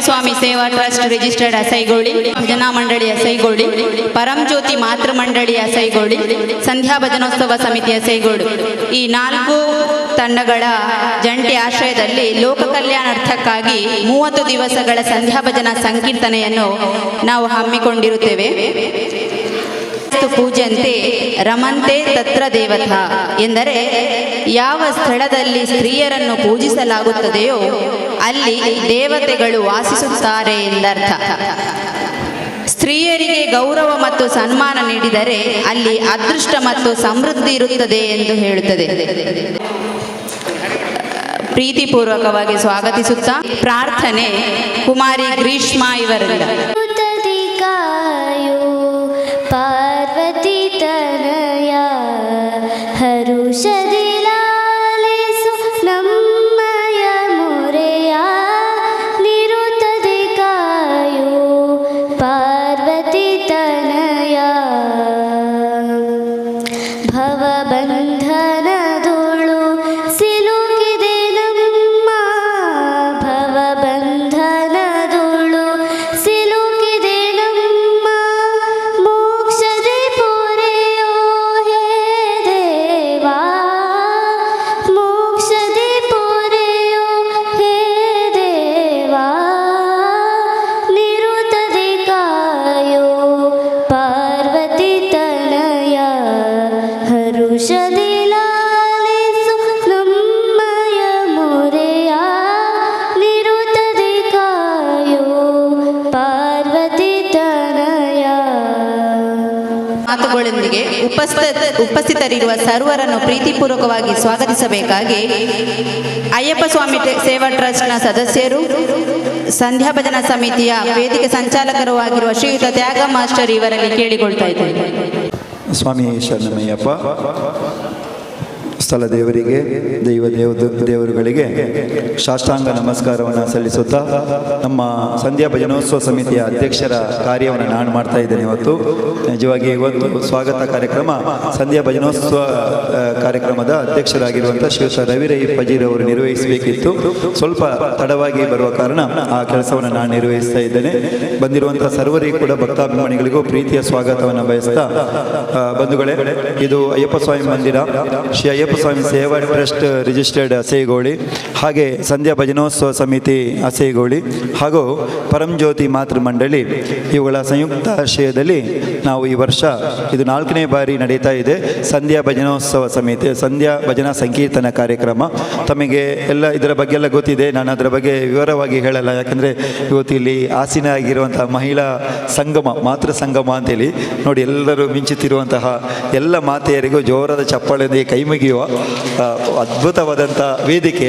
ಸ್ವಾಮಿ ಸೇವಾ trust registered ಅಸೈಗೋಳಿ, ಭಜನಾ ಮಂಡಳಿ ಅಸೈಗೋಳಿ, ಪರಂಜ್ಯೋತಿ ಮಾತೃ ಮಂಡಳಿ ಅಸೈಗೋಳಿ, ಸಂಧ್ಯಾ ಭಜನೋತ್ಸವ ಸಮಿತಿ ಅಸೈಗೋಡು, ಈ ನಾಲ್ಕು ತಂಡಗಳ ಜಂಟಿ ಆಶ್ರಯದಲ್ಲಿ ಲೋಕ ಕಲ್ಯಾಣಾರ್ಥಕ್ಕಾಗಿ 30 ದಿವಸಗಳ ಸಂಧ್ಯಾ ಭಜನಾ ಸಂಕೀರ್ತನೆಯನ್ನು ನಾವು ಹಮ್ಮಿಕೊಂಡಿರುತ್ತೇವೆ. ಪೂಜ್ಯಂತೆ ರಮಂತೆ ತತ್ರ ದೇವತಾ ಎಂದರೆ, ಯಾವ ಸ್ಥಳದಲ್ಲಿ ಸ್ತ್ರೀಯರನ್ನು ಪೂಜಿಸಲಾಗುತ್ತದೆಯೋ ಅಲ್ಲಿ ದೇವತೆಗಳು ವಾಸಿಸುತ್ತಾರೆ ಎಂದರ್ಥ. ಸ್ತ್ರೀಯರಿಗೆ ಗೌರವ ಮತ್ತು ಸನ್ಮಾನ ನೀಡಿದರೆ ಅಲ್ಲಿ ಅದೃಷ್ಟ ಮತ್ತು ಸಮೃದ್ಧಿ ಇರುತ್ತದೆ ಎಂದು ಹೇಳುತ್ತದೆ. ಪ್ರೀತಿಪೂರ್ವಕವಾಗಿ ಸ್ವಾಗತಿಸುತ್ತಾ, ಪ್ರಾರ್ಥನೆ ಕುಮಾರಿ ಗ್ರೀಷ್ಮಾ ಇವರಿಂದ. ಕಾಯೋ ಪಾರ್ವತಿ ತನಯ, ಹರುಷದಿ ಲಾಲಿಸು ನಮ್ಮಯ ಮೊರೆಯ. ನಿರುತದಿ ಕಾಯೋ ಪಾರ್ವತಿ ತನಯ. ಭವಬಂಧನದೊಳು ಸಿಲುಕಿದೆ ನಮ್ಮ, ಭವಬಂಧನದೊಳು ಸಿಲುಕಿದೆ ನಮ್ಮ. ಮೋಕ್ಷದಿ ಪೊರೆಯೋ ಹೇ ದೇವಾ, ಮೋಕ್ಷದಿ ಪೊರೆಯೋ ಹೇ ದೇವಾ. ನಿರುತದಿ ಕಾಯೋ ಪಾರ್ವತಿ ತನಯ, ಹರುಷದಿ ಲಾಲಿಸು ನಮ್ಮಯ ಮೊರೆಯ. ನಿರುತದಿ ಕಾಯೋ ಪಾರ್ವತಿ ತನಯ. ಮಾತುಗಳೊಂದಿಗೆ ಉಪಸ್ಥಿತರಿರುವ ಸರ್ವರನ್ನು ಪ್ರೀತಿಪೂರ್ವಕವಾಗಿ ಸ್ವಾಗತಿಸಬೇಕಾಗಿ ಅಯ್ಯಪ್ಪ ಸ್ವಾಮಿ ಸೇವಾ ಟ್ರಸ್ಟ್ನ ಸದಸ್ಯರು, ಸಂಧ್ಯಾ ಭಜನಾ ಸಮಿತಿಯ ವೇದಿಕೆ ಸಂಚಾಲಕರು ಆಗಿರುವ ಶ್ರೀಯುತ ತ್ಯಾಗ ಮಾಸ್ಟರ್ ಇವರಲ್ಲಿ ಕೇಳಿಕೊಳ್ತಾ ಇದ್ದೇನೆ. ಸ್ವಾಮಿ ಶರಣಮಯ್ಯಪ್ಪ. ಸ್ಥಳ ದೇವರಿಗೆ, ದೈವ ದೇವರುಗಳಿಗೆ ಸಾಷ್ಟಾಂಗ ನಮಸ್ಕಾರವನ್ನು ಸಲ್ಲಿಸುತ್ತಾ, ನಮ್ಮ ಸಂಧ್ಯಾ ಭಜನೋತ್ಸವ ಸಮಿತಿಯ ಅಧ್ಯಕ್ಷರ ಕಾರ್ಯವನ್ನು ನಾನು ಮಾಡ್ತಾ ಇದ್ದೇನೆ ಇವತ್ತು. ನಿಜವಾಗಿ ಇವತ್ತು ಸ್ವಾಗತ ಕಾರ್ಯಕ್ರಮ ಸಂಧ್ಯಾ ಭಜನೋತ್ಸವ ಕಾರ್ಯಕ್ರಮದ ಅಧ್ಯಕ್ಷರಾಗಿರುವಂಥ ಶ್ರೀಯುತ ರವಿ ರೈ ಪಜೀರವರು ನಿರ್ವಹಿಸಬೇಕಿತ್ತು. ಸ್ವಲ್ಪ ತಡವಾಗಿ ಬರುವ ಕಾರಣ ಆ ಕೆಲಸವನ್ನು ನಾನು ನಿರ್ವಹಿಸ್ತಾ ಇದ್ದೇನೆ. ಬಂದಿರುವಂಥ ಸರ್ವರಿಗೂ ಕೂಡ, ಭಕ್ತಾಭಿಮಾನಿಗಳಿಗೂ ಪ್ರೀತಿಯ ಸ್ವಾಗತವನ್ನು ಬಯಸ್ತಾ, ಬಂಧುಗಳೇ, ಇದು ಅಯ್ಯಪ್ಪ ಸ್ವಾಮಿ ಮಂದಿರ, ಶ್ರೀ ಅಯ್ಯಪ್ಪ ಸ್ವಾಮಿ ಸೇವಾ ಟ್ರಸ್ಟ್ ರಿಜಿಸ್ಟರ್ಡ್ ಅಸೇಗೋಳಿ, ಹಾಗೆ ಸಂಧ್ಯಾ ಭಜನೋತ್ಸವ ಸಮಿತಿ ಅಸೇಗೋಳಿ ಹಾಗೂ ಪರಂಜ್ಯೋತಿ ಮಾತೃ ಮಂಡಳಿ, ಇವುಗಳ ಸಂಯುಕ್ತ ಆಶ್ರಯದಲ್ಲಿ ನಾವು ಈ ವರ್ಷ ಇದು ನಾಲ್ಕನೇ ಬಾರಿ ನಡೀತಾ ಇದೆ ಸಂಧ್ಯಾ ಭಜನೋತ್ಸವ ಸಮಿತಿ ಸಂಧ್ಯಾ ಭಜನಾ ಸಂಕೀರ್ತನ ಕಾರ್ಯಕ್ರಮ. ತಮಗೆ ಎಲ್ಲ ಇದರ ಬಗ್ಗೆ ಎಲ್ಲ ಗೊತ್ತಿದೆ. ನಾನು ಅದರ ಬಗ್ಗೆ ವಿವರವಾಗಿ ಹೇಳಲ್ಲ. ಯಾಕಂದರೆ ಇವತ್ತು ಇಲ್ಲಿ ಆಸೀನ ಆಗಿರುವಂಥ ಮಹಿಳಾ ಸಂಗಮ, ಮಾತೃ ಸಂಗಮ ಅಂತೇಳಿ ನೋಡಿ, ಎಲ್ಲರೂ ಮಿಂಚುತ್ತಿರುವಂತಹ ಎಲ್ಲ ಮಾತೆಯರಿಗೂ ಜೋರಾದ ಚಪ್ಪಾಳೆಯೊಂದಿಗೆ ಕೈ ಮುಗಿಯುವ ಅದ್ಭುತವಾದಂಥ ವೇದಿಕೆ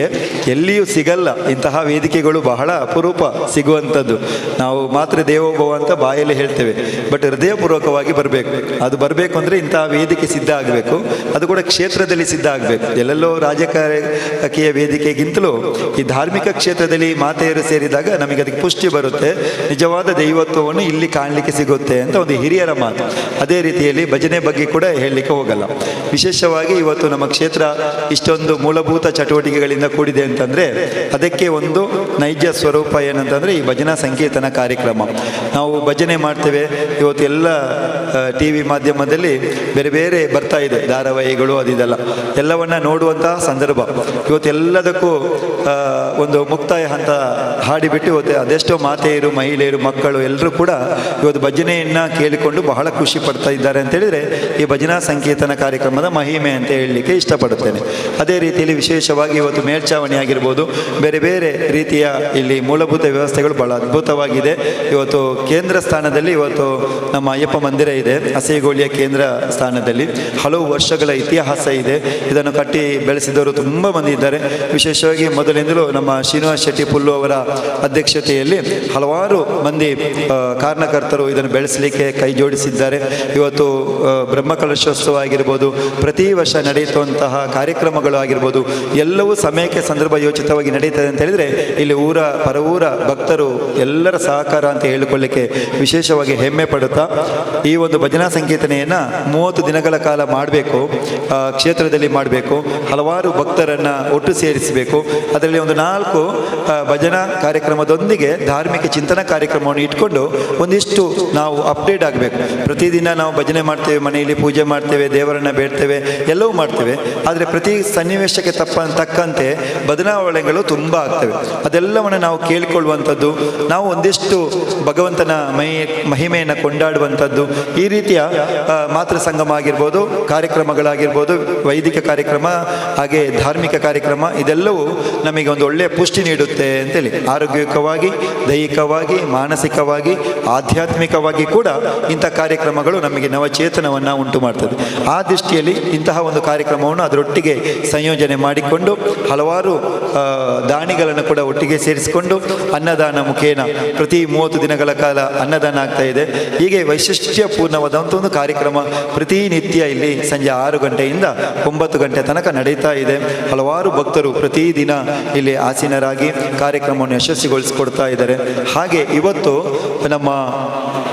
ಎಲ್ಲಿಯೂ ಸಿಗಲ್ಲ. ಇಂತಹ ವೇದಿಕೆಗಳು ಬಹಳ ಅಪರೂಪ ಸಿಗುವಂಥದ್ದು. ನಾವು ಮಾತೃ ದೇವೋಭವ ಅಂತ ಬಾಯಲ್ಲಿ ಹೇಳ್ತೇವೆ, ಬಟ್ ಹೃದಯಪೂರ್ವಕವಾಗಿ ಬರಬೇಕು. ಅದು ಬರಬೇಕು ಅಂದರೆ ಇಂತಹ ವೇದಿಕೆ ಸಿದ್ಧ ಆಗಬೇಕು. ಅದು ಕೂಡ ಕ್ಷೇತ್ರದಲ್ಲಿ ಸಿದ್ಧ ಆಗಬೇಕು. ಎಲ್ಲೆಲ್ಲೋ ರಾಜಕೀಯ ವೇದಿಕೆಗಿಂತಲೂ ಈ ಧಾರ್ಮಿಕ ಕ್ಷೇತ್ರದಲ್ಲಿ ಮಾತೆಯರು ಸೇರಿದಾಗ ನಮಗೆ ಅದಕ್ಕೆ ಪುಷ್ಟಿ ಬರುತ್ತೆ. ನಿಜವಾದ ದೈವತ್ವವನ್ನು ಇಲ್ಲಿ ಕಾಣಲಿಕ್ಕೆ ಸಿಗುತ್ತೆ ಅಂತ ಒಂದು ಹಿರಿಯರ ಮಾತು. ಅದೇ ರೀತಿಯಲ್ಲಿ ಭಜನೆ ಬಗ್ಗೆ ಕೂಡ ಹೇಳಲಿಕ್ಕೆ ಹೋಗಲ್ಲ. ವಿಶೇಷವಾಗಿ ಇವತ್ತು ನಮ್ಮ ಕ್ಷೇತ್ರ ಇಷ್ಟೊಂದು ಮೂಲಭೂತ ಚಟುವಟಿಕೆಗಳಿಂದ ಕೂಡಿದೆ ಅಂತಂದರೆ, ಅದಕ್ಕೆ ಒಂದು ನೈಜ ಸ್ವರೂಪ ಏನಂತಂದರೆ ಈ ಭಜನಾ ಸಂಕೀರ್ತನ ಕಾರ್ಯಕ್ರಮ. ನಾವು ಭಜನೆ ಮಾಡ್ತೇವೆ. ಇವತ್ತು ಎಲ್ಲ ಟಿವಿ ಮಾಧ್ಯಮದಲ್ಲಿ ಬೇರೆ ಬೇರೆ ಬರ್ತಾ ಇದೆ, ಧಾರಾವಾಹಿಗಳು ಅದಿದೆಲ್ಲ, ಎಲ್ಲವನ್ನ ನೋಡುವಂತಹ ಸಂದರ್ಭ. ಇವತ್ತು ಎಲ್ಲದಕ್ಕೂ ಒಂದು ಮುಕ್ತಾಯ ಹಂತ ಹಾಡಿಬಿಟ್ಟು, ಇವತ್ತು ಅದೆಷ್ಟೋ ಮಾತೆಯರು, ಮಹಿಳೆಯರು, ಮಕ್ಕಳು ಎಲ್ಲರೂ ಕೂಡ ಇವತ್ತು ಭಜನೆಯನ್ನು ಕೇಳಿಕೊಂಡು ಬಹಳ ಖುಷಿ ಪಡ್ತಾ ಇದ್ದಾರೆ ಅಂತ ಹೇಳಿದರೆ, ಈ ಭಜನಾ ಸಂಕೀರ್ತನ ಕಾರ್ಯಕ್ರಮದ ಮಹಿಮೆ ಅಂತ ಹೇಳಲಿಕ್ಕೆ ಇಷ್ಟಪಡುತ್ತೇನೆ. ಅದೇ ರೀತಿಯಲ್ಲಿ ವಿಶೇಷವಾಗಿ ಇವತ್ತು ಮೇಲ್ಛಾವಣಿ ಆಗಿರ್ಬೋದು, ಬೇರೆ ಬೇರೆ ರೀತಿಯ ಇಲ್ಲಿ ಮೂಲಭೂತ ವ್ಯವಸ್ಥೆಗಳು ಬಹಳ ಅದ್ಭುತವಾಗಿದೆ. ಇವತ್ತು ಕೇಂದ್ರ ಸ್ಥಾನದಲ್ಲಿ ಇವತ್ತು ನಮ್ಮ ಅಯ್ಯಪ್ಪ ಮಂದಿರ ಇದೆ. ಅಸೇಗೋಳಿಯ ಕೇಂದ್ರ ಸ್ಥಾನದಲ್ಲಿ ಹಲವು ವರ್ಷಗಳ ಇತಿಹಾಸ ಇದೆ. ಇದನ್ನು ಕಟ್ಟಿ ಬೆಳೆಸಿದವರು ತುಂಬ ಮಂದಿ ಇದ್ದಾರೆ. ವಿಶೇಷವಾಗಿ ಮೊದಲಿಂದಲೂ ನಮ್ಮ ಶ್ರೀನಿವಾಸ್ ಶೆಟ್ಟಿ ಪುಲ್ಲು ಅವರ ಅಧ್ಯಕ್ಷತೆಯಲ್ಲಿ ಹಲವಾರು ಮಂದಿ ಕಾರಣಕರ್ತರು ಇದನ್ನು ಬೆಳೆಸಲಿಕ್ಕೆ ಕೈ ಜೋಡಿಸಿದ್ದಾರೆ. ಇವತ್ತು ಬ್ರಹ್ಮಕಲಶೋತ್ಸವ ಆಗಿರ್ಬೋದು, ಪ್ರತಿ ವರ್ಷ ನಡೆಯುವಂಥ ಆಗುವಂತಹ ಕಾರ್ಯಕ್ರಮಗಳು ಆಗಿರ್ಬೋದು, ಎಲ್ಲವೂ ಸಮಯಕ್ಕೆ ಸಂದರ್ಭ ಯೋಚಿತವಾಗಿ ನಡೀತದೆ ಅಂತ ಹೇಳಿದರೆ ಇಲ್ಲಿ ಊರ ಪರವೂರ ಭಕ್ತರು ಎಲ್ಲರ ಸಹಕಾರ ಅಂತ ಹೇಳಿಕೊಳ್ಳಿಕ್ಕೆ ವಿಶೇಷವಾಗಿ ಹೆಮ್ಮೆ ಪಡುತ್ತಾ ಈ ಒಂದು ಭಜನಾ ಸಂಕೀರ್ತನೆಯನ್ನು 30 ದಿನಗಳ ಕಾಲ ಮಾಡಬೇಕು, ಕ್ಷೇತ್ರದಲ್ಲಿ ಮಾಡಬೇಕು, ಹಲವಾರು ಭಕ್ತರನ್ನು ಒಟ್ಟು ಸೇರಿಸಬೇಕು. ಅದರಲ್ಲಿ ಒಂದು 4 ಭಜನಾ ಕಾರ್ಯಕ್ರಮದೊಂದಿಗೆ ಧಾರ್ಮಿಕ ಚಿಂತನಾ ಕಾರ್ಯಕ್ರಮವನ್ನು ಇಟ್ಕೊಂಡು ಒಂದಿಷ್ಟು ನಾವು ಅಪ್ಡೇಟ್ ಆಗಬೇಕು. ಪ್ರತಿದಿನ ನಾವು ಭಜನೆ ಮಾಡ್ತೇವೆ, ಮನೆಯಲ್ಲಿ ಪೂಜೆ ಮಾಡ್ತೇವೆ, ದೇವರನ್ನು ಬೇಡ್ತೇವೆ, ಎಲ್ಲವೂ ಮಾಡ್ತೇವೆ. ಆದರೆ ಪ್ರತಿ ಸನ್ನಿವೇಶಕ್ಕೆ ತಕ್ಕಂತೆ ಬದಲಾವಣೆಗಳು ತುಂಬ ಆಗ್ತವೆ. ಅದೆಲ್ಲವನ್ನು ನಾವು ಕೇಳಿಕೊಳ್ಳುವಂಥದ್ದು, ನಾವು ಒಂದಿಷ್ಟು ಭಗವಂತನ ಮಹಿಮೆಯನ್ನು ಕೊಂಡಾಡುವಂಥದ್ದು, ಈ ರೀತಿಯ ಮಾತೃ ಸಂಗಮ ಆಗಿರ್ಬೋದು, ಕಾರ್ಯಕ್ರಮಗಳಾಗಿರ್ಬೋದು, ವೈದಿಕ ಕಾರ್ಯಕ್ರಮ ಹಾಗೆ ಧಾರ್ಮಿಕ ಕಾರ್ಯಕ್ರಮ, ಇದೆಲ್ಲವೂ ನಮಗೆ ಒಂದು ಒಳ್ಳೆಯ ಪುಷ್ಟಿ ನೀಡುತ್ತೆ ಅಂತೇಳಿ ಆರೋಗ್ಯಕವಾಗಿ, ದೈಹಿಕವಾಗಿ, ಮಾನಸಿಕವಾಗಿ, ಆಧ್ಯಾತ್ಮಿಕವಾಗಿ ಕೂಡ ಇಂಥ ಕಾರ್ಯಕ್ರಮಗಳು ನಮಗೆ ನವಚೇತನವನ್ನು ಉಂಟು ಮಾಡ್ತದೆ. ಆ ದೃಷ್ಟಿಯಲ್ಲಿ ಇಂತಹ ಒಂದು ಕಾರ್ಯಕ್ರಮವನ್ನು ಅದರೊಟ್ಟಿಗೆ ಸಂಯೋಜನೆ ಮಾಡಿಕೊಂಡು ಹಲವಾರು ದಾನಿಗಳನ್ನು ಕೂಡ ಒಟ್ಟಿಗೆ ಸೇರಿಸಿಕೊಂಡು ಅನ್ನದಾನ ಮುಖೇನ ಪ್ರತಿ 30 ದಿನಗಳ ಕಾಲ ಅನ್ನದಾನ ಆಗ್ತಾ ಇದೆ. ಹೀಗೆ ವೈಶಿಷ್ಟ್ಯಪೂರ್ಣವಾದಂಥ ಒಂದು ಕಾರ್ಯಕ್ರಮ ಪ್ರತಿನಿತ್ಯ ಇಲ್ಲಿ ಸಂಜೆ 6 ಗಂಟೆಯಿಂದ 9 ಗಂಟೆ ತನಕ ನಡೀತಾ ಇದೆ. ಹಲವಾರು ಭಕ್ತರು ಪ್ರತಿದಿನ ಇಲ್ಲಿ ಆಸೀನರಾಗಿ ಕಾರ್ಯಕ್ರಮವನ್ನು ಯಶಸ್ವಿಗೊಳಿಸಿಕೊಡ್ತಾ ಇದ್ದಾರೆ. ಹಾಗೆ ಇವತ್ತು ನಮ್ಮ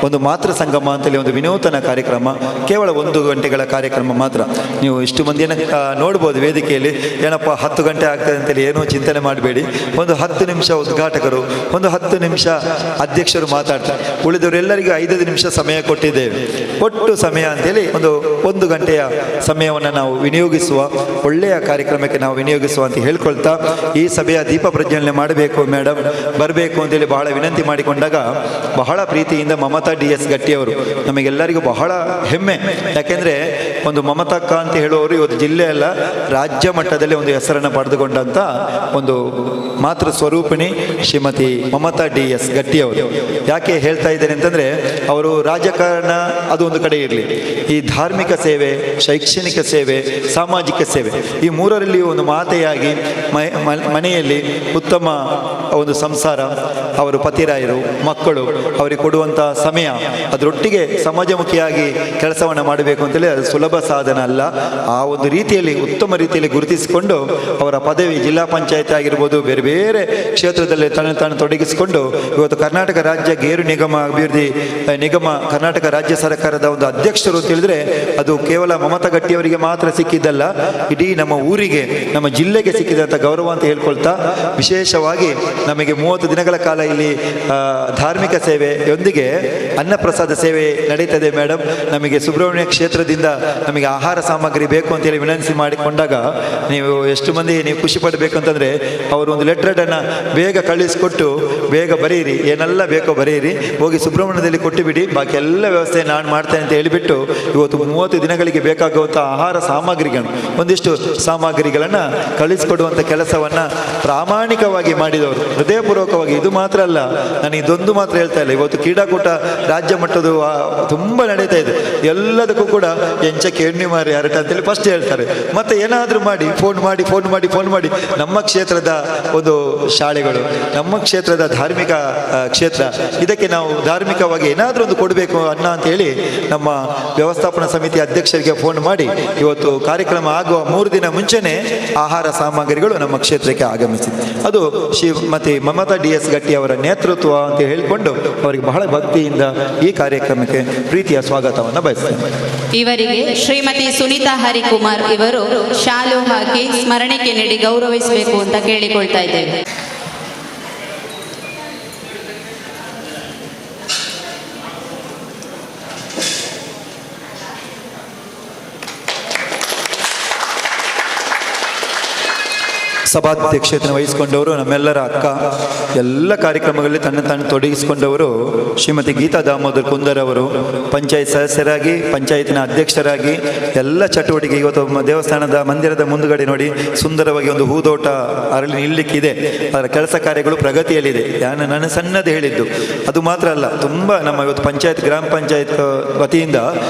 ಒಂದು ಮಾತೃ ಸಂಗಮ ಅಂತೇಳಿ ಒಂದು ವಿನೂತನ ಕಾರ್ಯಕ್ರಮ, ಕೇವಲ 1 ಗಂಟೆಗಳ ಕಾರ್ಯಕ್ರಮ ಮಾತ್ರ. ನೀವು ಇಷ್ಟು ಮಂದಿಯನ್ನು ನೋಡ್ಬೋದು ವೇದಿಕೆಯಲ್ಲಿ. ಏನಪ್ಪ 10 ಗಂಟೆ ಆಗ್ತದೆ ಅಂತೇಳಿ ಏನೂ ಚಿಂತನೆ ಮಾಡಬೇಡಿ. ಒಂದು 10 ನಿಮಿಷ ಉದ್ಘಾಟಕರು, ಒಂದು 10 ನಿಮಿಷ ಅಧ್ಯಕ್ಷರು ಮಾತಾಡ್ತಾರೆ, ಉಳಿದವರೆಲ್ಲರಿಗೂ 5 ನಿಮಿಷ ಸಮಯ ಕೊಟ್ಟಿದ್ದೇವೆ. ಒಟ್ಟು ಸಮಯ ಅಂತೇಳಿ ಒಂದು ಗಂಟೆಯ ಸಮಯವನ್ನು ನಾವು ವಿನಿಯೋಗಿಸುವ, ಒಳ್ಳೆಯ ಕಾರ್ಯಕ್ರಮಕ್ಕೆ ನಾವು ವಿನಿಯೋಗಿಸುವ ಅಂತ ಹೇಳ್ಕೊಳ್ತಾ ಈ ಸಭೆಯ ದೀಪ ಪ್ರಜ್ವಲನೆ ಮಾಡಬೇಕು ಮೇಡಮ್, ಬರಬೇಕು ಅಂತೇಳಿ ಬಹಳ ವಿನಂತಿ ಮಾಡಿಕೊಂಡಾಗ ಬಹಳ ಪ್ರೀತಿಯಿಂದ ಮಮತಾ ಡಿ.ಎಸ್. ಗಟ್ಟಿಯವರು, ನಮಗೆಲ್ಲರಿಗೂ ಬಹಳ ಹೆಮ್ಮೆ. ಯಾಕೆಂದರೆ ಒಂದು ಮಮತಕ್ಕ ಅಂತ ಹೇಳುವವರು ಇವತ್ತು ಜಿಲ್ಲೆ ಅಲ್ಲ, ರಾಜ್ಯ ಮಟ್ಟದಲ್ಲಿ ಒಂದು ಹೆಸರನ್ನು ಪಡೆದುಕೊಂಡಂಥ ಒಂದು ಮಾತೃ ಸ್ವರೂಪಿಣಿ ಶ್ರೀಮತಿ ಮಮತಾ ಡಿ.ಎಸ್. ಗಟ್ಟಿಯವರು. ಯಾಕೆ ಹೇಳ್ತಾ ಇದ್ದೇನೆ ಅಂತಂದರೆ, ಅವರು ರಾಜಕಾರಣ ಅದು ಒಂದು ಕಡೆ ಇರಲಿ, ಈ ಧಾರ್ಮಿಕ ಸೇವೆ, ಶೈಕ್ಷಣಿಕ ಸೇವೆ, ಸಾಮಾಜಿಕ ಸೇವೆ, ಈ ಮೂರರಲ್ಲಿಯೂ ಒಂದು ಮಾತೆಯಾಗಿ ಮನೆಯಲ್ಲಿ ಉತ್ತಮ ಒಂದು ಸಂಸಾರ, ಅವರು ಪತಿರಾಯರು, ಮಕ್ಕಳು, ಅವರಿಗೆ ಕೊಡುವಂಥ ಸಮಯ, ಅದರೊಟ್ಟಿಗೆ ಸಮಾಜಮುಖಿಯಾಗಿ ಕೆಲಸವನ್ನು ಮಾಡಬೇಕು ಅಂತೇಳಿ ಅದು ಸುಲಭ ಸಾಧನ ಅಲ್ಲ. ಆ ಒಂದು ರೀತಿಯಲ್ಲಿ ಉತ್ತಮ ರೀತಿಯಲ್ಲಿ ಗುರುತಿಸಿಕೊಂಡು ಅವರ ಪದವಿ ಜಿಲ್ಲಾ ಪಂಚಾಯತ್ ಆಗಿರ್ಬೋದು, ಬೇರೆ ಬೇರೆ ಕ್ಷೇತ್ರದಲ್ಲಿ ತನ್ನ ತಾನು ತೊಡಗಿಸಿಕೊಂಡು ಇವತ್ತು ಕರ್ನಾಟಕ ರಾಜ್ಯ ಗೇರು ನಿಗಮ ಅಭಿವೃದ್ಧಿ ನಿಗಮ ಕರ್ನಾಟಕ ರಾಜ್ಯ ಸರ್ಕಾರದ ಒಂದು ಅಧ್ಯಕ್ಷರು ಅಂತ ಹೇಳಿದರೆ ಅದು ಕೇವಲ ಮಮತಾ ಗಟ್ಟಿಯವರಿಗೆ ಮಾತ್ರ ಸಿಕ್ಕಿದ್ದಲ್ಲ, ಇಡೀ ನಮ್ಮ ಊರಿಗೆ, ನಮ್ಮ ಜಿಲ್ಲೆಗೆ ಸಿಕ್ಕಿದಂಥ ಗೌರವ ಅಂತ ಹೇಳ್ಕೊಳ್ತಾ, ವಿಶೇಷವಾಗಿ ನಮಗೆ 30 ದಿನಗಳ ಕಾಲ ಇಲ್ಲಿ ಧಾರ್ಮಿಕ ಸೇವೆಯೊಂದಿಗೆ ಅನ್ನಪ್ರಸಾದ ಸೇವೆ ನಡೀತದೆ ಮೇಡಮ್. ನಮಗೆ ಸುಬ್ರಹ್ಮಣ್ಯ ಕ್ಷೇತ್ರದಿಂದ ನಮಗೆ ಆಹಾರ ಸಾಮಗ್ರಿ ಬೇಕು ಅಂತೇಳಿ ವಿನಂತಿ ಮಾಡಿಕೊಂಡಾಗ ನೀವು ಎಷ್ಟು ಮಂದಿ ನೀವು ಖುಷಿ ಪಡಬೇಕು ಅಂತಂದರೆ, ಅವರು ಒಂದು ಲೆಟ್ರೆಡನ್ನು ಬೇಗ ಕಳಿಸಿಕೊಟ್ಟು, ಬೇಗ ಬರೀರಿ, ಏನೆಲ್ಲ ಬೇಕೋ ಬರೀರಿ, ಹೋಗಿ ಸುಬ್ರಹ್ಮಣ್ಯದಲ್ಲಿ ಕೊಟ್ಟುಬಿಡಿ, ಬಾಕಿ ಎಲ್ಲ ವ್ಯವಸ್ಥೆ ನಾನು ಮಾಡ್ತೇನೆ ಅಂತ ಹೇಳಿಬಿಟ್ಟು ಇವತ್ತು 30 ದಿನಗಳಿಗೆ ಬೇಕಾಗುವಂಥ ಆಹಾರ ಸಾಮಗ್ರಿಗಳನ್ನು, ಒಂದಿಷ್ಟು ಸಾಮಗ್ರಿಗಳನ್ನು ಕಳಿಸಿಕೊಡುವಂಥ ಕೆಲಸವನ್ನು ಪ್ರಾಮಾಣಿಕವಾಗಿ ಮಾಡಿದವರು, ಹೃದಯಪೂರ್ವಕವಾಗಿ. ಇದು ಮಾತ್ರ ಅಲ್ಲ, ನಾನು ಇದೊಂದು ಮಾತ್ರ ಹೇಳ್ತಾ ಇಲ್ಲ, ಇವತ್ತು ಕ್ರೀಡಾಕೂಟ ರಾಜ್ಯ ಮಟ್ಟದ ತುಂಬ ನಡೀತಾ ಇದೆ, ಎಲ್ಲದಕ್ಕೂ ಕೂಡ ಎಂಚ ಕೇಣ್ಣಿ ಮಾರಿ ಹರಟ ಅಂತೇಳಿ ಫಸ್ಟ್ ಹೇಳ್ತಾರೆ. ಮತ್ತು ಏನಾದರೂ ಮಾಡಿ ಫೋನ್ ಮಾಡಿ ಫೋನ್ ಮಾಡಿ ಫೋನ್ ಮಾಡಿ ನಮ್ಮ ಕ್ಷೇತ್ರದ ಒಂದು ಶಾಲೆಗಳು, ನಮ್ಮ ಕ್ಷೇತ್ರದ ಧಾರ್ಮಿಕ ಕ್ಷೇತ್ರ, ಇದಕ್ಕೆ ನಾವು ಧಾರ್ಮಿಕವಾಗಿ ಏನಾದರೂ ಒಂದು ಕೊಡಬೇಕು ಅನ್ನ ಅಂತೇಳಿ ನಮ್ಮ ವ್ಯವಸ್ಥಾಪನಾ ಸಮಿತಿ ಅಧ್ಯಕ್ಷರಿಗೆ ಫೋನ್ ಮಾಡಿ ಇವತ್ತು ಕಾರ್ಯಕ್ರಮ ಆಗುವ 3 ದಿನ ಮುಂಚೆನೇ ಆಹಾರ ಸಾಮಗ್ರಿಗಳು ನಮ್ಮ ಕ್ಷೇತ್ರಕ್ಕೆ ಆಗಮಿಸಿದೆ. ಅದು ಶ್ರೀಮತಿ ಮಮತಾ ಡಿ.ಎಸ್. ಗಟ್ಟಿ ಅವರ ನೇತೃತ್ವ ಅಂತ ಹೇಳಿಕೊಂಡು ಅವರಿಗೆ ಬಹಳ ಭಕ್ತಿಯಿಂದ ಈ ಕಾರ್ಯಕ್ರಮಕ್ಕೆ ಪ್ರೀತಿಯ ಸ್ವಾಗತವನ್ನು ಬಯಸ್ತೇನೆ. ಇವರಿಗೆ ಶ್ರೀಮತಿ ಸುನೀತಾ ಹರಿಕುಮಾರ್ ಇವರು ಶಾಲು ಹಾಕಿ ಸ್ಮರಣಿಕೆ ನೀಡಿ ಗೌರವಿಸಬೇಕು ಅಂತ ಕೇಳಿಕೊಳ್ತಾ ಇದ್ದೇವೆ. ಸಭಾಧ್ಯಕ್ಷತೆಯನ್ನು ವಹಿಸಿಕೊಂಡವರು ನಮ್ಮೆಲ್ಲರ ಅಕ್ಕ, ಎಲ್ಲ ಕಾರ್ಯಕ್ರಮಗಳಲ್ಲಿ ತನ್ನ ತಾನು ತೊಡಗಿಸಿಕೊಂಡವರು ಶ್ರೀಮತಿ ಗೀತಾ ದಾಮೋದರ್ ಕುಂದರ್ ಅವರು, ಪಂಚಾಯತ್ ಸದಸ್ಯರಾಗಿ, ಪಂಚಾಯತಿನ ಅಧ್ಯಕ್ಷರಾಗಿ ಎಲ್ಲ ಚಟುವಟಿಕೆ. ಇವತ್ತು ದೇವಸ್ಥಾನದ ಮಂದಿರದ ಮುಂದುಗಡೆ ನೋಡಿ ಸುಂದರವಾಗಿ ಒಂದು ಹೂದೋಟ ಅರಳಿ ನಿಲ್ಲಕ್ಕಿದೆ, ಅದರ ಕೆಲಸ ಕಾರ್ಯಗಳು ಪ್ರಗತಿಯಲ್ಲಿದೆ. ನಾನು ಸಣ್ಣದು ಹೇಳಿದ್ದು ಅದು ಮಾತ್ರ ಅಲ್ಲ, ತುಂಬ ನಮ್ಮ ಇವತ್ತು ಪಂಚಾಯತ್, ಗ್ರಾಮ ಪಂಚಾಯತ್ ವತಿಯಿಂದ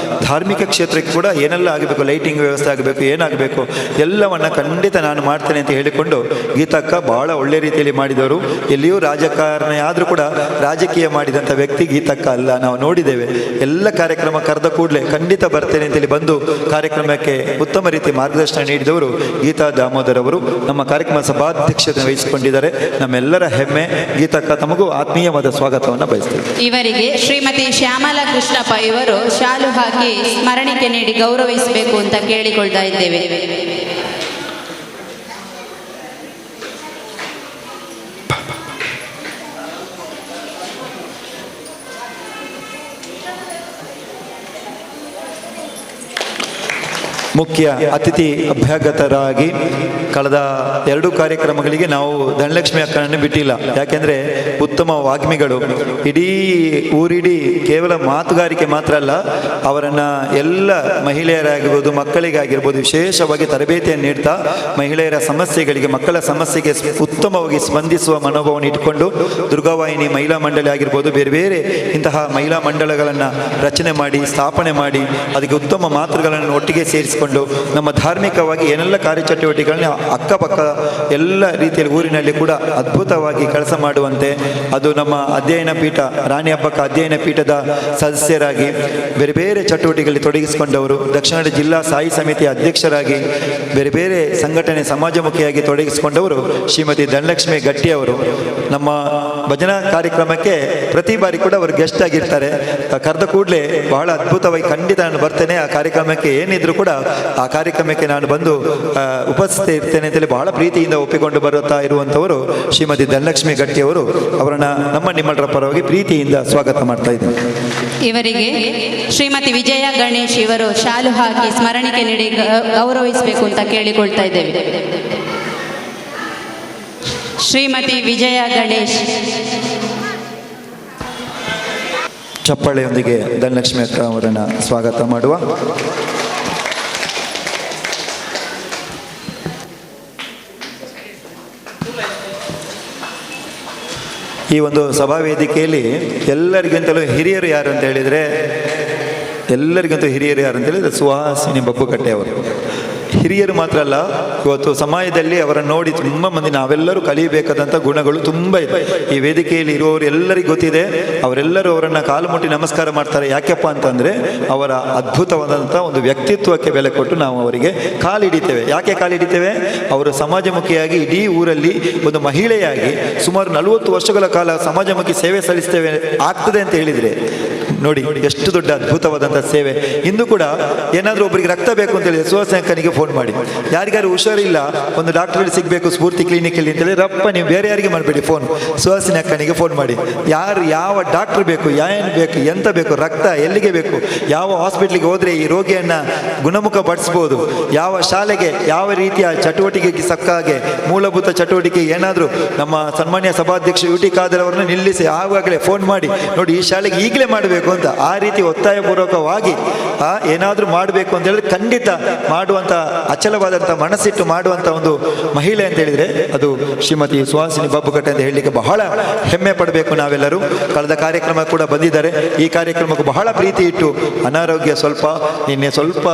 ಧಾರ್ಮಿಕ ಕ್ಷೇತ್ರಕ್ಕೆ ಕೂಡ ಏನೆಲ್ಲ ಆಗಬೇಕು, ಲೈಟಿಂಗ್ ವ್ಯವಸ್ಥೆ ಆಗಬೇಕು, ಏನಾಗಬೇಕು ಎಲ್ಲವನ್ನು ಖಂಡಿತ ನಾನು ಮಾಡ್ತೇನೆ ಅಂತ ಹೇಳಿಕೊಂಡು ಮಾಡಿಕೊಂಡು ಗೀತಕ್ಕ ಬಹಳ ಒಳ್ಳೆ ರೀತಿಯಲ್ಲಿ ಮಾಡಿದವರು. ಎಲ್ಲಿಯೂ ರಾಜಕಾರಣಿ ಆದರೂ ಕೂಡ ರಾಜಕೀಯ ಮಾಡಿದಂಥ ವ್ಯಕ್ತಿ ಗೀತಕ್ಕ ಅಲ್ಲ, ನಾವು ನೋಡಿದ್ದೇವೆ. ಎಲ್ಲ ಕಾರ್ಯಕ್ರಮ ಕರೆದ ಕೂಡಲೇ ಖಂಡಿತ ಬರ್ತೇನೆ ಅಂತೇಳಿ ಬಂದು ಕಾರ್ಯಕ್ರಮಕ್ಕೆ ಉತ್ತಮ ರೀತಿ ಮಾರ್ಗದರ್ಶನ ನೀಡಿದವರು ಗೀತಾ ದಾಮೋದರ್ ಅವರು. ನಮ್ಮ ಕಾರ್ಯಕ್ರಮ ಸಭಾಧ್ಯಕ್ಷತೆ ವಹಿಸಿಕೊಂಡಿದ್ದಾರೆ. ನಮ್ಮೆಲ್ಲರ ಹೆಮ್ಮೆ ಗೀತಕ್ಕ. ತಮಗೂ ಆತ್ಮೀಯವಾದ ಸ್ವಾಗತವನ್ನು ಬಯಸ್ತೇವೆ. ಇವರಿಗೆ ಶ್ರೀಮತಿ ಶ್ಯಾಮಲಾ ಕೃಷ್ಣಪ್ಪ ಇವರು ಶಾಲು ಹಾಕಿ ಸ್ಮರಣಿಕೆ ನೀಡಿ ಗೌರವಿಸಬೇಕು ಅಂತ ಕೇಳಿಕೊಳ್ತಾ ಇದ್ದೇವೆ. ಮುಖ್ಯ ಅತಿಥಿ ಅಭ್ಯಾಗತರಾಗಿ ಕಳೆದ 2 ಕಾರ್ಯಕ್ರಮಗಳಿಗೆ ನಾವು ಧನಲಕ್ಷ್ಮಿ ಅಕ್ಕನನ್ನು ಬಿಟ್ಟಿಲ್ಲ. ಯಾಕೆಂದರೆ ಉತ್ತಮ ವಾಗ್ಮಿಗಳು, ಇಡೀ ಊರಿಡೀ ಕೇವಲ ಮಾತುಗಾರಿಕೆ ಮಾತ್ರ ಅಲ್ಲ, ಅವರನ್ನು ಎಲ್ಲ ಮಹಿಳೆಯರಾಗಿರ್ಬೋದು, ಮಕ್ಕಳಿಗಾಗಿರ್ಬೋದು ವಿಶೇಷವಾಗಿ ತರಬೇತಿಯನ್ನು ನೀಡ್ತಾ ಮಹಿಳೆಯರ ಸಮಸ್ಯೆಗಳಿಗೆ, ಮಕ್ಕಳ ಸಮಸ್ಯೆಗೆ ಉತ್ತಮವಾಗಿ ಸ್ಪಂದಿಸುವ ಮನೋಭಾವವನ್ನು ಇಟ್ಟುಕೊಂಡು ದುರ್ಗಾವಾಹಿನಿ ಮಹಿಳಾ ಮಂಡಳಿ ಆಗಿರ್ಬೋದು, ಬೇರೆ ಬೇರೆ ಇಂತಹ ಮಹಿಳಾ ಮಂಡಳಗಳನ್ನು ರಚನೆ ಮಾಡಿ ಸ್ಥಾಪನೆ ಮಾಡಿ ಅದಕ್ಕೆ ಉತ್ತಮ ಮಾತೃಗಳನ್ನು ಒಟ್ಟಿಗೆ ಸೇರಿಸಿಕೊಂಡು ನಮ್ಮ ಧಾರ್ಮಿಕವಾಗಿ ಏನೆಲ್ಲ ಕಾರ್ಯಚಟುವಟಿಕೆಗಳನ್ನ ಅಕ್ಕಪಕ್ಕ ಎಲ್ಲ ರೀತಿಯಲ್ಲಿ ಊರಿನಲ್ಲಿ ಕೂಡ ಅದ್ಭುತವಾಗಿ ಕೆಲಸ ಮಾಡುವಂತೆ, ಅದು ನಮ್ಮ ಅಧ್ಯಯನ ಪೀಠ ರಾಣಿ ಹಬ್ಬಕ್ಕ ಅಧ್ಯಯನ ಪೀಠದ ಸದಸ್ಯರಾಗಿ ಬೇರೆ ಬೇರೆ ಚಟುವಟಿಕೆಗಳಲ್ಲಿ ತೊಡಗಿಸಿಕೊಂಡವರು, ದಕ್ಷಿಣ ಕನ್ನಡ ಜಿಲ್ಲಾ ಸಾಯಿ ಸಮಿತಿಯ ಅಧ್ಯಕ್ಷರಾಗಿ ಬೇರೆ ಬೇರೆ ಸಂಘಟನೆ ಸಮಾಜಮುಖಿಯಾಗಿ ತೊಡಗಿಸಿಕೊಂಡವರು ಶ್ರೀಮತಿ ಧನಲಕ್ಷ್ಮಿ ಗಟ್ಟಿಯವರು. ನಮ್ಮ ಭಜನಾ ಕಾರ್ಯಕ್ರಮಕ್ಕೆ ಪ್ರತಿ ಬಾರಿ ಕೂಡ ಅವರು ಗೆಸ್ಟ್ ಆಗಿರ್ತಾರೆ. ಕರೆದ ಕೂಡಲೇ ಬಹಳ ಅದ್ಭುತವಾಗಿ ಖಂಡಿತ ನಾನು ಬರ್ತೇನೆ, ಆ ಕಾರ್ಯಕ್ರಮಕ್ಕೆ ಏನಿದ್ರು ಕೂಡ ಆ ಕಾರ್ಯಕ್ರಮಕ್ಕೆ ನಾನು ಬಂದು ಉಪಸ್ಥಿತ ಇರ್ತೇನೆ ಅಂತೇಳಿ ಬಹಳ ಪ್ರೀತಿಯಿಂದ ಒಪ್ಪಿಕೊಂಡು ಬರುತ್ತಾ ಇರುವಂಥವರು ಶ್ರೀಮತಿ ಧನಲಕ್ಷ್ಮಿ ಗಟ್ಟಿಯವರು. ಅವರನ್ನು ನಮ್ಮ ನಿಮ್ಮಲ್ಲರ ಪರವಾಗಿ ಪ್ರೀತಿಯಿಂದ ಸ್ವಾಗತ ಮಾಡ್ತಾ ಇದ್ದೇನೆ. ಇವರಿಗೆ ಶ್ರೀಮತಿ ವಿಜಯ ಗಣೇಶ್ ಇವರು ಶಾಲು ಹಾಕಿ ಸ್ಮರಣಿಕೆ ನೀಡಿ ಗೌರವಿಸಬೇಕು ಅಂತ ಕೇಳಿಕೊಳ್ತಾ ಇದ್ದೇವೆ. ಶ್ರೀಮತಿ ವಿಜಯ ಗಣೇಶ್. ಚಪ್ಪಾಳೆಯೊಂದಿಗೆ ಧನಲಕ್ಷ್ಮಿ ಅಕ್ಕ ಅವರನ್ನು ಸ್ವಾಗತ ಮಾಡುವ. ಈ ಒಂದು ಸಭಾವೇದಿಕೆಯಲ್ಲಿ ಎಲ್ಲರಿಗಿಂತಲೂ ಹಿರಿಯರು ಯಾರು ಅಂತ ಹೇಳಿದರೆ, ಎಲ್ಲರಿಗಿಂತ ಹಿರಿಯರು ಯಾರು ಅಂತ ಹೇಳಿದರೆ ಸುಹಾಸಿನಿ ಬಬ್ಬುಕಟ್ಟೆ ಅವರು. ಹಿರಿಯರು ಮಾತ್ರ ಅಲ್ಲ, ಇವತ್ತು ಸಮಾಜದಲ್ಲಿ ಅವರನ್ನು ನೋಡಿ ತುಂಬ ಮಂದಿ ನಾವೆಲ್ಲರೂ ಕಲಿಯಬೇಕಾದಂಥ ಗುಣಗಳು ತುಂಬ ಇದೆ. ಈ ವೇದಿಕೆಯಲ್ಲಿ ಇರುವವರು ಎಲ್ಲರಿಗೂ ಗೊತ್ತಿದೆ, ಅವರೆಲ್ಲರೂ ಅವರನ್ನು ಕಾಲು ಮುಟ್ಟಿ ನಮಸ್ಕಾರ ಮಾಡ್ತಾರೆ. ಯಾಕೆಪ್ಪ ಅಂತಂದರೆ ಅವರ ಅದ್ಭುತವಾದಂಥ ಒಂದು ವ್ಯಕ್ತಿತ್ವಕ್ಕೆ ಬೆಲೆ ಕೊಟ್ಟು ನಾವು ಅವರಿಗೆ ಕಾಲಿಡಿತೇವೆ. ಯಾಕೆ ಕಾಲಿಡಿತೇವೆ? ಅವರು ಸಮಾಜಮುಖಿಯಾಗಿ ಇಡೀ ಊರಲ್ಲಿ ಒಂದು ಮಹಿಳೆಯಾಗಿ ಸುಮಾರು 40 ವರ್ಷಗಳ ಕಾಲ ಸಮಾಜಮುಖಿ ಸೇವೆ ಸಲ್ಲಿಸ್ತೇವೆ ಆಗ್ತದೆ ಅಂತ ಹೇಳಿದರೆ ನೋಡಿ ಎಷ್ಟು ದೊಡ್ಡ ಅದ್ಭುತವಾದಂಥ ಸೇವೆ. ಇಂದು ಕೂಡ ಏನಾದರೂ ಒಬ್ಬರಿಗೆ ರಕ್ತ ಬೇಕು ಅಂತ ಹೇಳಿದರೆ ಸುಹಾಸಿನಿ ಫೋನ್ ಮಾಡಿ, ಯಾರಿಗಾರು ಹುಷಾರಿಲ್ಲ ಒಂದು ಡಾಕ್ಟ್ರಲ್ಲಿ ಸಿಗಬೇಕು ಸ್ಫೂರ್ತಿ ಕ್ಲಿನಿಕಲ್ಲಿ ಅಂತೇಳಿ ರಪ್ಪ ನೀವು ಬೇರೆ ಯಾರಿಗೆ ಮಾಡಬೇಡಿ ಫೋನ್, ಸುಹಾಸಿನಿ ಅಕ್ಕನಿಗೆ ಫೋನ್ ಮಾಡಿ. ಯಾರು ಯಾವ ಡಾಕ್ಟ್ರ್ ಬೇಕು, ಏನು ಬೇಕು, ಎಂತ ಬೇಕು, ರಕ್ತ ಎಲ್ಲಿಗೆ ಬೇಕು, ಯಾವ ಹಾಸ್ಪಿಟ್ಲಿಗೆ ಹೋದರೆ ಈ ರೋಗಿಯನ್ನು ಗುಣಮುಖ ಪಡಿಸ್ಬೋದು, ಯಾವ ಶಾಲೆಗೆ ಯಾವ ರೀತಿಯ ಚಟುವಟಿಕೆಗೆ ಸಕ್ಕಾಗೆ ಮೂಲಭೂತ ಚಟುವಟಿಕೆ ಏನಾದರೂ ನಮ್ಮ ಸನ್ಮಾನ್ಯ ಸಭಾಧ್ಯಕ್ಷ ಯು ಟಿ ಖಾದರ್ ಅವರನ್ನು ನಿಲ್ಲಿಸಿ ಆವಾಗಲೇ ಫೋನ್ ಮಾಡಿ ನೋಡಿ ಈ ಶಾಲೆಗೆ ಈಗಲೇ ಮಾಡಬೇಕು ಅಂತ ಆ ರೀತಿ ಒತ್ತಾಯಪೂರ್ವಕವಾಗಿ ಏನಾದರೂ ಮಾಡಬೇಕು ಅಂತ ಹೇಳಿದ್ರೆ ಖಂಡಿತ ಮಾಡುವಂಥ ಅಚಲವಾದಂಥ ಮನಸ್ಸಿಟ್ಟು ಮಾಡುವಂಥ ಒಂದು ಮಹಿಳೆ ಅಂತ ಹೇಳಿದರೆ ಅದು ಶ್ರೀಮತಿ ಸುಹಾಸಿನಿ ಬಾಬುಕಟ್ಟೆ ಅಂತ ಹೇಳಲಿಕ್ಕೆ ಬಹಳ ಹೆಮ್ಮೆ ಪಡಬೇಕು ನಾವೆಲ್ಲರೂ. ಕಳೆದ ಕಾರ್ಯಕ್ರಮ ಕೂಡ ಬಂದಿದ್ದಾರೆ. ಈ ಕಾರ್ಯಕ್ರಮಕ್ಕೆ ಬಹಳ ಪ್ರೀತಿ ಇಟ್ಟು, ಅನಾರೋಗ್ಯ ಸ್ವಲ್ಪ, ನಿನ್ನೆ ಸ್ವಲ್ಪ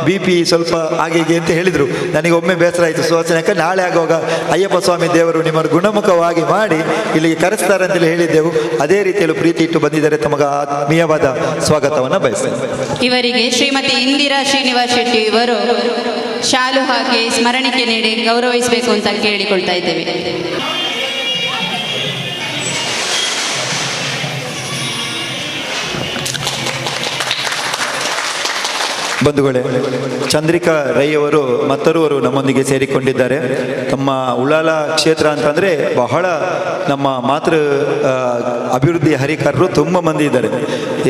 BP ಸ್ವಲ್ಪ ಹಾಗೆ ಹೀಗೆ ಅಂತ ಹೇಳಿದರು. ನನಗೆ ಒಮ್ಮೆ ಬೇಸರ ಆಯಿತು, ಸುಹಾಸಿನಿ ಅಕ್ಕ ನಾಳೆ ಆಗುವಾಗ ಅಯ್ಯಪ್ಪ ಸ್ವಾಮಿ ದೇವರು ನಿಮ್ಮನ್ನು ಗುಣಮುಖವಾಗಿ ಮಾಡಿ ಇಲ್ಲಿಗೆ ಕರೆಸ್ತಾರೆ ಅಂತೇಳಿ ಹೇಳಿದ್ದೆವು. ಅದೇ ರೀತಿಯಲ್ಲೂ ಪ್ರೀತಿ ಇಟ್ಟು ಬಂದಿದ್ದಾರೆ. ತಮಗೆ ಆತ್ಮೀಯವಾದ ಸ್ವಾಗತವನ್ನು ಬಯಸ್ತೇನೆ. ಇವರಿಗೆ ಶ್ರೀಮತಿ ಇಂದಿರಾ ಶ್ರೀನಿವಾಸ್ ಶೆಟ್ಟಿ ಇವರು ಶಾಲು ಹಾಕಿ ಸ್ಮರಣಿಕೆ ನೀಡಿ ಗೌರವಿಸಬೇಕು ಅಂತ ಕೇಳಿಕೊಳ್ತಾ ಇದ್ದೇವೆ. ಬಂಧುಗಳೇ, ಚಂದ್ರಿಕಾ ರೈ ಅವರು ಮತ್ತೊರುವರು ನಮ್ಮೊಂದಿಗೆ ಸೇರಿಕೊಂಡಿದ್ದಾರೆ. ತಮ್ಮ ಉಳ್ಳಾಲ ಕ್ಷೇತ್ರ ಅಂತಂದರೆ ಬಹಳ ನಮ್ಮ ಮಾತೃ ಅಭಿವೃದ್ಧಿ ಹರಿಕಾರರು ತುಂಬ ಮಂದಿ ಇದ್ದಾರೆ.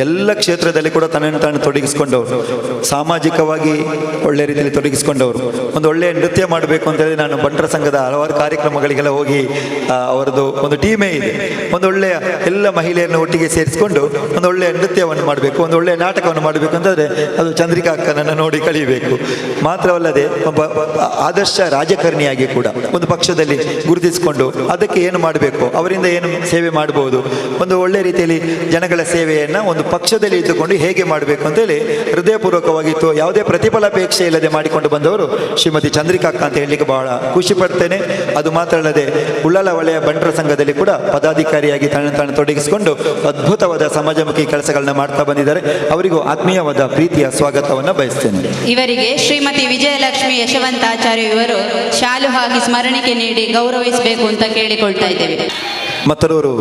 ಎಲ್ಲ ಕ್ಷೇತ್ರದಲ್ಲಿ ಕೂಡ ತನ್ನನ್ನು ತಾನು ತೊಡಗಿಸಿಕೊಂಡವರು, ಸಾಮಾಜಿಕವಾಗಿ ಒಳ್ಳೆ ರೀತಿಯಲ್ಲಿ ತೊಡಗಿಸಿಕೊಂಡವರು. ಒಂದು ಒಳ್ಳೆಯ ನೃತ್ಯ ಮಾಡಬೇಕು ಅಂತೇಳಿ ನಾನು ಬಂಟರ ಸಂಘದ ಹಲವಾರು ಕಾರ್ಯಕ್ರಮಗಳಿಗೆಲ್ಲ ಹೋಗಿ ಅವರದ್ದು ಒಂದು ಟೀಮೇ ಇದೆ. ಒಂದು ಒಳ್ಳೆಯ ಎಲ್ಲ ಮಹಿಳೆಯರನ್ನು ಒಟ್ಟಿಗೆ ಸೇರಿಸಿಕೊಂಡು ಒಂದು ಒಳ್ಳೆಯ ನೃತ್ಯವನ್ನು ಮಾಡಬೇಕು, ಒಂದು ಒಳ್ಳೆಯ ನಾಟಕವನ್ನು ಮಾಡಬೇಕು ಅಂತಂದರೆ ಅದು ಚಂದ್ರಿಕಾ ಅಕ್ಕ ಗೀತಕ್ಕನನ್ನು ನೋಡಿ ಕಲಿಯಬೇಕು. ಮಾತ್ರವಲ್ಲದೆ ಒಬ್ಬ ಆದರ್ಶ ರಾಜಕಾರಣಿಯಾಗಿ ಕೂಡ ಒಂದು ಪಕ್ಷದಲ್ಲಿ ಗುರುತಿಸಿಕೊಂಡು ಅದಕ್ಕೆ ಏನು ಮಾಡಬೇಕು, ಅವರಿಂದ ಏನು ಸೇವೆ ಮಾಡಬಹುದು, ಒಂದು ಒಳ್ಳೆ ರೀತಿಯಲ್ಲಿ ಜನಗಳ ಸೇವೆಯನ್ನು ಒಂದು ಪಕ್ಷದಲ್ಲಿ ಇದ್ದುಕೊಂಡು ಹೇಗೆ ಮಾಡಬೇಕು ಅಂತೇಳಿ ಹೃದಯಪೂರ್ವಕವಾಗಿತ್ತು, ಯಾವುದೇ ಪ್ರತಿಫಲಾಪೇಕ್ಷೆ ಇಲ್ಲದೆ ಮಾಡಿಕೊಂಡು ಬಂದವರು ಶ್ರೀಮತಿ ಚಂದ್ರಿಕಾಕ್ಕ ಅಂತ ಹೇಳಲಿಕ್ಕೆ ಬಹಳ ಖುಷಿ ಪಡ್ತೇನೆ. ಅದು ಮಾತ್ರ ಅಲ್ಲದೆ ಉಳ್ಳಾಲ ವಲಯ ಬಂಟರ ಸಂಘದಲ್ಲಿ ಕೂಡ ಪದಾಧಿಕಾರಿಯಾಗಿ ತನ್ನನ್ನು ತಾನು ತೊಡಗಿಸಿಕೊಂಡು ಅದ್ಭುತವಾದ ಸಮಾಜಮುಖಿ ಕೆಲಸಗಳನ್ನ ಮಾಡ್ತಾ ಬಂದಿದ್ದಾರೆ. ಅವರಿಗೂ ಆತ್ಮೀಯವಾದ ಪ್ರೀತಿಯ ಸ್ವಾಗತವನ್ನು ಬಯಸ್ತೇನೆ. ಇವರಿಗೆ ಶ್ರೀಮತಿ ವಿಜಯಲಕ್ಷ್ಮಿ ಯಶವಂತಾಚಾರ್ಯ ಇವರು ಶಾಲು ಹಾಕಿ ಸ್ಮರಣಿಕೆ ನೀಡಿ ಗೌರವಿಸಬೇಕು ಅಂತ ಕೇಳಿಕೊಳ್ತಾ ಇದ್ದೇವೆ. ಮತ್ತರವರು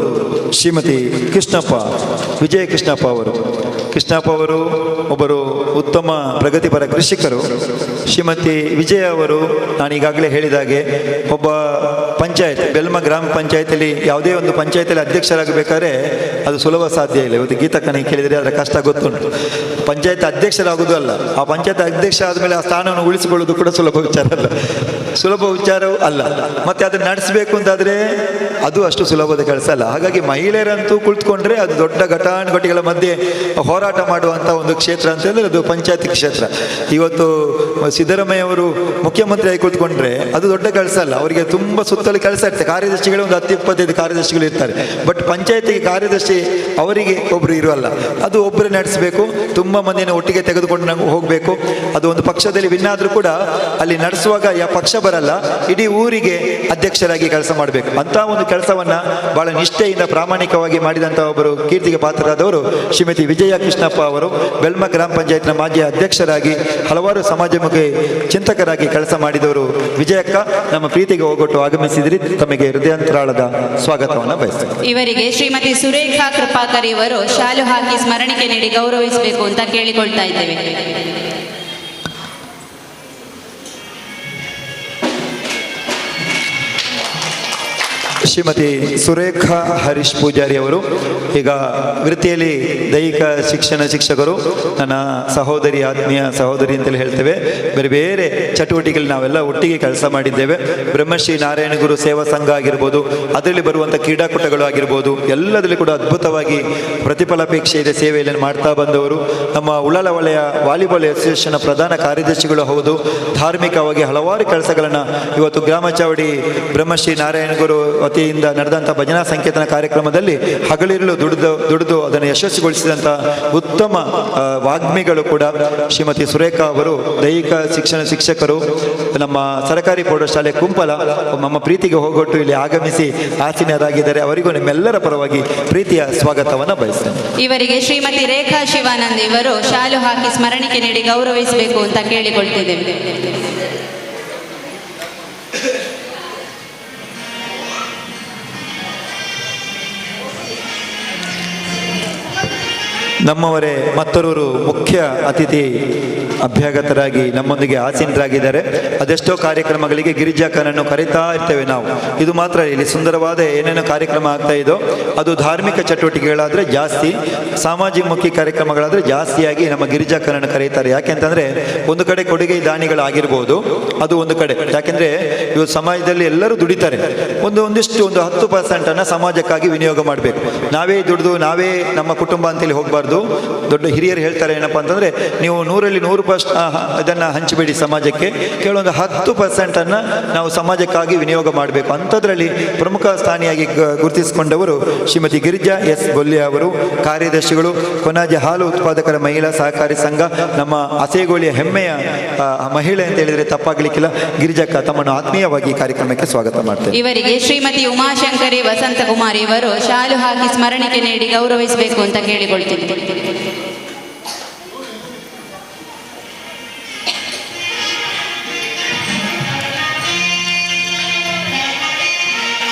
ಶ್ರೀಮತಿ ಕೃಷ್ಣಪ್ಪ, ವಿಜಯ ಕೃಷ್ಣಪ್ಪ ಅವರು. ಕೃಷ್ಣಪ್ಪ ಅವರು ಒಬ್ಬರು ಉತ್ತಮ ಪ್ರಗತಿಪರ ಕೃಷಿಕರು. ಶ್ರೀಮತಿ ವಿಜಯ ಅವರು ನಾನೀಗಾಗಲೇ ಹೇಳಿದಾಗೆ ಒಬ್ಬ ಪಂಚಾಯತ್, ಬೆಲ್ಮ ಗ್ರಾಮ ಪಂಚಾಯತಿಯಲ್ಲಿ ಯಾವುದೇ ಒಂದು ಪಂಚಾಯತಿಯಲ್ಲಿ ಅಧ್ಯಕ್ಷರಾಗಬೇಕಾದ್ರೆ ಅದು ಸುಲಭ ಸಾಧ್ಯ ಇಲ್ಲ. ಇವತ್ತು ಗೀತಕ್ಕನಿಗೆ ಕೇಳಿದರೆ ಅದರ ಕಷ್ಟ ಗೊತ್ತುಂಟು. ಪಂಚಾಯತ್ ಅಧ್ಯಕ್ಷರಾಗೋದು ಅಲ್ಲ, ಆ ಪಂಚಾಯತ್ ಅಧ್ಯಕ್ಷ ಆದಮೇಲೆ ಆ ಸ್ಥಾನವನ್ನು ಉಳಿಸಿಕೊಳ್ಳೋದು ಕೂಡ ಸುಲಭ ವಿಚಾರ ಅಲ್ಲ, ಸುಲಭ ವಿಚಾರವೂ ಅಲ್ಲ. ಮತ್ತು ಅದನ್ನು ನಡೆಸಬೇಕು ಅಂತಾದರೆ ಅದು ಅಷ್ಟು ಸುಲಭದ ಕೆಲಸ ಅಲ್ಲ. ಹಾಗಾಗಿ ಮಹಿಳೆಯರಂತೂ ಕುಳಿತುಕೊಂಡ್ರೆ ಅದು ದೊಡ್ಡ ಘಟಾನುಘಟಿಗಳ ಮಧ್ಯೆ ಹೋರಾಟ ಮಾಡುವಂಥ ಒಂದು ಕ್ಷೇತ್ರ ಅಂತ ಹೇಳಿದ್ರೆ ಅದು ಪಂಚಾಯತ್ ಕ್ಷೇತ್ರ. ಇವತ್ತು ಸಿದ್ದರಾಮಯ್ಯ ಅವರು ಮುಖ್ಯಮಂತ್ರಿಯಾಗಿ ಕುಳಿತುಕೊಂಡ್ರೆ ಅದು ದೊಡ್ಡ ಕೆಲಸ ಅಲ್ಲ, ಅವರಿಗೆ ತುಂಬ ಸುತ್ತಲೂ ಕೆಲಸ ಇರ್ತದೆ. ಕಾರ್ಯದರ್ಶಿಗಳು ಒಂದು 10-25 ಕಾರ್ಯದರ್ಶಿಗಳು ಇರ್ತಾರೆ, ಬಟ್ ಪಂಚಾಯತಿಗೆ ಕಾರ್ಯದರ್ಶಿ ಅವರಿಗೆ ಒಬ್ಬರು ಇರೋಲ್ಲ, ಅದು ಒಬ್ಬರೇ ನಡೆಸಬೇಕು, ತುಂಬ ಮಂದಿನ ಒಟ್ಟಿಗೆ ತೆಗೆದುಕೊಂಡು ನಾವು ಹೋಗಬೇಕು. ಅದು ಒಂದು ಪಕ್ಷದಲ್ಲಿ ವಿನ್ ಆದರೂ ಕೂಡ ಅಲ್ಲಿ ನಡೆಸುವಾಗ ಯಾವ ಪಕ್ಷ ಬರಲ್ಲ, ಇಡೀ ಊರಿಗೆ ಅಧ್ಯಕ್ಷರಾಗಿ ಕೆಲಸ ಮಾಡಬೇಕು. ಅಂಥ ಒಂದು ಕೆಲಸವನ್ನು ಭಾಳ ನಿಷ್ಠೆಯಿಂದ ಪ್ರಾಮಾಣಿಕವಾಗಿ ಮಾಡಿದಂಥ ಒಬ್ಬರು ಕೀರ್ತಿಗೆ ಪಾತ್ರರಾದವರು ಶ್ರೀಮತಿ ವಿಜಯ ಕೃಷ್ಣಪ್ಪ ಅವರು. ಬೆಲ್ಮ ಗ್ರಾಮ ಪಂಚಾಯತ್ನ ಮಾಜಿ ಅಧ್ಯಕ್ಷರಾಗಿ ಹಲವಾರು ಸಮಾಜಮುಖಿ ಚಿಂತಕರಾಗಿ ಕೆಲಸ ಮಾಡಿದವರು ವಿಜಯಕ್ಕ. ನಮ್ಮ ಪ್ರೀತಿಗೆ ಹೋಗೊಟ್ಟು ಆಗಮಿಸಿದ್ರಿ, ತಮಗೆ ಹೃದಯಾಂತರಾಳದ ಸ್ವಾಗತವನ್ನು ಬಯಸ್ತೇನೆ. ಇವರಿಗೆ ಶ್ರೀಮತಿ ಸುರೇಖಾ ಕೃಪಾಕರ್ ಇವರು ಶಾಲು ಹಾಕಿ ಸ್ಮರಣಿಕೆ ನೀಡಿ ಗೌರವಿಸಬೇಕು ಅಂತ ಕೇಳಿಕೊಳ್ತಾ ಇದ್ದೇವೆ. ಶ್ರೀಮತಿ ಸುರೇಖಾ ಹರೀಶ್ ಪೂಜಾರಿ ಅವರು ಈಗ ವೃತ್ತಿಯಲ್ಲಿ ದೈಹಿಕ ಶಿಕ್ಷಣ ಶಿಕ್ಷಕರು, ನನ್ನ ಸಹೋದರಿ, ಆತ್ಮೀಯ ಸಹೋದರಿ ಅಂತೇಳಿ ಹೇಳ್ತೇವೆ. ಬೇರೆ ಬೇರೆ ಚಟುವಟಿಕೆಗಳು ನಾವೆಲ್ಲ ಒಟ್ಟಿಗೆ ಕೆಲಸ ಮಾಡಿದ್ದೇವೆ. ಬ್ರಹ್ಮಶ್ರೀ ನಾರಾಯಣಗುರು ಸೇವಾ ಸಂಘ ಆಗಿರ್ಬೋದು, ಅದರಲ್ಲಿ ಬರುವಂಥ ಕ್ರೀಡಾಕೂಟಗಳು ಆಗಿರ್ಬೋದು, ಎಲ್ಲದರಲ್ಲಿ ಕೂಡ ಅದ್ಭುತವಾಗಿ ಪ್ರತಿಫಲಾಪೇಕ್ಷೆ ಇದೆ ಸೇವೆಯನ್ನು ಮಾಡ್ತಾ ಬಂದವರು. ನಮ್ಮ ಉಳ್ಳಾಲ ವಲಯ ವಾಲಿಬಾಲ್ ಅಸೋಸಿಯೇಷನ್ನ ಪ್ರಧಾನ ಕಾರ್ಯದರ್ಶಿಗಳು ಹೌದು. ಧಾರ್ಮಿಕವಾಗಿ ಹಲವಾರು ಕೆಲಸಗಳನ್ನು ಇವತ್ತು ಗ್ರಾಮ ಚಾವಡಿ ಬ್ರಹ್ಮಶ್ರೀ ನಾರಾಯಣಗುರು ವತಿಯಿಂದ ನಡೆದಂಥ ಭಜನಾ ಸಂಕೀರ್ತನ ಕಾರ್ಯಕ್ರಮದಲ್ಲಿ ಹಗಲಿರುಳು ದುಡಿದು ಅದನ್ನು ಯಶಸ್ವಿಗೊಳಿಸಿದಂಥ ಉತ್ತಮ ವಾಗ್ಮಿಗಳು ಕೂಡ ಶ್ರೀಮತಿ ಸುರೇಖಾ ಅವರು. ದೈಹಿಕ ಶಿಕ್ಷಣ ಶಿಕ್ಷಕರು, ನಮ್ಮ ಸರ್ಕಾರಿ ಪ್ರೌಢಶಾಲೆ ಕುಂಪಲ ನಮ್ಮ ಪ್ರೀತಿಗೆ ಹೋಗೊಟ್ಟು ಇಲ್ಲಿ ಆಗಮಿಸಿ ಆಸೀನರಾಗಿದ್ದಾರೆ. ಅವರಿಗೂ ನಿಮ್ಮೆಲ್ಲರ ಪರವಾಗಿ ಪ್ರೀತಿಯ ಸ್ವಾಗತವನ್ನು ಬಯಸ್ತೇನೆ. ಇವರಿಗೆ ಶ್ರೀಮತಿ ರೇಖಾ ಶಿವಾನಂದ್ ಇವರು ಶಾಲು ಹಾಕಿ ಸ್ಮರಣಿಕೆ ನೀಡಿ ಗೌರವಿಸಬೇಕು ಅಂತ ಕೇಳಿಕೊಳ್ತಿದ್ದೇವೆ. ನಮ್ಮವರೇ ಮತ್ತೊರವರು ಮುಖ್ಯ ಅತಿಥಿ ಅಭ್ಯಾಗತರಾಗಿ ನಮ್ಮೊಂದಿಗೆ ಆಸೀನರಾಗಿದ್ದಾರೆ. ಅದೆಷ್ಟೋ ಕಾರ್ಯಕ್ರಮಗಳಿಗೆ ಗಿರಿಜಾಕನನ್ನು ಕರೀತಾ ಇರ್ತೇವೆ ನಾವು. ಇದು ಮಾತ್ರ ಇಲ್ಲಿ ಸುಂದರವಾದ ಏನೇನೋ ಕಾರ್ಯಕ್ರಮ ಆಗ್ತಾ ಇದೋ ಅದು ಧಾರ್ಮಿಕ ಚಟುವಟಿಕೆಗಳಾದರೆ ಜಾಸ್ತಿ, ಸಾಮಾಜಿಕಮುಖಿ ಕಾರ್ಯಕ್ರಮಗಳಾದರೆ ಜಾಸ್ತಿಯಾಗಿ ನಮ್ಮ ಗಿರಿಜಾಕನನ್ನು ಕರೀತಾರೆ. ಯಾಕೆಂತಂದರೆ ಒಂದು ಕಡೆ ಕೊಡುಗೆ ದಾನಿಗಳಾಗಿರ್ಬೋದು, ಅದು ಒಂದು ಕಡೆ. ಯಾಕೆಂದರೆ ಇವತ್ತು ಸಮಾಜದಲ್ಲಿ ಎಲ್ಲರೂ ದುಡಿತಾರೆ, ಒಂದಿಷ್ಟು ಒಂದು 10% ಸಮಾಜಕ್ಕಾಗಿ ವಿನಿಯೋಗ ಮಾಡಬೇಕು. ನಾವೇ ದುಡಿದು ನಾವೇ ನಮ್ಮ ಕುಟುಂಬ ಅಂತೇಳಿ ಹೋಗಬಾರ್ದು. ದೊಡ್ಡ ಹಿರಿಯರು ಹೇಳ್ತಾರೆ ಏನಪ್ಪ ಅಂತಂದರೆ, ನೀವು 100ರಲ್ಲಿ 100% ಅದನ್ನು ಹಂಚಬೇಡಿ ಸಮಾಜಕ್ಕೆ, ಕೆಲವೊಂದು 10% ನಾವು ಸಮಾಜಕ್ಕಾಗಿ ವಿನಿಯೋಗ ಮಾಡಬೇಕು. ಅಂಥದ್ರಲ್ಲಿ ಪ್ರಮುಖ ಸ್ಥಾನಿಯಾಗಿ ಗುರುತಿಸಿಕೊಂಡವರು ಶ್ರೀಮತಿ ಗಿರಿಜಾ ಎಸ್ ಬೊಲ್ಯ ಅವರು, ಕಾರ್ಯದರ್ಶಿಗಳು, ಕೊನಾಜೆ ಹಾಲು ಉತ್ಪಾದಕರ ಮಹಿಳಾ ಸಹಕಾರಿ ಸಂಘ, ನಮ್ಮ ಅಸೇಗೋಳಿಯ ಹೆಮ್ಮೆಯ ಮಹಿಳೆ ಅಂತ ಹೇಳಿದರೆ ತಪ್ಪಾಗಲಿಕ್ಕಿಲ್ಲ. ಗಿರಿಜಕ್ಕ ತಮ್ಮನ್ನು ಆತ್ಮೀಯವಾಗಿ ಕಾರ್ಯಕ್ರಮಕ್ಕೆ ಸ್ವಾಗತ ಮಾಡ್ತೇನೆ. ಇವರಿಗೆ ಶ್ರೀಮತಿ ಉಮಾಶಂಕರಿ ವಸಂತಕುಮಾರಿ ಇವರು ಶಾಲು ಹಾಕಿ ಸ್ಮರಣಿಕೆ ನೀಡಿ ಗೌರವಿಸಬೇಕು ಅಂತ ಕೇಳಿಕೊಳ್ತೀನಿ.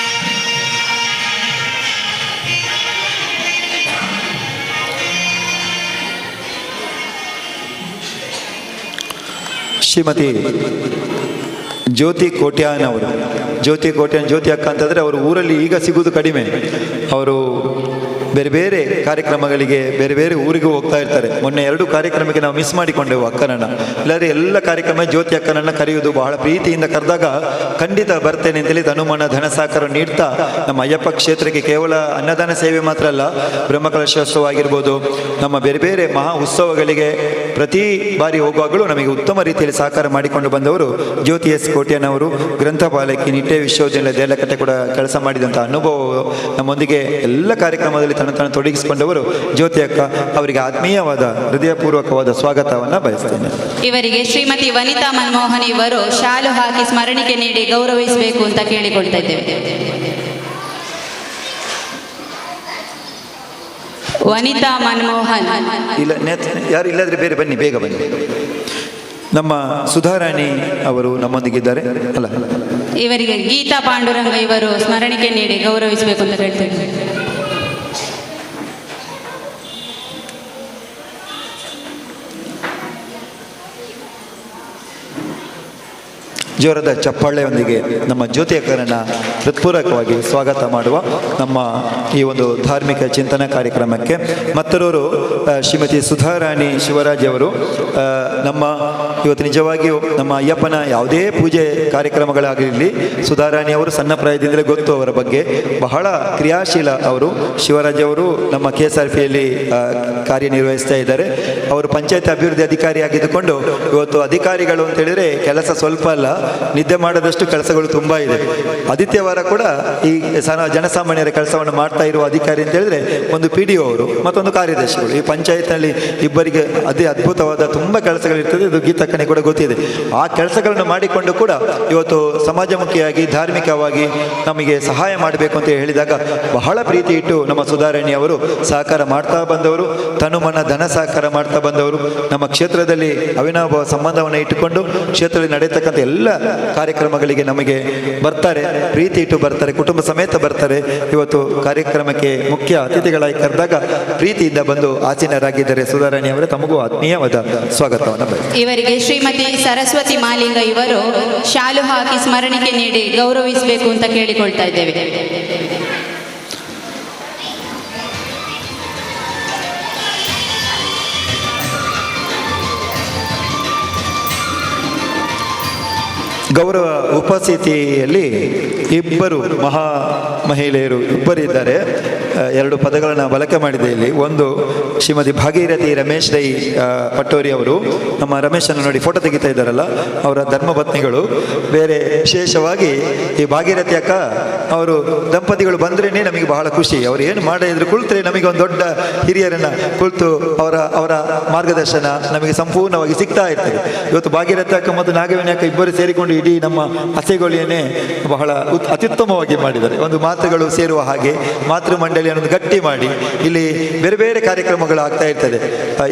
ಶ್ರೀಮತಿ ಜ್ಯೋತಿ ಕೋಟ್ಯಾನ್ ಅವರು, ಜ್ಯೋತಿ ಕೋಟ್ಯಾನ್, ಜ್ಯೋತಿ ಅಕ್ಕ ಅಂತಂದರೆ ಅವರು ಊರಲ್ಲಿ ಈಗ ಸಿಗುವುದು ಕಡಿಮೆ. ಅವರು ಬೇರೆ ಬೇರೆ ಕಾರ್ಯಕ್ರಮಗಳಿಗೆ ಬೇರೆ ಬೇರೆ ಊರಿಗೂ ಹೋಗ್ತಾ ಇರ್ತಾರೆ. ಮೊನ್ನೆ 2 ಕಾರ್ಯಕ್ರಮಕ್ಕೆ ನಾವು ಮಿಸ್ ಮಾಡಿಕೊಂಡೆವು ಅಕ್ಕನನ್ನು. ಇಲ್ಲಾಂದರೆ ಎಲ್ಲ ಕಾರ್ಯಕ್ರಮ ಜ್ಯೋತಿ ಅಕ್ಕನನ್ನು ಕರೆಯುವುದು ಬಹಳ ಪ್ರೀತಿಯಿಂದ ಕರೆದಾಗ ಖಂಡಿತ ಬರ್ತೇನೆ ಅಂತೇಳಿ ತನುಮನ ಧನ ಸಹಕಾರ ನೀಡ್ತಾ ನಮ್ಮ ಅಯ್ಯಪ್ಪ ಕ್ಷೇತ್ರಕ್ಕೆ ಕೇವಲ ಅನ್ನದಾನ ಸೇವೆ ಮಾತ್ರ ಅಲ್ಲ, ಬ್ರಹ್ಮಕಲಶೋತ್ಸವ ಆಗಿರ್ಬೋದು, ನಮ್ಮ ಬೇರೆ ಬೇರೆ ಮಹಾ ಉತ್ಸವಗಳಿಗೆ ಪ್ರತಿ ಬಾರಿ ಹೋಗುವಾಗಲೂ ನಮಗೆ ಉತ್ತಮ ರೀತಿಯಲ್ಲಿ ಸಹಕಾರ ಮಾಡಿಕೊಂಡು ಬಂದವರು ಜ್ಯೋತಿ ಎಸ್ ಕೋಟ್ಯನವರು. ಗ್ರಂಥಪಾಲಕಿ, ನಿಟ್ಟೆ ವಿಶ್ವವಿದ್ಯಾಲಯ ದೇಲಕಟ್ಟೆ ಕೂಡ ಕೆಲಸ ಮಾಡಿದಂಥ ಅನುಭವ ನಮ್ಮೊಂದಿಗೆ ಎಲ್ಲ ಕಾರ್ಯಕ್ರಮದಲ್ಲಿ ತನ್ನ ತನ್ನ ತೊಡಗಿಸಿಕೊಂಡವರು ಜ್ಯೋತಿ ಅಕ್ಕ. ಅವರಿಗೆ ಆತ್ಮೀಯವಾದ ಹೃದಯಪೂರ್ವಕವಾದ ಸ್ವಾಗತವನ್ನು ಬಯಸ್ತೇನೆ. ಇವರಿಗೆ ಶ್ರೀಮತಿ ವನಿತಾ ಮನಮೋಹನ್ ಇವರು ಶಾಲು ಹಾಕಿ ಸ್ಮರಣಿಕೆ ನೀಡಿ ಗೌರವಿಸಬೇಕು ಅಂತ ಕೇಳಿಕೊಳ್ತಾ ಇದ್ದೇವೆ. ವನಿತಾ ಮನಮೋಹನ್ ಇಲ್ಲ, ಯಾರು ಇಲ್ಲಾದ್ರೆ ಬೇರೆ ಬನ್ನಿ, ಬೇಗ ಬನ್ನಿ. ನಮ್ಮ ಸುಧಾರಾಣಿ ಅವರು ನಮ್ಮೊಂದಿಗಿದ್ದಾರೆ ಅಲ್ಲ? ಇವರಿಗೆ ಗೀತಾ ಪಾಂಡುರಂಗ ಇವರು ಸ್ಮರಣಿಕೆ ನೀಡಿ ಗೌರವಿಸಬೇಕು ಅಂತ ಹೇಳ್ತೇವೆ. ಜೋರದ ಚಪ್ಪಾಳೆಯೊಂದಿಗೆ ನಮ್ಮ ಜ್ಯೋತಿ ಅಕ್ಕರನ್ನು ಹೃತ್ಪೂರ್ವಕವಾಗಿ ಸ್ವಾಗತ ಮಾಡುವ ನಮ್ಮ ಈ ಒಂದು ಧಾರ್ಮಿಕ ಚಿಂತನಾ ಕಾರ್ಯಕ್ರಮಕ್ಕೆ. ಮತ್ತೊರವರು ಶ್ರೀಮತಿ ಸುಧಾರಾಣಿ ಶಿವರಾಜ್ ಅವರು. ನಮ್ಮ ಇವತ್ತು ನಿಜವಾಗಿಯೂ ನಮ್ಮ ಅಯ್ಯಪ್ಪನ ಯಾವುದೇ ಪೂಜೆ ಕಾರ್ಯಕ್ರಮಗಳಾಗಲಿ ಸುಧಾರಾಣಿ ಅವರು ಸಣ್ಣ ಪ್ರಾಯದಿಂದಲೇ ಗೊತ್ತು ಅವರ ಬಗ್ಗೆ, ಬಹಳ ಕ್ರಿಯಾಶೀಲ ಅವರು. ಶಿವರಾಜ್ ಅವರು ನಮ್ಮ KSRPಯಲ್ಲಿ ಕಾರ್ಯನಿರ್ವಹಿಸ್ತಾ ಇದ್ದಾರೆ. ಅವರು ಪಂಚಾಯತ್ ಅಭಿವೃದ್ಧಿ ಅಧಿಕಾರಿಯಾಗಿದ್ದುಕೊಂಡು ಇವತ್ತು ಅಧಿಕಾರಿಗಳು ಅಂತೇಳಿದರೆ ಕೆಲಸ ಸ್ವಲ್ಪ ಅಲ್ಲ, ನಿದ್ದೆ ಮಾಡದಷ್ಟು ಕೆಲಸಗಳು ತುಂಬ ಇದೆ. ಆದಿತ್ಯವಾರ ಕೂಡ ಈ ಜನಸಾಮಾನ್ಯರ ಕೆಲಸವನ್ನು ಮಾಡ್ತಾ ಇರುವ ಅಧಿಕಾರಿ ಅಂತ ಹೇಳಿದ್ರೆ ಒಂದು PDO ಅವರು ಮತ್ತೊಂದು ಕಾರ್ಯದರ್ಶಿಗಳು. ಈ ಪಂಚಾಯತ್ನಲ್ಲಿ ಇಬ್ಬರಿಗೆ ಅದೇ ಅದ್ಭುತವಾದ ತುಂಬ ಕೆಲಸಗಳಿರ್ತದೆ, ಇದು ಗೀತಕ್ಕನೆ ಕೂಡ ಗೊತ್ತಿದೆ. ಆ ಕೆಲಸಗಳನ್ನು ಮಾಡಿಕೊಂಡು ಕೂಡ ಇವತ್ತು ಸಮಾಜಮುಖಿಯಾಗಿ ಧಾರ್ಮಿಕವಾಗಿ ನಮಗೆ ಸಹಾಯ ಮಾಡಬೇಕು ಅಂತ ಹೇಳಿದಾಗ ಬಹಳ ಪ್ರೀತಿ ಇಟ್ಟು ನಮ್ಮ ಸುಧಾರಾಣಿ ಅವರು ಸಹಕಾರ ಮಾಡ್ತಾ ಬಂದವರು, ತನುಮನ ಧನ ಸಹಕಾರ ಮಾಡ್ತಾ ಬಂದವರು. ನಮ್ಮ ಕ್ಷೇತ್ರದಲ್ಲಿ ಅವಿನಾಭಾವ ಸಂಬಂಧವನ್ನು ಇಟ್ಟುಕೊಂಡು ಕ್ಷೇತ್ರದಲ್ಲಿ ನಡೆಯತಕ್ಕಂಥ ಎಲ್ಲ ಕಾರ್ಯಕ್ರಮಗಳಿಗೆ ನಮಗೆ ಬರ್ತಾರೆ, ಪ್ರೀತಿ ಇಟ್ಟು ಬರ್ತಾರೆ, ಕುಟುಂಬ ಸಮೇತ ಬರ್ತಾರೆ. ಇವತ್ತು ಕಾರ್ಯಕ್ರಮಕ್ಕೆ ಮುಖ್ಯ ಅತಿಥಿಗಳಾಗಿ ಕರೆದಾಗ ಪ್ರೀತಿಯಿಂದ ಬಂದು ಆಸೀನರಾಗಿದ್ದಾರೆ ಸುಧಾರಾಣಿ ಅವರೇ. ತಮಗೂ ಆತ್ಮೀಯವಾದ ಸ್ವಾಗತವನ್ನು ಬಯಸ್ತೇನೆ. ಇವರಿಗೆ ಶ್ರೀಮತಿ ಸರಸ್ವತಿ ಮಾಲಿಂಗ ಇವರು ಶಾಲು ಹಾಕಿ ಸ್ಮರಣಿಕೆ ನೀಡಿ ಗೌರವಿಸಬೇಕು ಅಂತ ಕೇಳಿಕೊಳ್ತಾ ಇದ್ದೇವೆ. ಗೌರವ ಉಪಸ್ಥಿತಿಯಲ್ಲಿ ಇಬ್ಬರು ಮಹಾ ಮಹಿಳೆಯರು ಇಬ್ಬರಿದ್ದಾರೆ. 2 ಪದಗಳನ್ನು ಬಳಕೆ ಮಾಡಿದೆ ಇಲ್ಲಿ. ಒಂದು ಶ್ರೀಮತಿ ಭಾಗೀರಥಿ ರಮೇಶ್ ರೈ ಪಟ್ಟೋರಿ ಅವರು, ನಮ್ಮ ರಮೇಶನ್ನು ನೋಡಿ ಫೋಟೋ ತೆಗಿತಾ ಇದ್ದಾರಲ್ಲ, ಅವರ ಧರ್ಮಪತ್ನಿಗಳು. ಬೇರೆ ವಿಶೇಷವಾಗಿ ಈ ಭಾಗೀರಥಿ ಅಕ್ಕ ಅವರು ದಂಪತಿಗಳು ಬಂದ್ರೇ ನಮಗೆ ಬಹಳ ಖುಷಿ. ಅವರು ಏನು ಮಾಡಿದ್ರು ಕುಳಿತರೆ ನಮಗೆ ಒಂದು ದೊಡ್ಡ ಹಿರಿಯರನ್ನು ಕುಳಿತು ಅವರ ಅವರ ಮಾರ್ಗದರ್ಶನ ನಮಗೆ ಸಂಪೂರ್ಣವಾಗಿ ಸಿಗ್ತಾ ಇರ್ತದೆ. ಇವತ್ತು ಭಾಗೀರಥಿ ಅಕ್ಕ ಮತ್ತು ನಾಗವೇಣಿ ಅಕ್ಕ ಇಬ್ಬರು ಸೇರಿಕೊಂಡು ಇಡೀ ನಮ್ಮ ಅಸೆಗೋಳಿಯನ್ನೇ ಬಹಳ ಅತ್ಯುತ್ತಮವಾಗಿ ಮಾಡಿದ್ದಾರೆ. ಒಂದು ಮಾತುಗಳು ಸೇರುವ ಹಾಗೆ ಮಾತೃ ಮಂಡಳಿಯನ್ನು ಗಟ್ಟಿ ಮಾಡಿ ಇಲ್ಲಿ ಬೇರೆ ಬೇರೆ ಕಾರ್ಯಕ್ರಮಗಳು ಆಗ್ತಾ ಇರ್ತದೆ.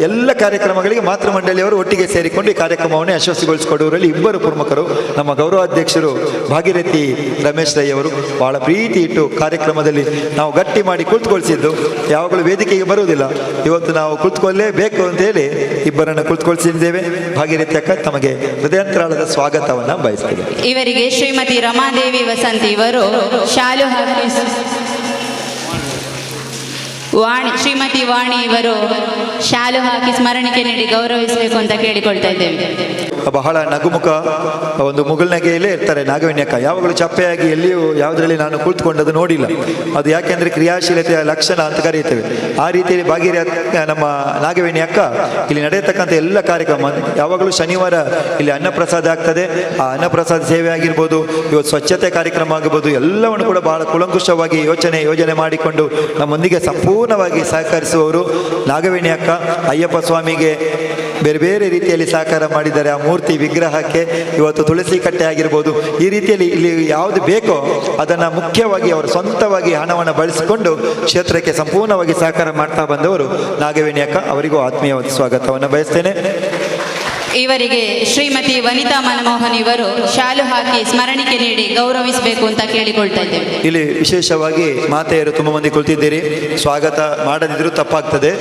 ಎಲ್ಲ ಕಾರ್ಯಕ್ರಮಗಳಿಗೆ ಮಾತೃ ಮಂಡಳಿಯವರು ಒಟ್ಟಿಗೆ ಸೇರಿಕೊಂಡು ಈ ಕಾರ್ಯಕ್ರಮವನ್ನು ಯಶಸ್ವಿಗೊಳಿಸಿಕೊಡುವರಲ್ಲಿ ಇಬ್ಬರು ಪ್ರಮುಖರು ನಮ್ಮ ಗೌರವಾಧ್ಯಕ್ಷರು ಭಾಗೀರಥಿ ರಮೇಶ್ ರೈ ಅವರು ಬಹಳ ಪ್ರೀತಿ ಇಟ್ಟು ಕಾರ್ಯಕ್ರಮದಲ್ಲಿ ನಾವು ಗಟ್ಟಿ ಮಾಡಿ ಕುಳಿತುಕೊಳಿಸಿದ್ದು. ಯಾವಾಗಲೂ ವೇದಿಕೆಗೆ ಬರುವುದಿಲ್ಲ, ಇವತ್ತು ನಾವು ಕುಳಿತುಕೊಳ್ಳಲೇಬೇಕು ಅಂತೇಳಿ ಇಬ್ಬರನ್ನು ಕುಳಿತುಕೊಳಿಸಿದ್ದೇವೆ. ಭಾಗೀರಥಿ ಅಕ್ಕ ತಮಗೆ ಹೃದಯಾಂತರಾಳದ ಸ್ವಾಗತವನ್ನು ಬಯಸ್ತೇವೆ. ಇವರಿಗೆ ಶ್ರೀಮತಿ ರಮಾದೇವಿ ವಸಂತಿ ಇವರು ಶಾಲು ಹಾಕಿ ವಾಣಿ, ಶ್ರೀಮತಿ ವಾಣಿ ಇವರು ಶಾಲು ಹಾಕಿ ಸ್ಮರಣಿಕೆ ನೀಡಿ ಗೌರವಿಸಬೇಕು ಅಂತ ಕೇಳಿಕೊಳ್ತಾ ಇದ್ದೇವೆ. ಬಹಳ ನಗುಮುಖ, ಒಂದು ಮುಗುಳ್ನಗೆಯಲ್ಲೇ ಇರ್ತಾರೆ ನಾಗವೇಣಿ ಅಕ್ಕ. ಯಾವಾಗಲೂ ಚಪ್ಪೆಯಾಗಿ ಎಲ್ಲಿಯೂ ಯಾವುದರಲ್ಲಿ ನಾನು ಕುಳಿತುಕೊಂಡದ್ದು ನೋಡಿಲ್ಲ. ಅದು ಯಾಕೆಂದರೆ ಕ್ರಿಯಾಶೀಲತೆಯ ಲಕ್ಷಣ ಅಂತ ಕರೆಯುತ್ತೇವೆ. ಆ ರೀತಿಯಲ್ಲಿ ಭಾಗೀರಥಿ ನಮ್ಮ ನಾಗವೇಣಿ ಅಕ್ಕ ಇಲ್ಲಿ ನಡೆಯತಕ್ಕಂಥ ಎಲ್ಲ ಕಾರ್ಯಕ್ರಮ, ಯಾವಾಗಲೂ ಶನಿವಾರ ಇಲ್ಲಿ ಅನ್ನಪ್ರಸಾದ ಆಗ್ತದೆ. ಆ ಅನ್ನಪ್ರಸಾದ ಸೇವೆ ಆಗಿರ್ಬೋದು, ಇವತ್ತು ಸ್ವಚ್ಛತೆ ಕಾರ್ಯಕ್ರಮ ಆಗಿರ್ಬೋದು, ಎಲ್ಲವನ್ನು ಕೂಡ ಬಹಳ ಕುಲಂಕುಷವಾಗಿ ಯೋಜನೆ ಮಾಡಿಕೊಂಡು ನಮ್ಮೊಂದಿಗೆ ಸಂಪೂರ್ಣವಾಗಿ ಸಹಕರಿಸುವವರು ನಾಗವೇಣಿ ಅಕ್ಕ. ಅಯ್ಯಪ್ಪ ಸ್ವಾಮಿಗೆ ಬೇರೆ ಬೇರೆ ರೀತಿಯಲ್ಲಿ ಸಹಕಾರ ಮಾಡಿದ್ದಾರೆ. ಆ ಮೂರ್ತಿ ವಿಗ್ರಹಕ್ಕೆ ಇವತ್ತು ತುಳಸಿ ಕಟ್ಟೆ ಆಗಿರ್ಬೋದು, ಈ ರೀತಿಯಲ್ಲಿ ಇಲ್ಲಿ ಯಾವುದು ಬೇಕೋ ಅದನ್ನು ಮುಖ್ಯವಾಗಿ ಅವರು ಸ್ವಂತವಾಗಿ ಹಣವನ್ನು ಬಳಸಿಕೊಂಡು ಕ್ಷೇತ್ರಕ್ಕೆ ಸಂಪೂರ್ಣವಾಗಿ ಸಹಕಾರ ಮಾಡ್ತಾ ಬಂದವರು ನಾಗವೇಣಿ ಅಕ್ಕ. ಅವರಿಗೂ ಆತ್ಮೀಯವಾದ ಸ್ವಾಗತವನ್ನು ಬಯಸ್ತೇನೆ. ಇವರಿಗೆ ಶ್ರೀಮತಿ ವನಿತಾ ಮನಮೋಹನ್ ಇವರು ಶಾಲು ಹಾಕಿ ಸ್ಮರಣಿಕೆ ನೀಡಿ ಗೌರವಿಸಬೇಕು ಅಂತ ಕೇಳಿಕೊಳ್ತಾ ಇದ್ದೇವೆ. ಇಲ್ಲಿ ವಿಶೇಷವಾಗಿ ಮಾತೆಯರು ತುಂಬ ಮಂದಿ ಕುಳಿತಿದ್ದೀರಿ. ಸ್ವಾಗತ ಮಾಡದಿದ್ರೂ ತಪ್ಪಾಗ್ತದೆ.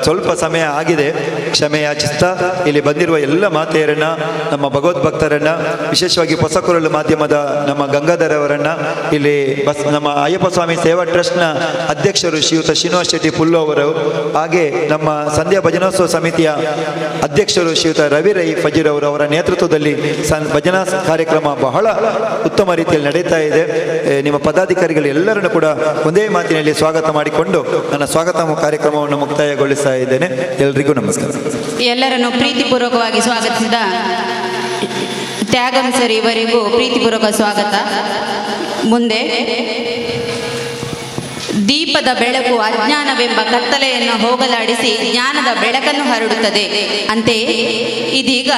ಸ್ವಲ್ಪ ಸಮಯ ಆಗಿದೆ, ಕ್ಷಮೆ ಯಾಚಿಸ್ತಾ ಇಲ್ಲಿ ಬಂದಿರುವ ಎಲ್ಲ ಮಾತೆಯರನ್ನ, ನಮ್ಮ ಭಗವದ್ಭಕ್ತರನ್ನ, ವಿಶೇಷವಾಗಿ ಹೊಸಕೊರಳು ಮಾಧ್ಯಮದ ನಮ್ಮ ಗಂಗಾಧರ್ ಅವರನ್ನ, ಇಲ್ಲಿ ಬಸ್ ನಮ್ಮ ಅಯ್ಯಪ್ಪ ಸ್ವಾಮಿ ಸೇವಾ ಟ್ರಸ್ಟ್ನ ಅಧ್ಯಕ್ಷರು ಶ್ರೀಯುತ ಶ್ರೀನಿವಾಸ್ ಶೆಟ್ಟಿ ಪುಲ್ಲು ಅವರು, ಹಾಗೆ ನಮ್ಮ ಸಂಧ್ಯಾ ಭಜನೋತ್ಸವ ಸಮಿತಿಯ ಅಧ್ಯಕ್ಷರು ಶ್ರೀಯುತ ರವಿ ರೈ ಫಜೀರ್ ಅವರು, ಅವರ ನೇತೃತ್ವದಲ್ಲಿ ಭಜನಾ ಕಾರ್ಯಕ್ರಮ ಬಹಳ ಉತ್ತಮ ರೀತಿಯಲ್ಲಿ ನಡೀತಾ ಇದೆ. ನಿಮ್ಮ ಪದಾಧಿಕಾರಿಗಳು ಎಲ್ಲರನ್ನು ಕೂಡ ಒಂದೇ ಮಾತಿನಲ್ಲಿ ಸ್ವಾಗತ ಮಾಡಿಕೊಂಡು ನನ್ನ ಸ್ವಾಗತ ಕಾರ್ಯಕ್ರಮವನ್ನು ಮುಕ್ತಾಯಗೊಳಿಸ್ತಾ ಇದ್ದೇನೆ. ಎಲ್ರಿಗೂ ನಮಸ್ಕಾರ. ಎಲ್ಲರನ್ನು ಪ್ರೀತಿಪೂರ್ವಕವಾಗಿ ಸ್ವಾಗತಿಸಿದ ತ್ಯಾಗಂ ಸರ್ ಇವರಿಗೂ ಪ್ರೀತಿಪೂರ್ವಕ ಸ್ವಾಗತ. ಮುಂದೆ ದೀಪದ ಬೆಳಕು ಅಜ್ಞಾನವೆಂಬ ಕತ್ತಲೆಯನ್ನು ಹೋಗಲಾಡಿಸಿ ಜ್ಞಾನದ ಬೆಳಕನ್ನು ಹರಡುತ್ತದೆ. ಅಂತೆಯೇ ಇದೀಗ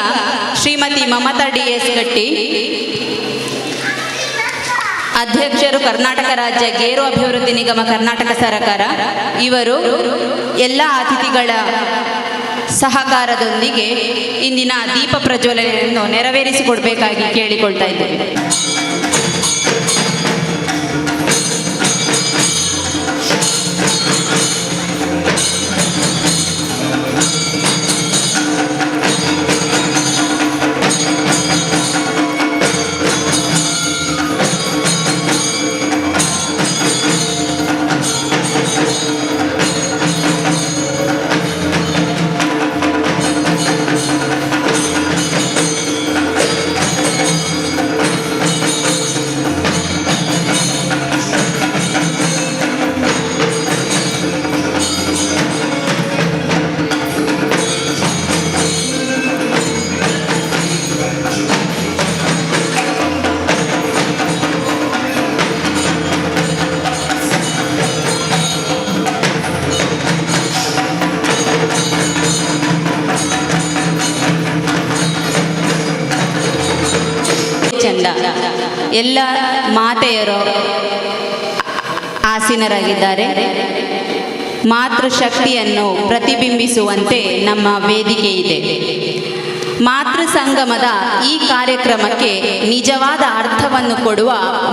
ಶ್ರೀಮತಿ ಮಮತಾ ಡಿ.ಎಸ್. ಗಟ್ಟಿ, ಅಧ್ಯಕ್ಷರು, ಕರ್ನಾಟಕ ರಾಜ್ಯ ಗೇರು ಅಭಿವೃದ್ಧಿ ನಿಗಮ, ಕರ್ನಾಟಕ ಸರ್ಕಾರ, ಇವರು ಎಲ್ಲ ಅತಿಥಿಗಳ ಸಹಕಾರದೊಂದಿಗೆ ಇಂದಿನ ದೀಪ ಪ್ರಜ್ವಲನೆಯನ್ನು ನೆರವೇರಿಸಿಕೊಡ್ಬೇಕಾಗಿ ಕೇಳಿಕೊಳ್ತಾ ಇದ್ದೇವೆ. ಚಂದ ಎಲ್ಲ ಮಾತೆಯರು ಆಸೀನರಾಗಿದ್ದಾರೆ. ಮಾತೃಶಕ್ತಿಯನ್ನು ಪ್ರತಿಬಿಂಬಿಸುವಂತೆ ನಮ್ಮ ವೇದಿಕೆ ಇದೆ. ಮಾತೃ ಸಂಗಮದ ಈ ಕಾರ್ಯಕ್ರಮಕ್ಕೆ ನಿಜವಾದ ಅರ್ಥವನ್ನು ಕೊಡುವ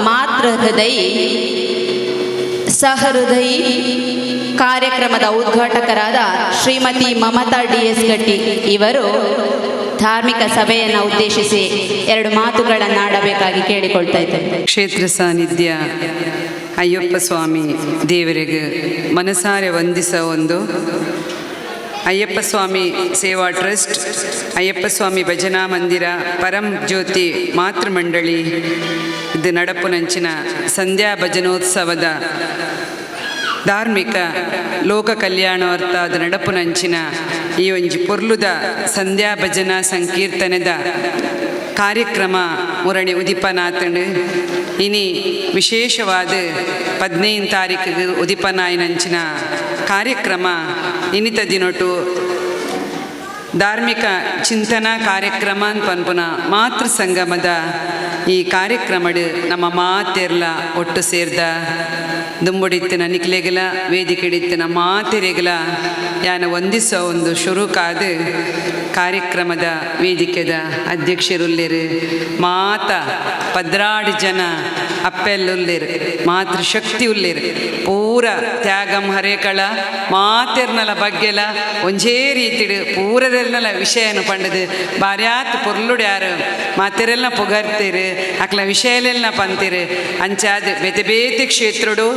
ಮಾತೃ ಹೃದಯಿ ಸಹೃದಯಿ ಕಾರ್ಯಕ್ರಮದ ಉದ್ಘಾಟಕರಾದ ಶ್ರೀಮತಿ ಮಮತಾ ಡಿ.ಎಸ್. ಗಟ್ಟಿ ಇವರು ಧಾರ್ಮಿಕ ಸಭೆಯನ್ನು ಉದ್ದೇಶಿಸಿ ಎರಡು ಮಾತುಗಳನ್ನಾಡಬೇಕಾಗಿ ಕೇಳಿಕೊಳ್ತಾ ಇದ್ದೇನೆ. ಕ್ಷೇತ್ರ ಸಾನ್ನಿಧ್ಯ ಅಯ್ಯಪ್ಪ ಸ್ವಾಮಿ ದೇವರಿಗೆ ಮನಸಾರೆ ವಂದಿಸ ಒಂದು ಅಯ್ಯಪ್ಪ ಸ್ವಾಮಿ ಸೇವಾ ಟ್ರಸ್ಟ್, ಅಯ್ಯಪ್ಪ ಸ್ವಾಮಿ ಭಜನಾ ಮಂದಿರ, ಪರಂ ಜ್ಯೋತಿ ಮಾತೃಮಂಡಳಿ ಇದು ನಡಪುನಂಚಿನ ಸಂಧ್ಯಾ ಭಜನೋತ್ಸವದ ಧಾರ್ಮಿಕ ಲೋಕ ಕಲ್ಯಾಣಾರ್ಥಾದ ನಡಪುನಂಚಿನ ಈ ಒಂಜಿ ಪೊರ್ಲುದ ಸಂಧ್ಯಾ ಭಜನಾ ಸಂಕೀರ್ತನೆದ ಕಾರ್ಯಕ್ರಮ ಮುರಣಿ ಉದಿಪನಾತಂಡು. ಇನಿ ವಿಶೇಷವಾದ 15 ತಾರೀಕಿಗೆ ಉದಿಪನಾಯಿನಂಚಿನ ಕಾರ್ಯಕ್ರಮ ಇನಿತ ದಿನೊಟು ಧಾರ್ಮಿಕ ಚಿಂತನಾ ಕಾರ್ಯಕ್ರಮ ಪನ್ಪುನ ಮಾತೃ ಸಂಗಮದ ಈ ಕಾರ್ಯಕ್ರಮಡು ನಮ್ಮ ಮಾತೆರ್ಲ ಒಟ್ಟು ಸೇರ್ದ ದುಂಬುಡಿತ್ತಿನ ನಿಕ್ಲೆಗಲ ವೇದಿಕೆಡಿತ್ತಿನ ಮಾತೆರೆಗಲ ಯಾನ ವಂದಿಸೋ ಒಂದು ಶುರುಕಾದ ಕಾರ್ಯಕ್ರಮದ ವೇದಿಕೆದ ಅಧ್ಯಕ್ಷರುಲ್ಲೇರು, ಮಾತ 12 ಜನ ಅಪ್ಪೆಲ್ಲುಲ್ಲೇರು, ಮಾತೃಶಕ್ತಿ ಉಲ್ಲೇರು, ಪೂರ ತ್ಯಾಗಂ ಹರೇಕಳ ಮಾತೆರ್ನಲ ಬಗ್ಗೆಲ ಒಂಜೇ ರೀತಿಡು ಪೂರದೆರ್ನಲ ವಿಷಯನು ಪಂಡದು ಬಾರ್ಯಾತ್ ಪೊರ್ಲುಡ್ಯಾರು ಮಾತೆರೆಲ್ಲ ಪುಗರ್ತೀರು, ಅಕ್ಲ ವಿಷಯಲೆಲ್ಲ ಪಂತೀರು. ಅಂಚಾದ ಬೇತೆ ಬೇತೆ ಕ್ಷೇತ್ರಡು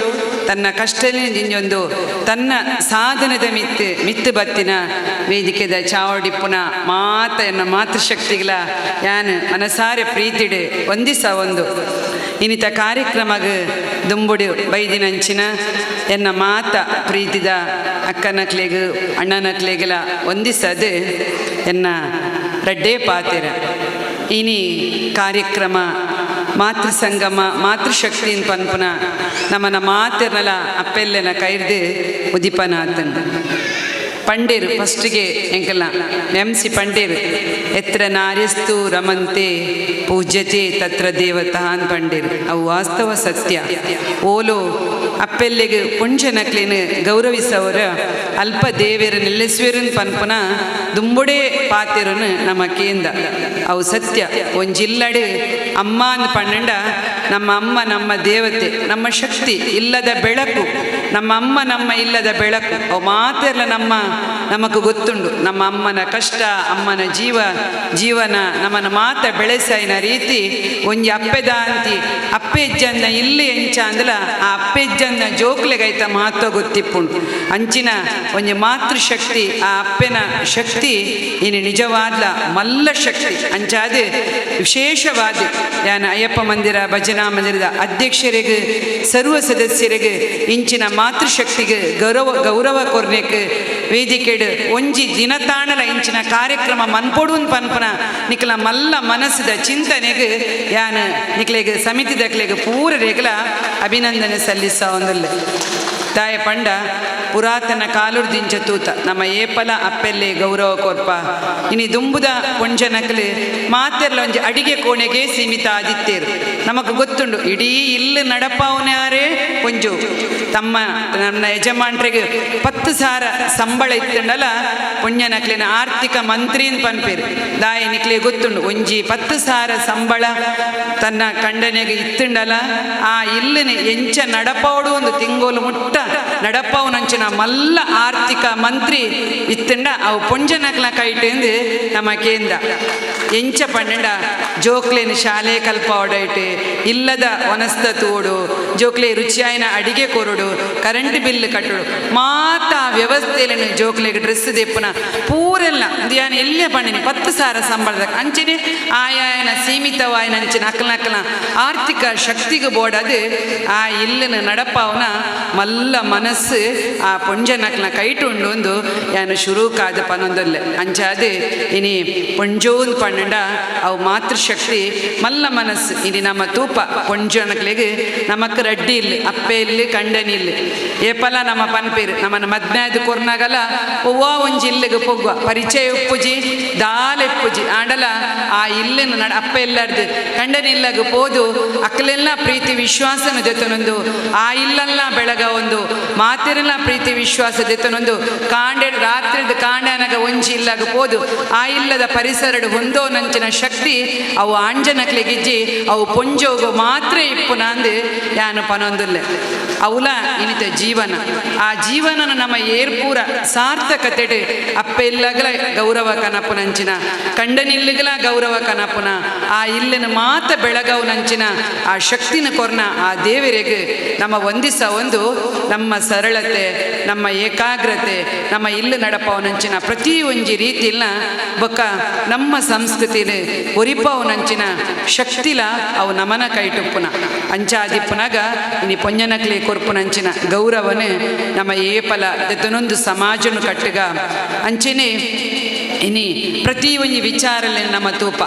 ತನ್ನ ಕಷ್ಟನೇ ಜಿಂಜೊಂದು ತನ್ನ ಸಾಧನದ ಮಿತ್ತು ಮಿತ್ತು ಬತ್ತಿನ ವೇದಿಕೆದ ಚಾವಡಿಪ್ಪುನ ಮಾತ ಎನ್ನ ಮಾತೃಶಕ್ತಿಗಳ ಯಾನ್ ಮನಸಾರೆ ಪ್ರೀತಿಡು ಒಂದಿಸ ಒಂದು ಇನ್ನಿತ ಕಾರ್ಯಕ್ರಮಗ ದುಂಬುಡು ಬೈದಿನಂಚಿನ ಎನ್ನ ಮಾತ ಪ್ರೀತಿದ ಅಕ್ಕನಕ್ಲೆಗು ಅಣ್ಣನಕ್ಲೆಗಲ ಒಂದಿಸದು ಎನ್ನ ರಡ್ಡೇ ಪಾತಿರ. ಇನಿ ಕಾರ್ಯಕ್ರಮ ಮಾತೃ ಸಂಗಮ ಮಾತೃಶಕ್ತಿನ್ ಪನ್ಪುನ ನಮ್ಮನ ಮಾತಿರ್ನಲ ಅಪ್ಪೆಲ್ಲೆನ ಕೈರ್ದು ಉದಿಪನಾಥನ್. ಪಂಡೇರು ಫಸ್ಟ್ಗೆ ಎಂಕಲ್ಲ ಎಂ ಸಿ ಪಂಡೇರು ಎತ್ರ ನಾರ್ಯಸ್ತು ರಮಂತೆ ಪೂಜ್ಯತೆ ತತ್ರ ದೇವತಾ ಅಂತ ಪಂಡೇರು. ಅವು ವಾಸ್ತವ ಸತ್ಯ. ಓಲು ಅಪ್ಪೆಲ್ಲೆಗ್ ಪುಂಜನಕ್ಲೆನ್ ಗೌರವಿಸವರ ಅಲ್ಪ ದೇವೆರ್ ನಿಲ್ಲಿಸುವೆರನ್ ಪನ್ಪುನ ದುಂಬುಡೇ ಪಾತೆರನು ನಮ್ಮ ಕೇಂದ. ಅವು ಸತ್ಯ. ಒಂಜಿಲ್ಲಡೆ ಅಮ್ಮ ಅಂದ್ ಪನ್ನಂಡ ನಮ್ಮ ಅಮ್ಮ ನಮ್ಮ ದೇವತೆ, ನಮ್ಮ ಶಕ್ತಿ, ಇಲ್ಲದ ಬೆಳಕು. ನಮ್ಮ ಅಮ್ಮ ನಮ್ಮ ಇಲ್ಲದ ಬೆಳಕು. ಅವು ಮಾತೆಲ್ಲ ನಮ್ಮ ನಮಕ್ ಗೊತ್ತುಂಡು. ನಮ್ಮ ಅಮ್ಮನ ಕಷ್ಟ, ಅಮ್ಮನ ಜೀವ ಜೀವನ, ನಮ್ಮನ ಮಾತ ಬೆಳೆಸೈನ ರೀತಿ. ಒಂಜಿ ಅಪ್ಪೆದಾಂತಿ ಅಪ್ಪೆಜ್ಜನ್ನ ಇಲ್ಲಿ ಎಂಚ ಅಂದಲ ಆ ಅಪ್ಪೆಜ್ಜನ್ನ ಜೋಕ್ಲೆಗೈತ ಮಹತ್ವ ಗೊತ್ತಿಪ್ಪುಂಡು. ಅಂಚಿನ ಒಂಜಿ ಮಾತೃಶಕ್ತಿ, ಆ ಅಪ್ಪೆನ ಶಕ್ತಿ ಇನಿ ನಿಜವಾದ್ಲ ಮಲ್ಲ ಶಕ್ತಿ. ಅಂಚಾದ ವಿಶೇಷವಾದ ಯಾನ ಅಯ್ಯಪ್ಪ ಮಂದಿರ ಭಜನಾ ಮಂದಿರದ ಅಧ್ಯಕ್ಷರಿಗೆ, ಸರ್ವ ಸದಸ್ಯರಿಗೆ, ಇಂಚಿನ ಮಾತೃಶಕ್ತಿಗೆ ಗೌರವ ಗೌರವ ಕೊರ್ನೆಕ್ ವೇದಿಕೆಡ್ ಒಂಜಿ ದಿನತಾಣಲ ಇಂಚಿನ ಕಾರ್ಯಕ್ರಮ ಮನ್ಪೊಡುನ್ ಪನ್ಪನ ನಿಕ್ಲ ಮಲ್ಲ ಮನಸ್ಸುದ ಚಿಂತನೆಗ್ ಯಾನ್ ನಿಕ್ಲೆಗ್ ಸಮಿತಿದಕ್ಲೆಗ್ ಪೂರರೆಗ್ಲ ಅಭಿನಂದನೆ ಸಲ್ಲಿಸ ಒಂದುಲ್ಲೆ. ತಾಯ ಪಂಡ ಪುರಾತನ ಕಾಲುರ್ದಿಂಚ ತೂತ ನಮ್ಮ ಏಪಲ ಅಪ್ಪೆಲ್ಲೆ ಗೌರವ ಕೊರ್ಪ. ಇನಿ ದುಂಬುದ ಪೊಂಜನಕ್ಲು ಮಾತೆರ್ಲ ಒಂಜಿ ಅಡಿಗೆ ಕೋಣೆಗೆ ಸೀಮಿತ ಆದಿತ್ತೇರು. ನಮಕ್ ಗೊತ್ತುಂಡು, ಇಡೀ ಇಲ್ಲಿ ನಡಪಾವನ್ಯಾರೇ ಪೊಂಜು. ತಮ್ಮ ನನ್ನ ಯಜಮಾನ್ರಿಗೆ 10,000 ಸಂಬಳ ಇತ್ತಂಡಲ ಪುಣ್ಯನಕ್ಲಿನ ಆರ್ಥಿಕ ಮಂತ್ರಿನ್ ಪನ್ಪೇರು. ದಾಯ ನಿಕ್ಲೆ ಗೊತ್ತುಂಡು, ಒಂಜಿ 10,000 ಸಂಬಳ ತನ್ನ ಕಂಡನೆಗೆ ಇತ್ತಂಡಲ ಆ ಇಲ್ಲಿನ ಎಂಚ ನಡಪಾವಡು, ಒಂದು ತಿಂಗೋಲು ಮುಟ್ಟ ನಡಪಾವನಂಚಿನ ಮಲ್ಲ ಆರ್ಥಿಕ ಮಂತ್ರಿ ಇತ್ತಂಡ ಅವು ಪೊಂಜನಕ್ಲ ಕೈಟೆಂದು ನಮ್ಮ ಕೇಂದ್ರ. ಎಂಚ ಪನ್ನಂಡ ಜೋಕ್ಲೇನು ಶಾಲೆ ಕಲ್ಪಾವಡೈಟೆ, ಇಲ್ಲದ ವನಸ್ತ ತೋಡು, ಜೋಕ್ಲೆ ರುಚಿಯಾಯಿನ ಅಡಿಗೆ ಕೊರಡು, ಕರೆಂಟ್ ಬಿಲ್ ಕಟ್ಟಡು, ಮಾತಾ ವ್ಯವಸ್ಥೆಯನ್ನು, ಜೋಕ್ಲೆಗ್ ಡ್ರೆಸ್ ದೆಪ್ಪುನ ಪೂರೆಲ್ಲ ಯಾನ್ ಎಲ್ಲೇ ಪಂಡಿನಿ 10,000 ಸಂಬಳದ ಅಂಚನೆ ಆಯಾಯನ ಸೀಮಿತವಾಯಿನ ಅಂಚಿನ ಅಕ್ಲನಕ್ಲನ ಆರ್ಥಿಕ ಶಕ್ತಿಗೆ ಬೋಡದು ಆ ಇಲ್ಲಿನ ನಡಪಾವನ ಮಲ್ಲ ಮನಸ್ಸು ಆ ಪೊಂಜನಕ್ಲನ ಕೈಟುಂಡು ಒಂದು ಯಾನು ಶುರುಕಾದ ಪನೊಂದೊಲ್ಲೆ. ಅಂಚಾದ್ ಇನಿ ಪೊಂಜೋಂದು ಪನ್ನಂಡ ಅವು ಮಾತೃಶಕ್ತಿ, ಮಲ್ಲ ಮನಸ್ಸು. ಇನಿ ನಮ್ಮ ತೂಪ ಪೊಂಜನಕ್ಲೆಗ್ ನಮಕ್ ರಡ್ಡಿ ಇಲ್ಲಿ, ಅಪ್ಪೆ ಇಲ್ಲಿ, ಕಂಡನಿ ಇಲ್ಲಿ. ಏಪಲ ನಮ್ಮ ಪನ್ಪೇರು ನಮ್ಮನ್ನ ಮದ್ಮ್ಯಾದ ಕೊರ್ನಾಗಲ ಒವ್ವ ಒಂಜಿ ಇಲ್ಲಿಗೆ ಪೊಗ್ಗುವ, ಪರಿಚಯ ಉಪ್ಪುಜಿ, ದಾಲ ಇಪ್ಪುಜಿ, ಆಂಡಲ ಆ ಇಲ್ಲಿನ ನಡ ಅಪ್ಪ ಎಲ್ಲಾರ್ದು ಕಂಡನಿ ಇಲ್ಲಗ ಪೋದು ಅಕ್ಕಲೆಲ್ಲ ಪ್ರೀತಿ ವಿಶ್ವಾಸನ ಜೊತೆನೊಂದು ಆ ಇಲ್ಲಲ್ಲ ಬೆಳಗ ಒಂದು ಮಾತಿರಲ್ಲ ಪ್ರೀತಿ ವಿಶ್ವಾಸ ಜೊತೆನೊಂದು ಕಾಂಡೆ ರಾತ್ರಿದ ಕಾಂಡನಗ ಒಂಜಿ ಇಲ್ಲಗ ಪೋದು ಆ ಇಲ್ಲದ ಪರಿಸರಡು ಹೊಂದೋ ನಂಚಿನ ಶಕ್ತಿ ಅವು ಆಂಜನಕ್ಲೆಗಿಜ್ಜಿ. ಅವು ಪೊಂಜೋಗು ಮಾತ್ರ ಇಪ್ಪು ನಾಂದು ಯಾನು ಪನೊಂದುಲ್ಲೆ. ಅವಲ ಇನಿತ ಜೀವನ, ಆ ಜೀವನನ ನಮ್ಮ ಏರ್ಪೂರ ಸಾರ್ಥಕತೆಡು ಅಪ್ಪ ಇಲ್ಲಗಲ ಗೌರವ ಕನಪುನಂಚಿನ, ಕಂಡನಿಲ್ಲಗಲ ಗೌರವ ಕನಪುನ, ಆ ಇಲ್ಲಿನ ಮಾತ ಬೆಳಗವನಂಚಿನ ಆ ಶಕ್ತಿನ ಕೊರ್ನ ಆ ದೇವರಿಗೆ ನಮ್ಮ ವಂದಿಸ ಒಂದು ನಮ್ಮ ಸರಳತೆ, ನಮ್ಮ ಏಕಾಗ್ರತೆ, ನಮ್ಮ ಇಲ್ಲು ನಡಪವನಂಚಿನ ಪ್ರತಿ ಒಂಜಿ ರೀತಿಲ್ನ ಬೊಕ್ಕ ನಮ್ಮ ಸಂಸ್ಕೃತಿನ ಒರಿಪವನಂಚಿನ ಶಕ್ತಿಲ ಅವು ನಮನ ಕೈಟುಪ್ಪುನ. ಅಂಚಾದಿಪ್ಪುನಾಗ ಇನಿ ಪೊಂಜನಕ್ಲೆ ಕೊರ್ಪುನಂಚಿನ ಗೌರವನೆ ನಮ್ಮ ಏಪಲ ದೆತನೊಂದು ಸಮಾಜನು ಕಟ್ಟುಗ. ಅಂಚೆನೆ ಇನಿ ಪ್ರತಿ ಒಂಜಿ ವಿಚಾರಲೆ ನಮ್ಮ ತೂಪ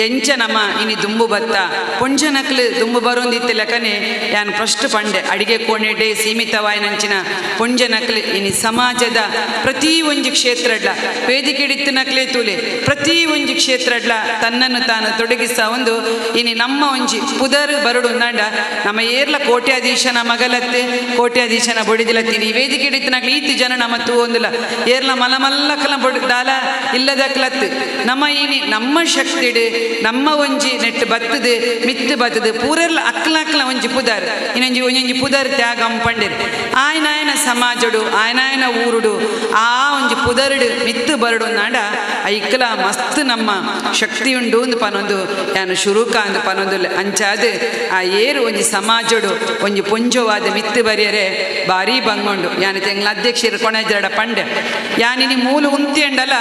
ಎಂಚ ನಮ್ಮ ಇನಿ ದುಂಬು ಬತ್ತ ಪೊಂಜನಕ್ಲು ದುಂಬು ಬರೋಂದಿತ್ತ ಲೆಕ್ಕನೆ ಯಾನ್ ಫಸ್ಟ್ ಪಂಡೆ ಅಡಿಗೆ ಕೋಣೆಡೆ ಸೀಮಿತವಾಯಿನಂಚಿನ ಪೊಂಜನಕ್ಲು ಇನಿ ಸಮಾಜದ ಪ್ರತಿ ಒಂಜಿ ಕ್ಷೇತ್ರಡ್ಲ, ವೇದಿಕೆ ನಕ್ಲೆ ತೂಲೆ, ಪ್ರತಿ ಒಂಜಿ ಕ್ಷೇತ್ರಡ್ಲ ತನ್ನನ್ನು ತಾನು ತೊಡಗಿಸ ಒಂದು ಇನಿ ನಮ್ಮ ಒಂಜಿ ಪುದರ್ ಬರಡು ನಾಂಡ ನಮ್ಮ ಏರ್ಲ ಕೋಟ್ಯಾಧೀಶನ ಮಗಲತ್ತೆ, ಕೋಟ್ಯಾಧೀಶನ ಬೊಡಿದಿಲತ್ತೀನಿ. ವೇದಿಕೆ ಹಿಡಿತನಾಗ್ಲಿ ಈತಿ ಜನ ನಮ್ಮ ತೂ ಒಂದಿಲ್ಲ, ಏರ್ಲ ಮಲ ಮಲ್ಲಕಲ ಬೊಡ್ ದಾಲ ಇಲ್ಲದ ಕ್ಲತ್. ನಮ್ಮ ಇನಿ ನಮ್ಮ ಶಕ್ತಿಡು ನಮ್ಮ ಒಂಜಿ ನೆಟ್ ಬತ್ತದು ಮಿತ್ತು ಬತ್ತದು ಪೂರೆಲ್ಲ ಅಕ್ಲ ಅಕ್ಲ ಒಂಜಿ ಪುದರ್ ಇನ್ನೊಂಜಿ ಒಂಜೊಂಜಿ ಪುದರ್ ತ್ಯಾಗ ಪಂಡಿರ್ ಆಯನಾಯನ ಸಮಾಜಡು ಆಯನಾಯನ ಊರುಡು ಆ ಒಂಜಿ ಪುದರ್ಡು ಮಿತ್ತು ಬರಡು ನಾಡ ಐಕ್ಲ ಮಸ್ತ್ ನಮ್ಮ ಶಕ್ತಿ ಉಂಡು ಒಂದು ಪನೊಂದು ಯಾನು ಶುರುಕ ಅಂದ್ ಪನೊಂದು. ಅಂಚಾದ್ ಆ ಏರು ಒಂಜಿ ಸಮಾಜಡು ಒಂಜಿ ಪೊಂಜೋವಾದ ಮಿತ್ತು ಬರಿಯರೆ ಭಾರಿ ಬಂಗೊಂಡು. ಯಾನು ತೆಂಗ್ಲ ಅಧ್ಯಕ್ಷರು ಕೊಣೆಜರಡ ಪಂಡೆ, ಯಾನಿನಿ ಮೂಲ ಉಂತಿಯಂಡಲ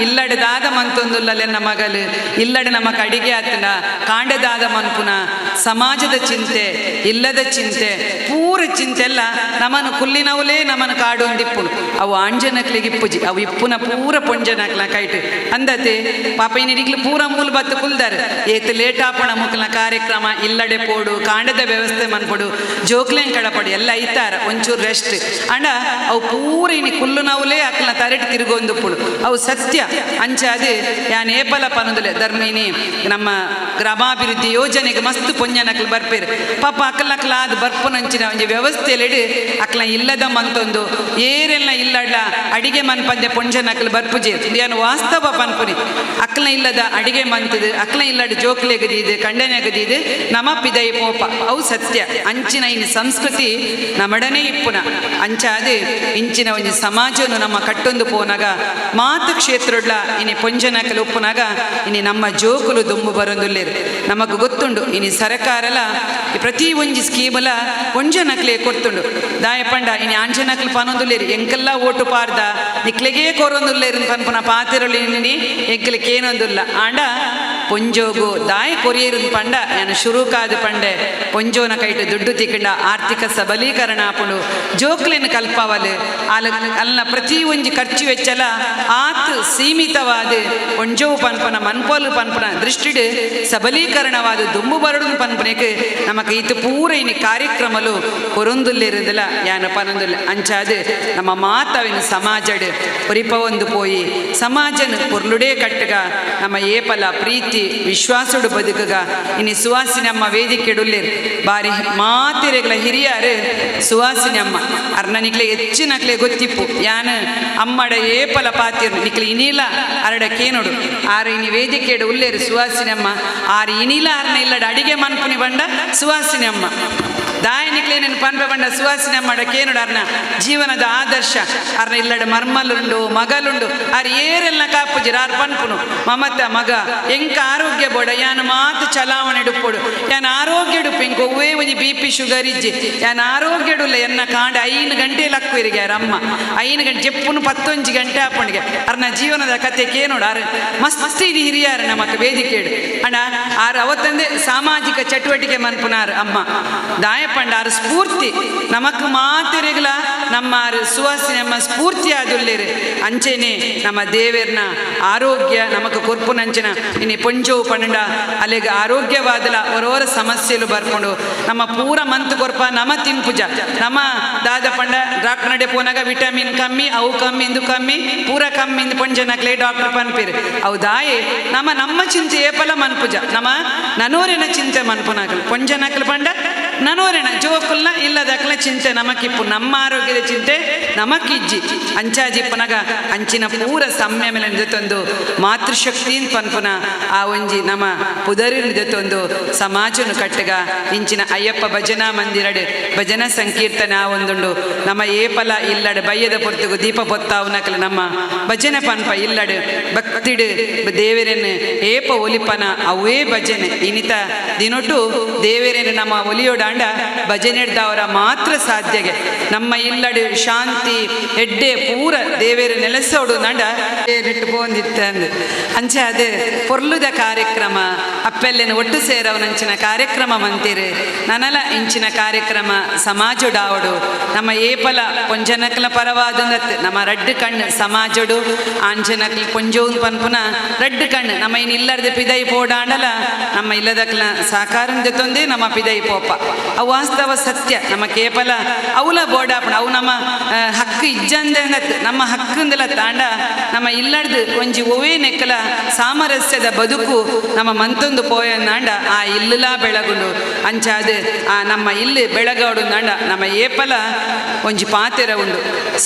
ಇಲ್ಲಡೆ ದಾದ ಮಂತೊಂದುಲ್ಲಲೆ ನಮ್ಮ ಮಗಲು, ಇಲ್ಲಡೆ ನಮ್ಮ ಅಡಿಗೆ ಆತನ ಕಾಂಡದಾದ ದಾದ ಮನ್ಪುನ ಸಮಾಜದ ಚಿಂತೆ ಇಲ್ಲದ ಚಿಂತೆ ಪೂರ ಚಿಂತೆ ಎಲ್ಲ ನಮನ ಕುಲ್ಲಿನವುಲೇ ನಮನ ಕಾಡು ಒಂದಿಪ್ಪುನು ಅವು ಆಂಜನಕ್ಲಿಗೆ ಇಪ್ಪುಜಿ ಅವು ಇಪ್ಪುನ ಪೂರ ಪೊಂಜನಕ್ಲ ಕೈಟ್ ಅಂದತೆ ಪಾಪ ಇನ್ನಿಗ್ಲು ಪೂರ ಮೂಲ ಬತ್ತು ಕುಲ್ದಾರೆ ಏತ್ ಲೇಟ್ ಆಪಣ ಮುಕ್ಲ ಕಾರ್ಯಕ್ರಮ ಇಲ್ಲಡೆ ಪೋಡು ಕಾಂಡದ ವ್ಯವಸ್ಥೆ ಮನ್ಪೊಡು ಜೋಕ್ಲೇನ್ ಕಡಪಡು ಎಲ್ಲ ಐತಾರ ಒಂಚೂರು ರೆಸ್ಟ್ ಅಂಡ ಅವು ಪೂರ ಇನಿ ಕುಲ್ಲುನವುಲೇ ಅಕ್ಲ ತರೆಟ್ ತಿರುಗೊಂದುಪ್ಪುಡು ಅವು ಸತ್ಯ ಅಂಚಾದೆ ಯಾನ್ ಏಪಲ ಪನೊಂದುಲೆ ಧರ್ಮಿನಿ ನಮ್ಮ ಗ್ರಾಮಾಭಿವೃದ್ಧಿ ಯೋಜನೆಗೆ ಮಸ್ತ್ ಪೊಂಜನಕ್ಲು ಬರ್ಪೇರು ಪಾಪ ಅಕ್ಲಕ್ಲ ಅದು ಬರ್ಪುನಂಚಿನ ಒಂಜಿ ವ್ಯವಸ್ಥೆಲೆಡು ಅಕ್ಲ ಇಲ್ಲದ ಮಂತೊಂದು ಏರೆಲ್ಲ ಇಲ್ಲಡ್ಲ ಅಡಿಗೆ ಮನ್ಪಂದೆ ಪೊಂಜನಕ್ಲು ಬರ್ಪುಜೆ ಯಾನ್ ವಾಸ್ತವ ಪನ್ಪುನಿ ಅಕ್ಲ ಇಲ್ಲದ ಅಡಿಗೆ ಮಂತದು ಅಕ್ಲ ಇಲ್ಲಡ ಜೋಕ್ಲೆಗದಿದು ಕಂಡನೆಗದಿದು ನಮ ಪಿದೈ ಪೋಪ ಅವು ಸತ್ಯ ಅಂಚಿನ ಇನ್ ಸಂಸ್ಕೃತಿ ನಮಡನೆ ಇಪ್ಪುನ ಅಂಚಾದೆ ಇಂಚಿನ ಒಂಜಿ ಸಮಾಜನು ನಮ್ಮ ಕಟ್ಟೊಂದು ಪೋನಾಗ ಮಾತು ಕ್ಷೇತ್ರಡ್ಲ ಇನಿ ಪೊಂಜನಕಲು ಉಪ್ಪುನಾಗ ಇನಿ ನಮ್ಮ ಜೋಕುಲು ದುಂಬು ಬರೊಂದುಲ್ಲೇರು ನಮಗ್ ಗೊತ್ತುಂಡು ಇನಿ ಸರಕಾರಲ ಈ ಪ್ರತಿ ಒಂಜಿ ಸ್ಕೀಮಲ ಪೊಂಜನಕ್ಲೆ ಕೊರ್ತುಂಡು ದಾಯ ಪಂಡ ಇನಿ ಆಂಜನಕ್ಲು ಪನೊಂದುಲ್ಲೇರು ಎಂಕೆಲ್ಲ ಓಟು ಪಾರ್ದ ನಿಕ್ಲೆಗೇ ಕೊರೊಂದುಲ್ಲೇರು ಪನ್ಪುನ ಪಾತಿರೊಳಿ ಇನಿ ಎಂಕಲೆ ಕೇನೊಂದುಲ್ಲ ಆಂಡ ಪೊಂಜೋಗು ದಾಯ ಕೊರಿಯರು ಪಂಡ ಯಾನು ಶುರುಕಾದ ಪಂಡೆ ಪೊಂಜೋನ ಕೈಟ್ ದುಡ್ಡು ತಿಕ್ಕಂಡ ಆರ್ಥಿಕ ಸಬಲೀಕರಣ ಆಪುಂಡು ಜೋಕ್ಲೆನ್ ಕಲ್ಪವಲು ಅಲ ಅಲ್ನ ಪ್ರತಿ ಒಂಜಿ ಖರ್ಚು ವೆಚ್ಚಲ ಆತ್ ಸೀಮಿತವಾದ ಪೊಂಜೋವು ಪನ್ಪನ ಮನ್ಪೋಲು ಪನ್ಪನ ದೃಷ್ಟಿಡ್ ಸಬಲೀಕರಣವಾದ ದುಂಬು ಬರಡು ಪನ್ಪನೆಕ್ ನಮಕ್ ಈತ ಪೂರ ಇನಿ ಕಾರ್ಯಕ್ರಮಲು ಕೊರೊಂದುಲ್ಲಿರುದಿಲ್ಲ ಯಾನ ಪನೊಂದುಲ್ಲ ಅಂಚಾದ್ ನಮ್ಮ ಮಾತವಿನ ಸಮಾಜಡ್ ಒರಿಪ ಒಂದು ಪೋಯಿ ಸಮಾಜನ್ ಪೊರ್ಲುಡೇ ಕಟ್ಟಗ ನಮ್ಮ ಏಪಲ ಪ್ರೀತಿ ವಿಶ್ವಾಸಡು ಬದುಕಗ ಇನಿ ಸುವಾಸಿನಿ ಅಮ್ಮ ವೇದಿಕೆಡುಲ್ಲೇರು ಬಾರಿ ಮಾತಿರೆಗಳ ಹಿರಿಯಾರು ಸುವಾಸಿನಿ ಅಮ್ಮ ಅರ್ನ ನಿಕ್ಲೆ ಹೆಚ್ಚಿನಕ್ಲೆ ಗೊತ್ತಿಪ್ಪು ಯಾನ್ ಅಮ್ಮಡ ಏಪಲ ಪಾತಿರು ನಿಕ್ಲೆ ಇನಿಲ ಅರಡ ಕೇನೋಡು ಆರು ಇನಿ ವೇದಿಕೆಡು ಉಲ್ಲೇರು ಸುವಾಸಿನಿ ಅಮ್ಮ ಆರು ಇನಿಲ ಅರ್ನ ಇಲ್ಲಡ ಅಡಿಗೆ ಮನ್ಪುನಿ ಬಂಡ ಸುವಾಸಿನಿ ಅಮ್ಮ ದಾಯ ನಿಕ್ಲೆ ನೆನ್ ಪನ್ಪೆ ಬಂಡ ಸುವಾಸಿನಿ ಅಮ್ಮಡ ಕೇನೋಡು ಅರ್ನ ಜೀವನದ ಆದರ್ಶ ಅರ್ನ ಇಲ್ಲಡ ಮರ್ಮಲುಂಡು ಮಗಲುಂಡು ಆರ್ ಏರೆಲ್ಲ ಕಾಪುಜಿರ ಆರ್ ಪನ್ಪುನು ಮಮತ ಮಗ ಎಂಕ ಆರೋಗ್ಯ ಬೋಡ ಯಾನ್ ಮಾತು ಚಲಾವಣೆ ಡುಪ್ಪೊಡು ಯಾನ್ ಆರೋಗ್ಯ ಡುಪ್ಪು ಇಂಕ ಒವ್ವೇ ಒಂಜಿ B P sugar ಇಜ್ಜಿ ಯಾನ್ ಆರೋಗ್ಯ ಡುಲ್ಲ ಎನ್ನ ಕಾಂಡ 5 ಗಂಟೆ ಲಕ್ಕುವಿರಿಗೆ ಯಾರ ಅಮ್ಮ 5 ಗಂಟೆ ಜೆಪ್ಪುನು 11 ಗಂಟೆ ಆಪಣಿಗೆ ಅರ್ನ ಜೀವನದ ಕತೆ ಕೇನೋಡು ಆರ್ ಮಸ್ತ್ ಇಡಿ ಹಿರಿಯಾರು ನಮಕ್ ವೇದಿಕೆಡು ಅಣ್ಣ ಆರ್ ಅವತ್ತಂದೆ ಸಾಮಾಜಿಕ ಚಟುವಟಿಕೆ ಮನ್ಪುನಾರ್ ಅಮ್ಮ ದಾಯಪಂಡ ಆರ್ ಸ್ಫೂರ್ತಿ ನಮಕ್ ಮಾತೆರೆಗ್ಲ ನಮ್ಮ ಆರ್ ಸುವಾಸಿನಿ ಅಮ್ಮ ಸ್ಫೂರ್ತಿ ಆದುಲ್ಲೇರು ಅಂಚೆನೆ ನಮ್ಮ ದೇವೇರ್ನ ಆರೋಗ್ಯ ನಮಕ್ ಕೊರ್ಪುನಂಚಿನ ಇನಿ ಪೊಂಜೋವು ಪಂಡ ಅಲ್ಲಿಗೆ ಆರೋಗ್ಯವಾದಲ ಹೊರೋರ ಸಮಸ್ಯೆಲು ಬರ್ಕೊಂಡು ನಮ್ಮ ಪೂರ ಮಂತ್ ಕೊರ್ಪ ನಮ ತಿನ್ಪುಜ ನಮ್ಮ ದಾದ ಪಂಡ ಡಾಕ್ಟರ್ ನಡೆ ಪೋನಾಗ ವಿಟಮಿನ್ ಕಮ್ಮಿ ಅವು ಕಮ್ಮಿ ಇಂದು ಕಮ್ಮಿ ಪೂರ ಕಮ್ಮಿ ಇಂದು ಪೊಂಜನಕ್ಲೆ ಡಾಕ್ಟರ್ ಪನ್ಪಿರು ಅವು ದಾಯೆ ನಮ್ಮ ನಮ್ಮ ಚಿಂತೆ ಏಪಲ ಮನ್ಪುಜ ನಮ್ಮ ನನೋರಿನ ಚಿಂತೆ ಮನ್ಪುನಾಕಲು ಪೊಂಜನಕ್ಲು ಪಂಡ ನನೋರಿನ ಜೋಕುಲ್ನ ಇಲ್ಲದಕ್ಲ ಚಿಂತೆ ನಮಕಿಪ್ಪು ನಮ್ಮ ಆರೋಗ್ಯದ ಚಿಂತೆ ನಮಕಿಜ್ಜಿ ಅಂಚಾಜಿಪ್ಪನಗ ಅಂಚಿನ ಪೂರ ಸಮ್ಯ ಮೇಲೆ ಜೊತೊಂದು ಮಾತೃಶಕ್ತಿ ಪನ್ಪುನ ಆ ಒಂಜಿ ನಮ್ಮ ಪುದರಿನ ಜೊತೊಂದು ಸಮಾಜನು ಕಟ್ಟಗ ಇಂಚಿನ ಅಯ್ಯಪ್ಪ ಭಜನಾ ಮಂದಿರಡು ಭಜನಾ ಸಂಕೀರ್ತನೆ ಆ ಒಂದುಂಡು ನಮ್ಮ ಏಪಲ ಇಲ್ಲಡು ಬಯ್ಯದ ಪೊರ್ತುಗು ದೀಪ ಪೊತ್ತಾವುನಕಲ ನಮ್ಮ ಭಜನೆ ಪನ್ಪ ಇಲ್ಲಡು ಭಕ್ತಿಡು ದೇವರನ್ನು ಏಪ ಒಲಿಪನ ಅವೇ ಭಜನೆ ಇನಿತ ದಿನೊಟು ದೇವರನ್ನು ನಮ್ಮ ಒಲಿಯೋಡಾಂಡ ಭಜನೆ ಮಾತ್ರ ಸಾಧ್ಯಗೆ ನಮ್ಮ ಇಲ್ಲಡು ಶಾಂತಿ ಎಡ್ಡೆ ಪೂರ ದೇವೇರ ನೆಲೆಸೋಡು ನಂಡ ನೆಟ್ಟು ಪೋಂದಿತ್ತಂದು ಅಂಚೆ ಅದೇ ಪೊರ್ಲುದ ಕಾರ್ಯಕ್ರಮ ಅಪ್ಪೆಲ್ಲೇನು ಒಟ್ಟು ಸೇರವನಂಚಿನ ಕಾರ್ಯಕ್ರಮ ಮಂತಿರು ನನಲ ಇಂಚಿನ ಕಾರ್ಯಕ್ರಮ ಸಮಾಜಡಾವಡು ನಮ್ಮ ಏಪಲ ಪೊಂಜನಕ್ಲ ಪರವಾದಂದತ್ ನಮ್ಮ ರಡ್ಡು ಕಣ್ಣು ಸಮಾಜಡು ಆಂಜನಕ್ಲ ಪೊಂಜೋನ್ ಪನ್ಪುನ ರಡ್ಡು ಕಣ್ಣು ನಮ್ಮ ಇನ್ ಇಲ್ಲರ್ದ ಪಿದೈ ಪೋಡಾಂಡಲ ನಮ್ಮ ಇಲ್ಲದಕ್ಲ ಸಾಕಾರ ಜೊತೊಂದೇ ನಮ್ಮ ಪಿದೈ ಪೋಪ ಅವು ವಾಸ್ತವ ಸತ್ಯ ನಮ್ಮ ಕೇಪಲ ಅವಲ ಬೋಡಾಪಣ ಅವು ನಮ್ಮ ಹಕ್ಕು ಇಜ್ಜಂದೆ ನಮ್ಮ ಹಕ್ಕಂದಲ ತಾಂಡ ನಮ್ಮ ಇಲ್ಲಡ್ದು ಒಂಜಿ ಒವೇ ನೆಕ್ಕಲ ಸಾಮರಸ್ಯದ ಬದುಕು ನಮ್ಮ ಮಂತೊಂದು ಪೋಯಂದಾಂಡ ಆ ಇಲ್ಲಲ ಬೆಳಗುಂಡು ಅಂಚಾದ ಆ ನಮ್ಮ ಇಲ್ಲಿ ಬೆಳಗಾಡು ನಾಂಡ ನಮ್ಮ ಏಪಲ ಒಂಜಿ ಪಾತೆರ ಉಂಡು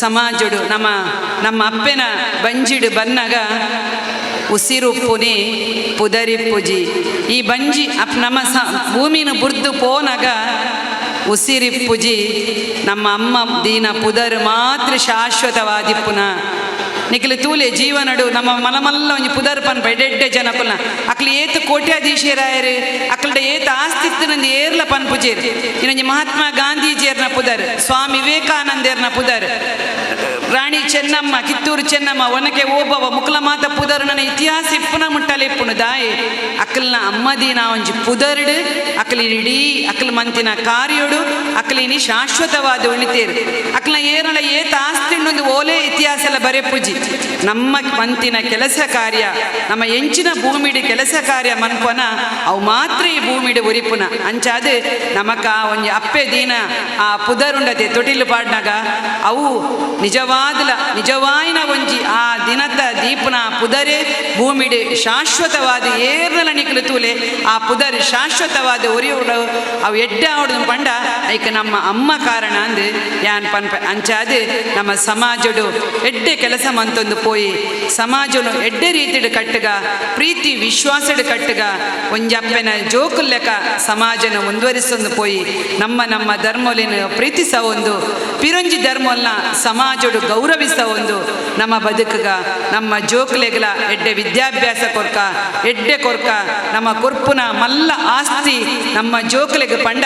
ಸಮಾಜಡು ನಮ್ಮ ನಮ್ಮ ಅಪ್ಪೆನ ಬಂಜಿಡು ಬನ್ನಾಗ ಉಸಿರುಪ್ಪುನಿ ಪುದರಿಪ್ಪುಜಿ ಈ ಬಂಜಿ ಅಪ್ ನಮ್ಮ ಸ ಭೂಮಿನ ಬುರ್ದು ಪೋನಾಗ ಉಸಿರಿಪ್ಪುಜಿ ನಮ್ಮ ಅಮ್ಮ ದೀನ ಪುದರ್ ಮಾತ್ರ ಶಾಶ್ವತವಾದಿಪ್ಪುನ ನಿಖಲು ತೂಲೆ ಜೀವನಡು ನಮ್ಮ ಮಲಮಲ್ಲ ಒಂಜಿ ಪುದರ್ ಪನ್ಪ ಎಡ್ಡೆಡ್ಡೆ ಜನಕುಲ್ನ ಅಕ್ಲು ಏತ್ ಕೋಟ್ಯಾಧೀಶರಾಯರು ಅಕ್ಲಡ ಏತ್ ಆಸ್ತಿತ್ತಿನಂದು ಏರ್ಲ ಪನ್ಪುಜೇರು ಇನ್ನೊಂಜಿ ಮಹಾತ್ಮ ಗಾಂಧೀಜಿಯರ್ನ ಪುದರ್, ಸ್ವಾಮಿ ವಿವೇಕಾನಂದೇರ್ನ ಪುದರ್, ರಾಣಿ ಚೆನ್ನಮ್ಮ, ಕಿತ್ತೂರು ಚೆನ್ನಮ್ಮ, ಒನಕೆ ಓಬವ್ವ ಮುಕ್ಲ ಮಾತ ಪುದರ್ನ ಇತಿಹಾಸ ಇಪ್ಪುನ ಮುಟ್ಟಲೆ ಇಪ್ಪುನು ದಾಯಿ ಅಕಲ್ನ ಅಮ್ಮದಿನ ಒಂಜಿ ಪುದರ್ಡು ಅಕಲಿ ಇಡೀ ಅಕಲ್ ಮಂತಿನ ಕಾರ್ಯೋಡು ಅಕಲಿನಿ ಶಾಶ್ವತವಾದ ಉಳಿತೇರು. ಅಕ್ಲ ಏರಳ ಏತ ಆಸ್ತಿ ಒಂದು ಓಲೆ ಇತಿಹಾಸ ಎಲ್ಲ ಬರೆಪುಜಿ. ನಮ್ಮ ಮಂತಿನ ಕೆಲಸ ಕಾರ್ಯ, ನಮ್ಮ ಎಂಚಿನ ಭೂಮಿಡಿ ಕೆಲಸ ಕಾರ್ಯ ಮನ್ಪನ ಅವು ಮಾತ್ರ ಈ ಭೂಮಿಡಿ ಉರಿಪುನ. ಅಂಚಾದ ನಮಕ ಒಂಜಿ ಅಪ್ಪೆ ದೀನ ಆ ಪುದರುಂಡತೆ ತೊಟಿಲು ಪಾಡ್ನಾಗ ಅವು ನಿಜವಾದಲ ನಿಜವಾಯಿನ ಒಂಜಿ ಆ ದಿನದ ದೀಪನ ಪುದರೆ ಭೂಮಿಡಿ ಶಾಶ್ವತವಾದ ಏರ್ನಲ ನಿಕ್ಲು ತೂಲೆ ಆ ಪುದರ್ ಶಾಶ್ವತವಾದ ಒರಿಯುಡು ಅವು ಎಡ್ಡೆ ಆವಡ್ದು ಪಂಡ ಐಕ ನಮ್ಮ ಅಮ್ಮ ಕಾರಣ ಅಂದು ಯಾನ್ ಪನ್ಪ. ಅಂಚಾದ ನಮ್ಮ ಸಮಾಜಡು ಎಡ್ಡೆ ಕೆಲಸ ಮಂತೊಂದು ಪೋಯಿ ಸಮಾಜನು ಎಡ್ಡೆ ರೀತಿಡು ಕಟ್ಟುಗ, ಪ್ರೀತಿ ವಿಶ್ವಾಸಡು ಕಟ್ಟುಗ, ಒಂಜಪ್ಪೆನ ಜೋಕುಲ್ಲೆಕ ಸಮಾಜನ ಮುಂದುವರಿಸೊಂದು ಪೋಯಿ ನಮ್ಮ ನಮ್ಮ ಧರ್ಮಲಿನ ಪ್ರೀತಿಸ ಒಂದು ಪಿರೊಂಜಿ ಧರ್ಮಲ್ನ ಸಮಾಜಡು ಗೌರವಿಸ ಒಂದು ನಮ್ಮ ಬದುಕುಗ ನಮ್ಮ ಜೋಕುಲೆಗಲ ಎಡ್ಡೆ ವಿದ್ಯಾಭ್ಯಾಸ ಕೊರ್ಕ ಎಡ್ಡೆ ಕೊರ್ಕ ನಮ್ಮ ಕೊರ್ಪುನ ಮಲ್ಲ ಆಸ್ತಿ ನಮ್ಮ ಜೋಕುಲೆಗ ಪಂಡ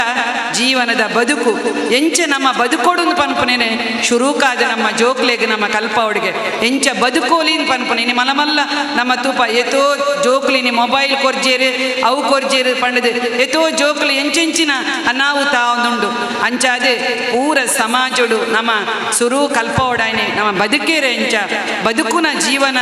ಜೀವನದ ಬದುಕು ಎಂಚ ನಮ್ಮ ಬದುಕೋಡು ಪನ್ಪುನೇನೆ ಶುರುಕಾದ ನಮ್ಮ ಜೋಕ್ಲೆಗ್ ನಮ್ಮ ಕಲ್ಪವಡಿಗೆ ಎಂಚ ಬದುಕೋಲಿನ್ ಪನ್ಪುನೇನೆ ಮಲಮಲ್ಲ ನಮ್ಮ ತೂಪ ಏತೋ ಜೋಕ್ಲಿನಿ ಮೊಬೈಲ್ ಕೊರ್ಜೇರು ಅವು ಕೊರ್ಜೇರು ಪಂಡದು ಏತೋ ಜೋಕ್ಲು ಎಂಚೆಂಚಿನ ಅನಾಹುತ ಒಂದುಂಡು. ಅಂಚಾದೆ ಪೂರ ಸಮಾಜಡು ನಮ್ಮ ಸುರು ಕಲ್ಪವಡಾಯ್ನೆ ನಮ್ಮ ಬದುಕೇರೆ ಎಂಚ ಬದುಕುನ ಜೀವನ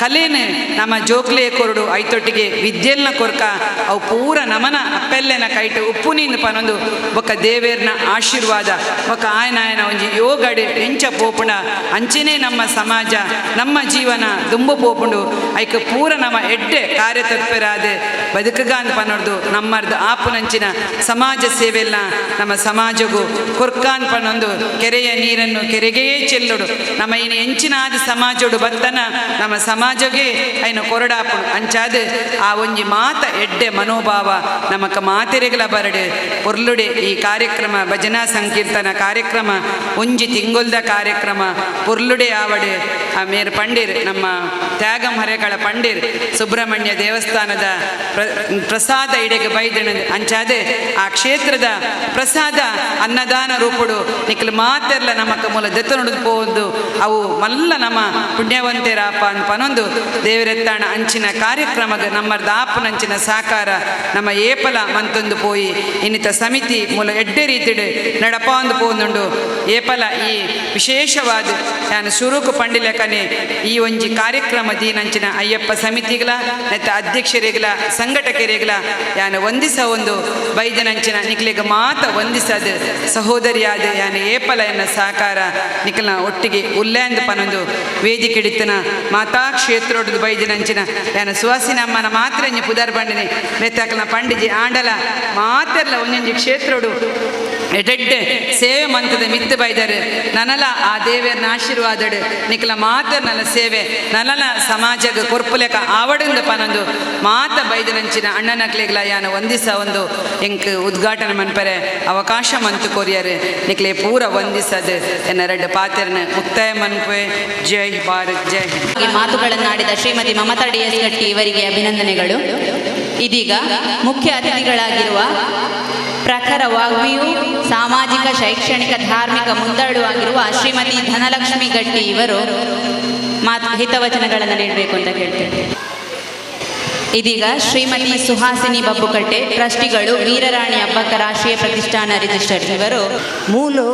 ಕಲೇನು ನಮ್ಮ ಜೋಕ್ಲೆ ಕೊರಡು ಐತೊಟ್ಟಿಗೆ ವಿದ್ಯೆಲ್ನ ಕೊರ್ಕ ಅವು ಪೂರ ನಮನ ಅಪ್ಪೆಲ್ಲೆನ ಕೈಟು ಉಪ್ಪು ನೀನು ಪನೊಂದು ಬೊಕ್ಕ ದೇವೇರ್ನ ಆಶೀರ್ವಾದ ಬೊಕ್ಕ ಆಯನ ಆಯನ ಒಂಜಿ ಯೋಗಡೆ ಎಂಚ ಪೋಪುಣ ಅಂಚೆನೇ ನಮ್ಮ ಸಮಾಜ ನಮ್ಮ ಜೀವನ ದುಂಬು ಪೋಪುಂಡು. ಐಕ ಪೂರ ನಮ್ಮ ಎಡ್ಡೆ ಕಾರ್ಯತತ್ಪರಾದ ಬದುಕುಗಾಂದ್ ಪನೊಡ್ದು ನಮ್ಮರ್ದು ಆಪುನಂಚಿನ ಸಮಾಜ ಸೇವೆಲ್ಲ ನಮ್ಮ ಸಮಾಜಗೂ ಕೊರ್ಕಾನ್ ಪನೊಂದು ಕೆರೆಯ ನೀರನ್ನು ಕೆರೆಗೇ ಚೆಲ್ಲುಡು ನಮ್ಮ ಇನ್ನು ಎಂಚಿನಾದ ಸಮಾಜೋಡು ಬತ್ತನ ನಮ್ಮ ಸಮಾಜಗೆ ಐನ ಕೊರಡಾಪುಡು. ಅಂಚಾದ ಆ ಒಂಜಿ ಮಾತ ಎಡ್ಡೆ ಮನೋಭಾವ ನಮಕ ಮಾತೆರೆಗಲ ಬರಡು ಪೊರ್ಲುಡೆ ಈ ಕಾರ್ಯಕ್ರಮ ಭಜನಾ ಸಂಕೀರ್ತನ ಕಾರ್ಯಕ್ರಮ ಒಂಜಿ ತಿಂಗೊಲ್ದ ಕಾರ್ಯಕ್ರಮ ಪೊರ್ಲುಡೆ ಆವಡೆ. ಆ ಮೇರು ಪಂಡೀರ್ ನಮ್ಮ ತ್ಯಾಗಂ ಹರೇಕಳ ಪಂಡೀರ್ ಸುಬ್ರಹ್ಮಣ್ಯ ದೇವಸ್ಥಾನದ ಪ್ರಸಾದ ಇಡೆಗೆ ಬೈದಣ ಅಂಚಾದೆ ಆ ಕ್ಷೇತ್ರದ ಪ್ರಸಾದ ಅನ್ನದಾನ ರೂಪುಡು ನಿಕ್ಲು ಮಾತೆರ್ಲ ನಮಕ ಮೂಲ ದೆತ್ತನುಡು ಪೋದು ಅವು ಮಲ್ಲ ನಮ್ಮ ಪುಣ್ಯವಂತೆರಾಪ ಪನೊಂದು ದೇವರೆತ್ತಾಣ ಅಂಚಿನ ಕಾರ್ಯಕ್ರಮದ ನಮ್ಮರ್ದ ಆಪನಂಚಿನ ಸಾಕಾರ ನಮ್ಮ ಏಪಲ ಮಂತೊಂದು ಪೋಯಿ ಇನ್ನಿತ ಸಮಿತಿ ಮೂಲ ಎಡ್ಡೆ ರೀತಿಡು ನಡಪಾಂದು ಪೋಂದುಂಡು. ಏಪಲ ಈ ವಿಶೇಷವಾದ ನಾನು ಶುರುಕು ಪಂಡಿಲೆಕನೆ ಈ ಒಂಜಿ ಕಾರ್ಯಕ್ರಮ ದೀನಂಚಿನ ಅಯ್ಯಪ್ಪ ಸಮಿತಿಗಳ ಮತ್ತು ಅಧ್ಯಕ್ಷರಿಗಳ ಸಂಘಟಕರಿಗಳ ಯಾನು ವಂದಿಸ ಒಂದು ಬೈದನಂಚಿನ ನಿಕ್ಲಿಗ ಮಾತ ವಂದಿಸದ ಸಹೋದರಿಯಾದ ಯಾನು ಏಪಲ ಎನ್ನ ಸಹಕಾರ ನಿಖಲ್ನ ಒಟ್ಟಿಗೆ ಉಲ್ಲೇಂದು ಪನೊಂದು ವೇದಿಕೆ ಹಿಡಿತನ ಮಾತಾ ಕ್ಷೇತ್ರೋಡದು ಬೈದಿನಂಚಿನ ಯಾನ ಸುವಾಸಿನಮ್ಮನ ಮಾತ್ರ ಇಂಜಿ ಪುದರ್ ಬಂಡಿನಿ ಮೆತ್ತಾಕಲ್ನ ಪಂಡಿಜಿ ಆಂಡಲ ಮಾತೆರ್ಲ ಒಂಜೊಂಜಿ ಕ್ಷೇತ್ರೋಡು ಎಡೆಡ್ಡೆ ಸೇವೆ ಮಂತದ ಮಿತ್ತು ಬೈದರು ನನಲ ಆ ದೇವೇರ್ನ ಆಶೀರ್ವಾದಡು ನಿಖಲ ಮಾತ ನನ್ನ ಸೇವೆ ನನಲ ಸಮಾಜಗ ಕೊರ್ಪುಲೆಕ ಆವಡಿಂದ ಪನೊಂದು ಮಾತ ಬೈದನಂಚಿನ ಅಣ್ಣನಕ್ಲೆಗ್ಲ ಯಾನ ವಂದಿಸ ಒಂದು ಎಂಕ್ ಉದ್ಘಾಟನೆ ಮನ್ಪರೆ ಅವಕಾಶ ಮಂತು ಕೊರಿಯರು ನಿಕ್ಲೆ ಪೂರ ವಂದಿಸದು ಎನ್ನ ರೆಡ್ ಪಾತೆರ್ನ ಮುಕ್ತಾಯ ಮನ್ಪೆ. ಜೈ ಭಾರತ್, ಜೈ ಹಿಂದ್. ಈ ಮಾತುಗಳನ್ನಾಡಿದ ಶ್ರೀಮತಿ ಮಮತಾ ಡಿ ಎಸ್ ಗಟ್ಟಿ ಇವರಿಗೆ ಅಭಿನಂದನೆಗಳು. ಇದೀಗ ಮುಖ್ಯ ಅತಿಥಿಗಳಾಗಿರುವ ಪ್ರಖರ ವಾಗ್ಮಿಯು ಸಾಮಾಜಿಕ ಶೈಕ್ಷಣಿಕ ಧಾರ್ಮಿಕ ಮುಂದಾಳು ಆಗಿರುವ ಶ್ರೀಮತಿ ಧನಲಕ್ಷ್ಮಿ ಗಟ್ಟಿ ಇವರು ಮಾತು ಹಿತವಚನಗಳನ್ನು ನೀಡಬೇಕು ಅಂತ ಕೇಳ್ತೇನೆ. ಇದೀಗ ಶ್ರೀಮತಿ ಸುಹಾಸಿನಿ ಬಬ್ಬುಕಟ್ಟೆ ಟ್ರಸ್ಟಿಗಳು, ವೀರರಾಣಿ ಅಬ್ಬಕ್ಕ ರಾಷ್ಟ್ರೀಯ ಪ್ರತಿಷ್ಠಾನ ರಿಜಿಸ್ಟರ್ಡ್ ಇವರು. ಮೂಲು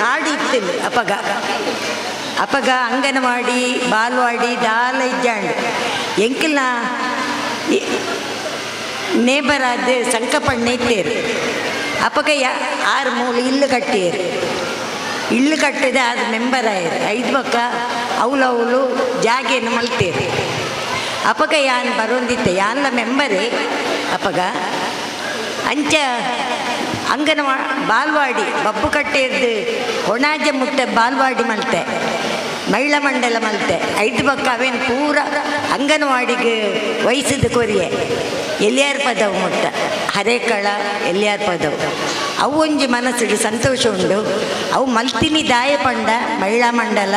ಕಾಡು ಇತ್ತಿಲ್ಲ ಅಪಗ. ಅಪಗ ಅಂಗನವಾಡಿ ಬಾಲ್ವಾಡಿ ದಾಲ ಇಜ್ಜಾಂಡ್. ಎಂಕಲ್ನ ನೇಬರಾದ ಸಂಕಪಣ್ಣೆ ಇತ್ತೇರು. ಅಪಗ ಆರು ಮೂಲು ಇಲ್ಲು ಕಟ್ಟಿಯರು. ಇಲ್ಲು ಕಟ್ಟಿದೆ ಅದು ಮೆಂಬರ್ ಆಯರು. ಐದು ಬಕ್ಕ ಅವಲು ಅವಲು ಜಾಗೆಯನ್ನು ಮಲ್ತೇರು. ಅಪಗ ಯಾನ್ ಬರೋಂದಿತ್ತೆ, ಯಾನ್ಲ ಮೆಂಬರೇ ಅಪಗ. ಅಂಚ ಅಂಗನವಾ ಬಾಲ್ವಾಡಿ ಬಬ್ಬು ಕಟ್ಟೆದ್ದು ಕೊಣಾಜೆ ಮುಟ್ಟ ಬಾಲ್ವಾಡಿ ಮಲ್ತೆ, ಮಹಿಳಾ ಮಂಡಲ ಮಲ್ತೆ. ಐದು ಬಕ್ಕ ಅವೇನು ಪೂರ ಅಂಗನವಾಡಿಗೆ ವಯಸ್ಸಿದ ಕೊರಿಯೆ ಎಲ್ಲಿಯಾರ್ ಪದವು ಮುಟ್ಟ ಹರೇಕಳ ಎಲ್ಲಿಯಾರ್ ಪದವು. ಅವು ಒಂಜಿ ಮನಸ್ಸಿಗೆ ಸಂತೋಷ ಉಂಡು. ಅವು ಮಲ್ತಿನಿ ದಾಯ ಪಂಡ ಮಹಿಳಾ ಮಂಡಲ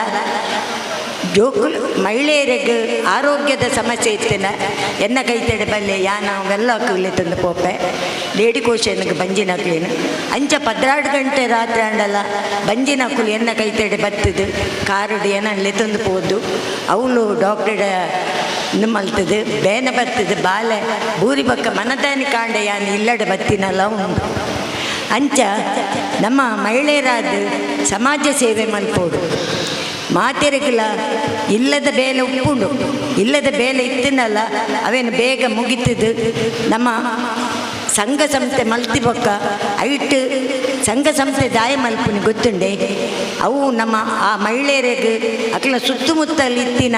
ಜೋಕುಲು ಮಹಿಳೆಯರಿಗೆ ಆರೋಗ್ಯದ ಸಮಸ್ಯೆ ಇತ್ತಿನ ಎನ್ನ ಕೈ ತಡೆ ಬಲ್ಲೆ ಯಾನ ಅವೆಲ್ಲ ಕೂಲಿ ತಂದು ಪೋಪೆ. ಲೇಡಿ ಕೋಶನಿಗೆ ಬಂಜಿನಕ್ಲೇನು ಅಂಚ 12 ಗಂಟೆ ರಾತ್ರಿ ಆಂಡಲ ಬಂಜಿನಕ್ಕುಲು ಎನ್ನ ಕೈತಡೆ ಬತ್ತದು ಕಾರುಡು ಏನನ್ ಲೆತ್ತೊಂದು ಪೋದು ಅವಳು ಡಾಕ್ಟರ್ ಮಲ್ತದು ಬೇನೆ ಬತ್ತದು ಬಾಲೆ ಬೂರಿ ಬಕ್ಕ ಮನದಾನಿ ಕಾಂಡೆ ಯಾನ್ ಇಲ್ಲಡೆ ಬತ್ತಿನಲ್ಲ ಉಂಡು. ಅಂಚ ನಮ್ಮ ಮಹಿಳೆಯರಾದ ಸಮಾಜ ಸೇವೆ ಮಲ್ಪೋಡು ಮಾತೆರೆಗ್ಲ ಇಲ್ಲದ ಬೇಲೆ ಉಪ್ಪುಂಡು ಇಲ್ಲದ ಬೇಲೆ ಇತ್ತಿನಲ್ಲ ಅವೇನು ಬೇಗ ಮುಗಿತದು. ನಮ್ಮ ಸಂಘ ಸಂಸ್ಥೆ ಮಲ್ತಿ ಬೊಕ್ಕ ಐಟ್ ಸಂಘ ಸಂಸ್ಥೆ ದಾಯ ಮಲ್ಪುನಿ ಗೊತ್ತುಂಡೆ ಅವು ನಮ್ಮ ಆ ಮಹಿಳೆಯರಿಗೆ ಅಕ್ಲ ಸುತ್ತಮುತ್ತಲು ಇತ್ತಿನ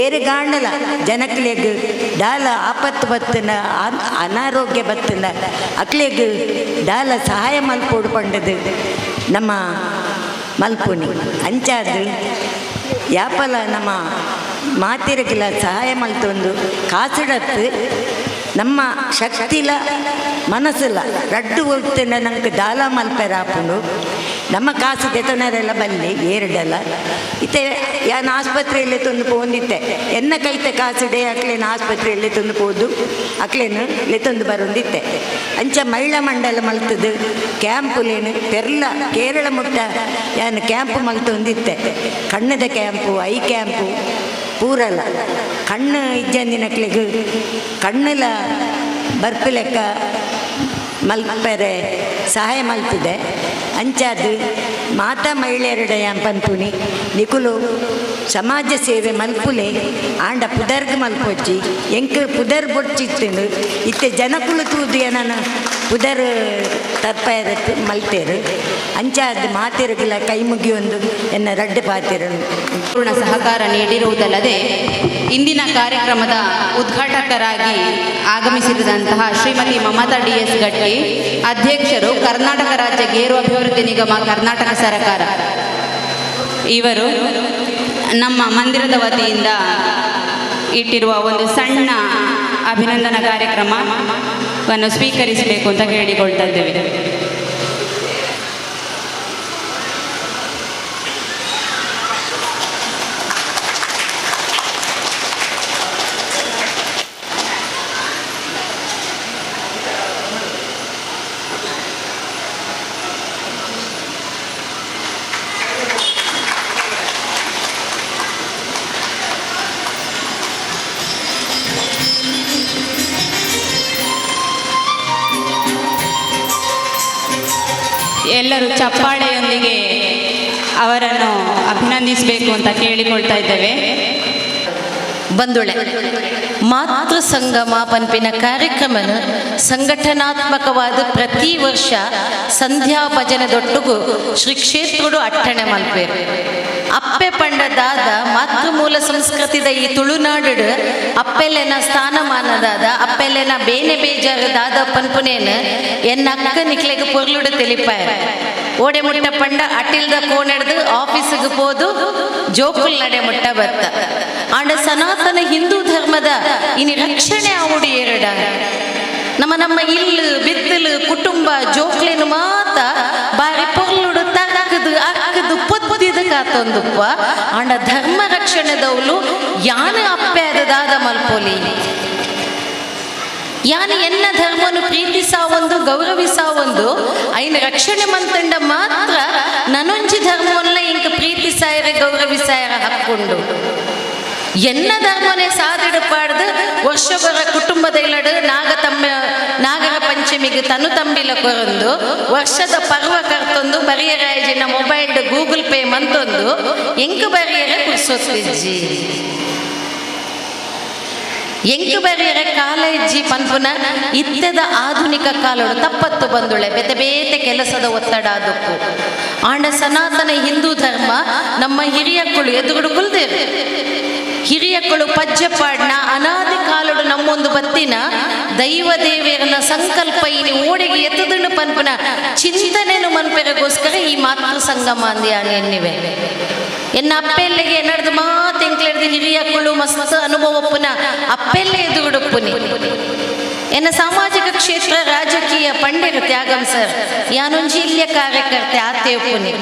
ಏರುಗಾಂಡಲ ಜನಕ್ಲೆಗ್ ದಾಲ ಆಪತ್ತು ಬತ್ತನ ಅನಾರೋಗ್ಯ ಬತ್ತನ ಅಕ್ಲೆಗ್ ದಾಲ ಸಹಾಯ ಮಲ್ಪೋಡು ಪಂಡದು ನಮ್ಮ ಮಲ್ಪುನಿ. ಅಂಚಾದ್ ಯಾಪಲ ನಮ್ಮ ಮಾತಿರಗಿಲ ಸಹಾಯ ಮಲ್ತೊಂದು ಕಾಸಿಡತ್ತು ನಮ್ಮ ಶಕ್ತಿಲ ಮನಸ್ಸಿಲ್ಲ ರಡ್ಡು ಹೋಗ್ತೇನೆ ನಂಗೆ ದಾಲ ಮಲ್ಪೆರ ಆಪುಂಡು. ನಮ್ಮ ಕಾಸು ದೆತೊನರೆಲ್ಲ ಬಲ್ಲಿ ಏರಡಲ್ಲ ಇತ್ತೆ ಯಾನ್ ಆಸ್ಪತ್ರೆಯಲ್ಲಿ ತಂದು ಪೋಂದಿತ್ತೆ ಎನ್ನ ಕೈತ ಕಾಸುಡೆ ಅಕ್ಲೇನ ಆಸ್ಪತ್ರೆಯಲ್ಲಿ ತಂದು ಪೋದು ಅಕ್ಲೇನು ಲೆತ್ತೊಂದು ಬರೊಂದಿತ್ತೆ. ಅಂಚ ಮಹಿಳಾ ಮಂಡಲ ಮಲ್ತದು ಕ್ಯಾಂಪುಲೇನು ಪೆರ್ಲ ಕೇರಳ ಮುಟ್ಟ ಯಾನ್ ಕ್ಯಾಂಪು ಮಲ್ತೊಂದಿತ್ತೆ. ಕಣ್ಣದ ಕ್ಯಾಂಪು I camp ಪೂರಲ್ಲ ಕಣ್ಣು ಇಜ್ಜಂದಿನಕ್ಲೆಗ್ ಕಣ್ಣುಲ ಬರ್ಪು ಲೆಕ್ಕ ಮಲ್ಪೆರೆ ಸಹಾಯ ಮಲ್ತದೆ. ಅಂಚಾದ್ ಮಾತಾ ಮಹಿಳೆಯರಡ ಯಾನ್ ಪನ್ಪುನಿ ನಿಕುಲು ಸಮಾಜ ಸೇವೆ ಮಲ್ಪುಲೆ ಆಂಡ ಪುದರ್ಗ್ ಮಲ್ಪೊಚ್ಚಿ ಎಂಕ್ ಪುದರ್ ಬೊಡ್ಚಿತ್ತುಂಡು ಇತ್ತೆ ಜನಕುಲು ತೂದು ಏನನ ಪುದರ್ ತರ್ಪಾಯರ ಮಲ್ತೇರು. ಅಂಚಾದ್ ಮಾತೆರುಗಿಲ ಕೈ ಮುಗಿಯೊಂದು ಎನ್ನ ರಡ್ಡೆ ಪಾತೆರು. ಪೂರ್ಣ ಸಹಕಾರ ನೀಡಿರುವುದಲ್ಲದೆ ಇಂದಿನ ಕಾರ್ಯಕ್ರಮದ ಉದ್ಘಾಟಕರಾಗಿ ಆಗಮಿಸಿದಂತಹ ಶ್ರೀಮತಿ ಮಮತಾ ಡಿ ಎಸ್ ಗಟ್ಟಿ, ಅಧ್ಯಕ್ಷರು, ಕರ್ನಾಟಕ ರಾಜ್ಯ ಗೇರು ಅಭಿವೃದ್ಧಿ ನಿಗಮ, ಕರ್ನಾಟಕ ಸರ್ಕಾರ, ಇವರು ನಮ್ಮ ಮಂದಿರದ ವತಿಯಿಂದ ಇಟ್ಟಿರುವ ಒಂದು ಸಣ್ಣ ಅಭಿನಂದನಾ ಕಾರ್ಯಕ್ರಮವನ್ನು ಸ್ವೀಕರಿಸಬೇಕು ಅಂತ ಕೇಳಿಕೊಳ್ತಾ ಇದ್ದೇವೆ. ಎಲ್ಲರೂ ಚಪ್ಪಾಳೆಯೊಂದಿಗೆ ಅವರನ್ನು ಅಭಿನಂದಿಸಬೇಕು ಅಂತ ಕೇಳಿಕೊಳ್ತಾ ಇದ್ದೇವೆ. ಬಂದುಳೆ ಮಾತೃ ಸಂಗಮ ಪನ್ಪಿನ ಕಾರ್ಯಕ್ರಮನ ಸಂಘಟನಾತ್ಮಕವಾದ ಪ್ರತಿ ವರ್ಷ ಸಂಧ್ಯಾ ಭಜನೆದೊಟ್ಟುಗು ಶ್ರೀ ಕ್ಷೇತ್ರುಡು ಅಟ್ಟಣೆ ಮಲ್ಪೇರು. ಅಪ್ಪೆ ಪಂಡ ದಾದ ಮಾತೃಮೂಲ ಸಂಸ್ಕೃತಿದ ಈ ತುಳುನಾಡು ಅಪ್ಪೆಲೆನ ಸ್ಥಾನಮಾನದಾದ ಅಪ್ಪೆಲೆನ ಬೇನೆ ಬೇಜಾರು ದಾದ ಪನ್ಪುನೇನು ಎನ್ನ ಅಕ್ಕ ನಿಕ್ಲೆಗ್ ಪೊರ್ಲುಡು ತೆಲಿಪಾಯ. ಓಡೆ ಮುಟ್ಟ ಪಂಡ ಅಟಿಲ್ದ ಕೋಣೆಡ್ದು ಆಫೀಸಿಗೆ ಪೋದು ಜೋಕುಲ್ ನಡೆ ಮುಟ್ಟ ಬತ್ತ. ಆಂಡ ಸನಾತನ ಹಿಂದೂ ಧರ್ಮದ ಇನಿ ರಕ್ಷಣೆ ಆವುಡು ಏರಡ ನಮ್ಮ ನಮ್ಮ ಇಲ್ಲು ಬಿತ್ತಲು ಕುಟುಂಬ ಜೋಕ್ಲೇನು ಮಾತ ಬಾರಿ ಪೊರ್ಲುಡು ತಕ್ಕದು ಅಕ್ಕದು ಪೊದ್ದಿದ ಕಾತೊಂದುಪ್ಪ. ಆಂಡ ಧರ್ಮ ರಕ್ಷಣೆದವಳು ಯಾನ ಅಪ್ಪೆ ಅದ ದಾದ ಮಲ್ಪೊಲಿ ಯಾನು ಎನ್ನ ಧರ್ಮನು ಪ್ರೀತಿಸಾವೊಂದು ಗೌರವಿಸಾವೊಂದು ಐನ ರಕ್ಷಣೆ ಮಂತಂಡ ಮಾತ್ರ ನನೊಂಜಿ ಧರ್ಮವನ್ನ ಇಂಕ ಪ್ರೀತಿಸಾಯರ ಗೌರವಿಸಾಯರ ಹಾಕೊಂಡು ಎನ್ನ ಧರ್ಮನೇ ಸಾದಿಡು ಪಾಡ್ದು ವರ್ಷಗೊರ ಕುಟುಂಬದ ಇಲ್ಲಡು ನಾಗ ತಮ್ಮ ನಾಗರ ಪಂಚಮಿಗೆ ತನು ತಂಬಿಲ ಕೊರೊಂದು ವರ್ಷದ ಪರ್ವ ಕರ್ತೊಂದು ಬರಿಯರ ಆಯ್ಜಿನ ಮೊಬೈಲ್ ಗೂಗಲ್ ಪೇ ಮಂತೊಂದು ಎಂಕ್ ಬರಿಯರ ಪುರ್ಸೊತ್ತಿಜ್ಜಿ ಎಂಕ್ ಬರಿಯರ ಕಾಲೇಜಿ ಪನ್ಪುನ ಇತ್ತೆದ ಆಧುನಿಕ ಕಾಲೋಡು ತಪ್ಪತ್ತು ಬಂದುಳೆ ಬೇತೆ ಬೇತೆ ಕೆಲಸದ ಒತ್ತಡ ಅದಕ್ಕೂ. ಆಂಡ ಸನಾತನ ಹಿಂದೂ ಧರ್ಮ ನಮ್ಮ ಹಿರಿಯಕ್ಕಳು ಎದುರುಡು ಕುಲ್ದೇರು ಹಿರಿಯಕ್ಕಳು ಪಜ್ಜಪಾಡ್ನ ಅನಾದಿ ಕಾಲೋಡು ನಮ್ಮೊಂದು ಬತ್ತಿನ ದೈವ ದೇವಿಯರನ ಸಂಕಲ್ಪ ಇನಿ ಓಡೆಗೆ ಎತ್ತದನ್ನು ಪನ್ಪುನ ಚಿಂತನೆನು ಮನ್ಪೆರಗೋಸ್ಕರ ಈ ಮಾತೃ ಸಂಗಮ ಅಂದ್ಯಾನೆ ಎನ್ನಿವೆ. ಎನ್ನ ಅಪ್ಪೆಲ್ಲೆಗೆ ಎನ್ನಡ್ದು ಮಾತು ಎಂಕ್ಲೆಡ್ದು ಹಿರಿಯಕ್ಕಳು ಮಸ್ತ್ ಅನುಭವಪ್ಪುನ ಅಪ್ಪೆಲ್ಲೆ ಎದುರುಡುಪ್ಪುನಿ. ಎನ್ನ ಸಾಮಾಜಿಕ ಕ್ಷೇತ್ರ ರಾಜಕೀಯ ಪಂಡಿರು ತ್ಯಾಗಂ ಸರ್ ಯಾನೊಂಜಿ ಇಲ್ಲಿಯ ಕಾರ್ಯಕರ್ತೆ ಆತೆ ಉಪ್ಪುನಿ.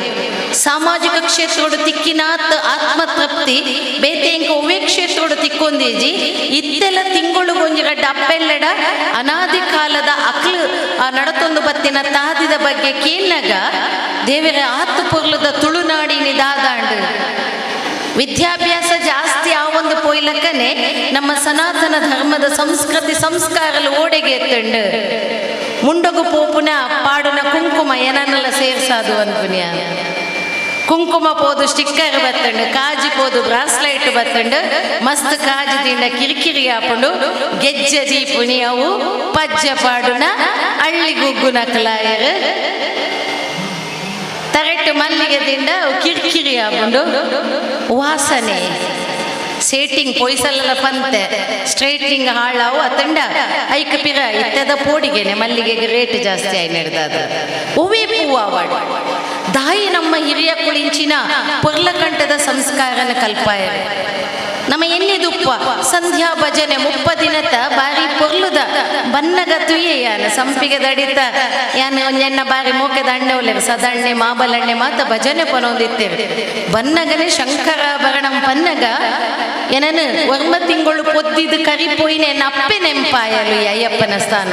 ಸಾಮಾಜಿಕ ಕ್ಷೇತ್ರೋಡು ತಿಕ್ಕಿನಾತ್ ಆತ್ಮತೃಪ್ತಿ ಬೇತೆ ಇಂಕ ಒವ್ವೇ ಕ್ಷೇತ್ರೋಡು ತಿಕ್ಕೊಂದೀಜಿ ಇತ್ತೆಲ್ಲ ತಿಂಗಳು ಗೊಂಜಿ ರಡ್ಡ ಅಪ್ಪೆಲ್ಲೆಡ ಅನಾದಿ ಕಾಲದ ಆ ನಡತೊಂದು ಬತ್ತಿನ ತಾದಿದ ಬಗ್ಗೆ ಕೇಳ್ನಗ ದೇವರ ಆತು ಪೊರ್ಲುದ ತುಳುನಾಡಿನಿ ದಾದಾಂಡು. ವಿದ್ಯಾಭ್ಯಾಸ ಜಾಸ್ತಿ ಆ ಒಂದು ಪೋಯ್ಲಕ್ಕನೆ ನಮ್ಮ ಸನಾತನ ಧರ್ಮದ ಸಂಸ್ಕೃತಿ ಸಂಸ್ಕಾರಲು ಓಡೆಗೆ ಎತ್ತಂಡು. ಮುಂಡಗು ಪೋಪುನ ಪಾಡುನ ಕುಂಕುಮ ಏನನ್ನೆಲ್ಲ ಸೇರ್ಸಾದು ಅನ್ಪುನಿಯ. ಕುಂಕುಮ ಪೋದು ಸ್ಟಿಕ್ಕರ್ ಬತ್ತಂಡು, ಕಾಜಿ ಪೋದು ಬ್ರಾಸ್ಲೈಟ್ ಬತ್ತಂಡು, ಮಸ್ತ್ ಕಾಜಿ ದಿಂಡ ಕಿರಿಕಿರಿ ಆಪುಂಡು. ಗೆಜ್ಜೆ ದೀಪುನಿ ಅವು ಪಜ್ಜೆ ಪಾಡುನ ಅಳ್ಳಿ ಗುಗ್ಗುನ ಕಲಾಯರು ತರೆಟ್ಟು ಮಲ್ಲಿಗೆ ದಿಂಡ ಅವು ಕಿರಿಕಿರಿ ಆಪುಂಡು. ವಾಸನೆ ಸೇಟಿಂಗ್ ಪೊಯ್ಸಲ್ಲ ಪಂತೆ ಸ್ಟ್ರೈಟಿಂಗ್ ಹಾಳಾವು ಅತಂಡ ಐಕ ಪಿರ ಇತ್ತದ ಪೋಡಿಗೆನೆ ಮಲ್ಲಿಗೆಗೆ ರೇಟ್ ಜಾಸ್ತಿ ಆಯಿ ನಡೆದಾದ. ಒವೇ ಪೂವಾವಾಡು ದಾಯಿ ನಮ್ಮ ಹಿರಿಯ ಕುಳಿಂಚಿನ ಪೊರ್ಲಕಂಠದ ಸಂಸ್ಕಾರನ ಕಲ್ಪಾಯ. ನಮ್ಮ ಎನ್ನಿದುಪ್ಪ ಸಂಧ್ಯಾ ಭಜನೆ 30 ದಿನತ ಬಾರಿ ಪೊರ್ಲುದ ಬನ್ನಗ ತುಯೆ ಯಾನ ಸಂಪಿಗೆ ದಡಿತ ಯಾನ ಒಂಜೆನ್ನ ಬಾರಿ ಮೋಕೆದ ಅಣ್ಣೆ ಒಲ್ಲೆರ್ ಸದಣ್ಣೆ ಮಾಬಲಣ್ಣೆ ಮಾತ ಭಜನೆ ಪನೊಂದಿತ್ತೇವೆ. ಬನ್ನಗನೆ ಶಂಕರಾಭರಣಂ ಪನ್ನಗ ಏನನು ವರ್ಮ ತಿಂಗಳು ಪೊದ್ದಿದ್ದು ಕರಿಪೋಯಿನ ಎನ್ನ ಅಪ್ಪೆ ನೆಂಪಾಯಲು ಈ ಅಯ್ಯಪ್ಪನ ಸ್ಥಾನ.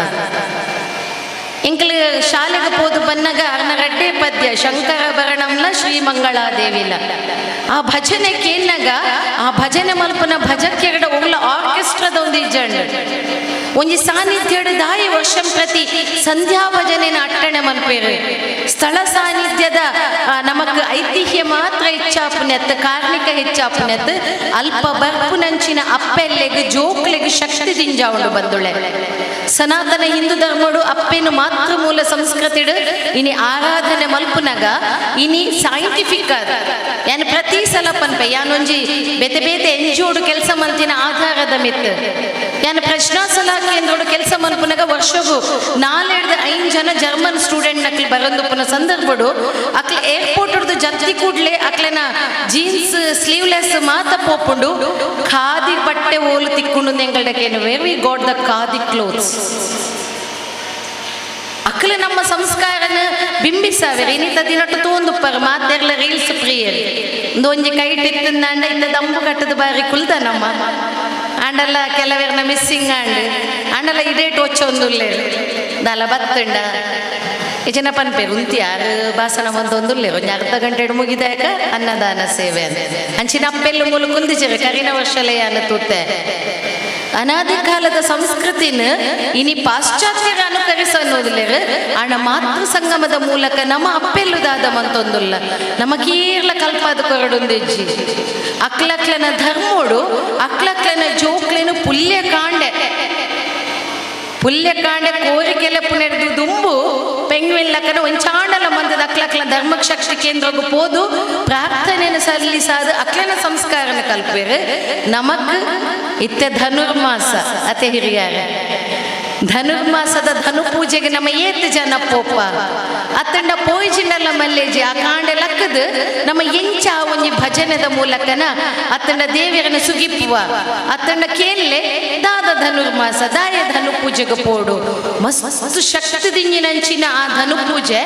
ಎಂಕಲ್ ಶಾಲೆಗೆ ಪೋದು ಬನ್ನಗ ಅರ್ನ ರಡ್ಡೆ ಪದ್ಯ ಶಂಕರಾಭರಣಂಲ ಶ್ರೀಮಂಗಳಾದೇವಿಲ. ಆ ಭಜನೆ ಕೇನ್ನಗ ಆ ಭಜನೆ ಮಲ್ಪನ ಭಜಕ್ಕೆರಡ ಒಗ್ಲ ಆರ್ಕೆಸ್ಟ್ರಾದ ಒಂದು ಇಜ್ಜಂಡು ಒಂಜಿ ಸಾನ್ನಿಧ್ಯಡು ದಾಯಿ ವರ್ಷಂ ಪ್ರತಿ ಸಂಧ್ಯಾ ಭಜನೆನ ಅಟ್ಟಣೆ ಮನ್ಪೇರು. ಸ್ಥಳ ಸಾನ್ನಿಧ್ಯದ ನಮಕ್ ಐತಿಹ್ಯ ಮಾತ್ರ ಹೆಚ್ಚಾಪುನೆತ್, ಕಾರ್ಣಿಕ ಹೆಚ್ಚಾಪುನೆತ್. ಅಲ್ಪ ಬರ್ಪುನಂಚಿನ ಅಪ್ಪೆಲ್ಲೆಗ್ ಜೋಕ್ಲೆಗ್ ಶಕ್ತಿ ದಿಂಜಾವುಂಡು ಬಂದುಳೆ. ಸನಾತನ ಹಿಂದೂ ಧರ್ಮಡು ಅಪ್ಪೆನು ಮಾತೃಮೂಲ ಸಂಸ್ಕೃತಿಡು ಇನಿ ಆರಾಧನೆ ಮಲ್ಪುನಗ ಇನಿ ಸೈಂಟಿಫಿಕ್ ಆದ ಯಾನ್ ಪ್ರತಿ ಸಲ ಪನ್ಪೆ. ಯಾನೊಂಜಿ ಬೇತೆ ಬೇತೆ ಎನ್ ಜಿ ಓಡು ಕೆಲಸ ಮಲ್ತಿನ ಆಧಾರದ ಮಿತ್ ಯಾನ್ ಪ್ರಶ್ನಾ ಸಲಹಾ ಕೇಂದ್ರೋಡು ಕೆಲಸ ಮಲ್ಪುನಗ ವರ್ಷಗು 4-5 ಜನ ಜರ್ಮನ್ ಸ್ಟೂಡೆಂಟ್ ನಕ್ಲು ಬರಂದುಪ್ಪುನ ಸಂದರ್ಭಡು ಅಕ್ಲೆ ಏರ್ಪೋರ್ಟ್ ಜತ್ತಿ ಕೂಡ್ಲೆ ಅಕ್ಲೆನ ಜೀನ್ಸ್ ಸ್ಲೀವ್ಲೆಸ್ ಮಾತ ಪೋಪುಂಡು. ಖಾದಿ ಬಟ್ಟೆ ಓಲು ತಿಕ್ಕೊಂಡು ಎಂಗಲ್ಡಕೇನು, "Where we got the khadi clothes?" ಅಕ್ಲೆ ನಮ್ಮ ಸಂಸ್ಕಾರನ ಬಿಂಬಿಸಾವೆರ್. ಇನ್ನಿತ ದಿನಟ್ಟು ತೋಂದುಪ್ಪರ್ ಮಾತೆರ್ಲ ರೀಲ್ಸ್ ಪ್ರಿಯರ್. ಒಂಜಿ ಕೈಟ್ ಇತ್ತಂದಾಂಡ ಇತ್ತ ದಂಬು ಕಟ್ಟದ ಬಾರಿ ಕುಲ್ದ ನಮ್ಮ ಆಂಡಲ್ಲ ಕೆಲವೆರ್ನ ಮಿಸ್ಸಿಂಗ್ ಆಂಡ್ ಆಂಡಲ್ಲ ಇಡೇಟ್ ಒಚ್ಚೊಂದುಲ್ಲೆ ದಾಲ ಬತ್ತಂಡ ಈ ಜನ ಪನ್ಪೇರು ಉಂತಿ ಯಾರು ಭಾಷಣ ಒಂದೊಂದುಲ್ಲೆ ಒಂಜಿ ಅರ್ಧ ಗಂಟೆ ಮುಗಿದಾಕ ಅನ್ನದಾನ ಸೇವೆ ಅಂತ. ಅಂಚಿನ ಅಪ್ಪೆಲ್ಲು ಮೂಲು ಕುಂದಿಜರು ಕರಿನ ವರ್ಷಲೆಯಾನ ತೂತೆ. ಅನಾದಿ ಕಾಲದ ಸಂಸ್ಕೃತಿನ ಇನಿ ಪಾಶ್ಚಾತ್ಯರ ಅನುಕರಿಸನ್ನೋದಿಲ್ಲೇರು. ಆಣ ಮಾತೃ ಸಂಗಮದ ಮೂಲಕ ನಮ್ಮ ಅಪ್ಪೆಲ್ಲುದಾದ ಮಂತೊಂದುಲ್ಲ. ನಮ್ಮ ಕೀರ್ಲ ಕಲ್ಪಾದ ಕೊರಡುಂದೆಜ್ಜಿ. ಅಕ್ಲಕ್ಲನ ಧರ್ಮೋಡು ಅಕ್ಲಕ್ಲನ ಜೋಕ್ಲೆನು ಪುಲ್ಯ ಕಾಂಡೆ ಪುಲ್ಯ ಕಾಂಡೆ ಕೋರಿಕೆಲೆ ಪುನೆರ್ದು ದುಂಬು ಪೆಂಗ್ವಿನ್ ಲಕ್ಕನ ಒಂಚಾಂಡಲ ಮಂದದ ಅಕ್ಲಕ್ಲ ಧರ್ಮಕ್ಷಕ್ತಿ ಕೇಂದ್ರకు ಪೋದು ಪ್ರಾರ್ಥನೆಯನ್ನು ಸಲ್ಲಿಸಾದ ಅಕ್ಲನ ಸಂಸ್ಕಾರನ ಕಲ್ಪೇರು. ನಮಕ್ ಇತ್ತೆ ಧನುರ್ಮಾಸ ಅತೆ ಹಿರಿಯಾರ. ಧನುರ್ಮಾಸದ ಧನು ಪೂಜೆಗೆ ನಮ್ಮ ಏತ್ ಜನ ಪೋಪ? ಅತ್ತಂಡ ಪೋಯ್ಜಿಂಡಲ್ಲ ಮಲ್ಲೇಜಿ. ಆ ಕಾಂಡೆ ಲಕ್ಕದು ನಮ್ಮ ಎಂಚ ಒಂಜಿ ಭಜನೆದ ಮೂಲಕನ ಅತ್ತಂಡ ದೇವಿಯರನ್ನ ಸುಗಿಪ್ಪುವ. ಅತ್ತಂಡ ಕೇಳ್ಲೆ ದಾದ ಧನುರ್ಮಾಸ ದಾಯ ಧನು ಪೂಜೆಗೆ ಪೋಡು. ಮಸ್ತ್ ಶಕ್ತಿ ದಿಂಜಿನಂಚಿನ ಆ ಧನು ಪೂಜೆ.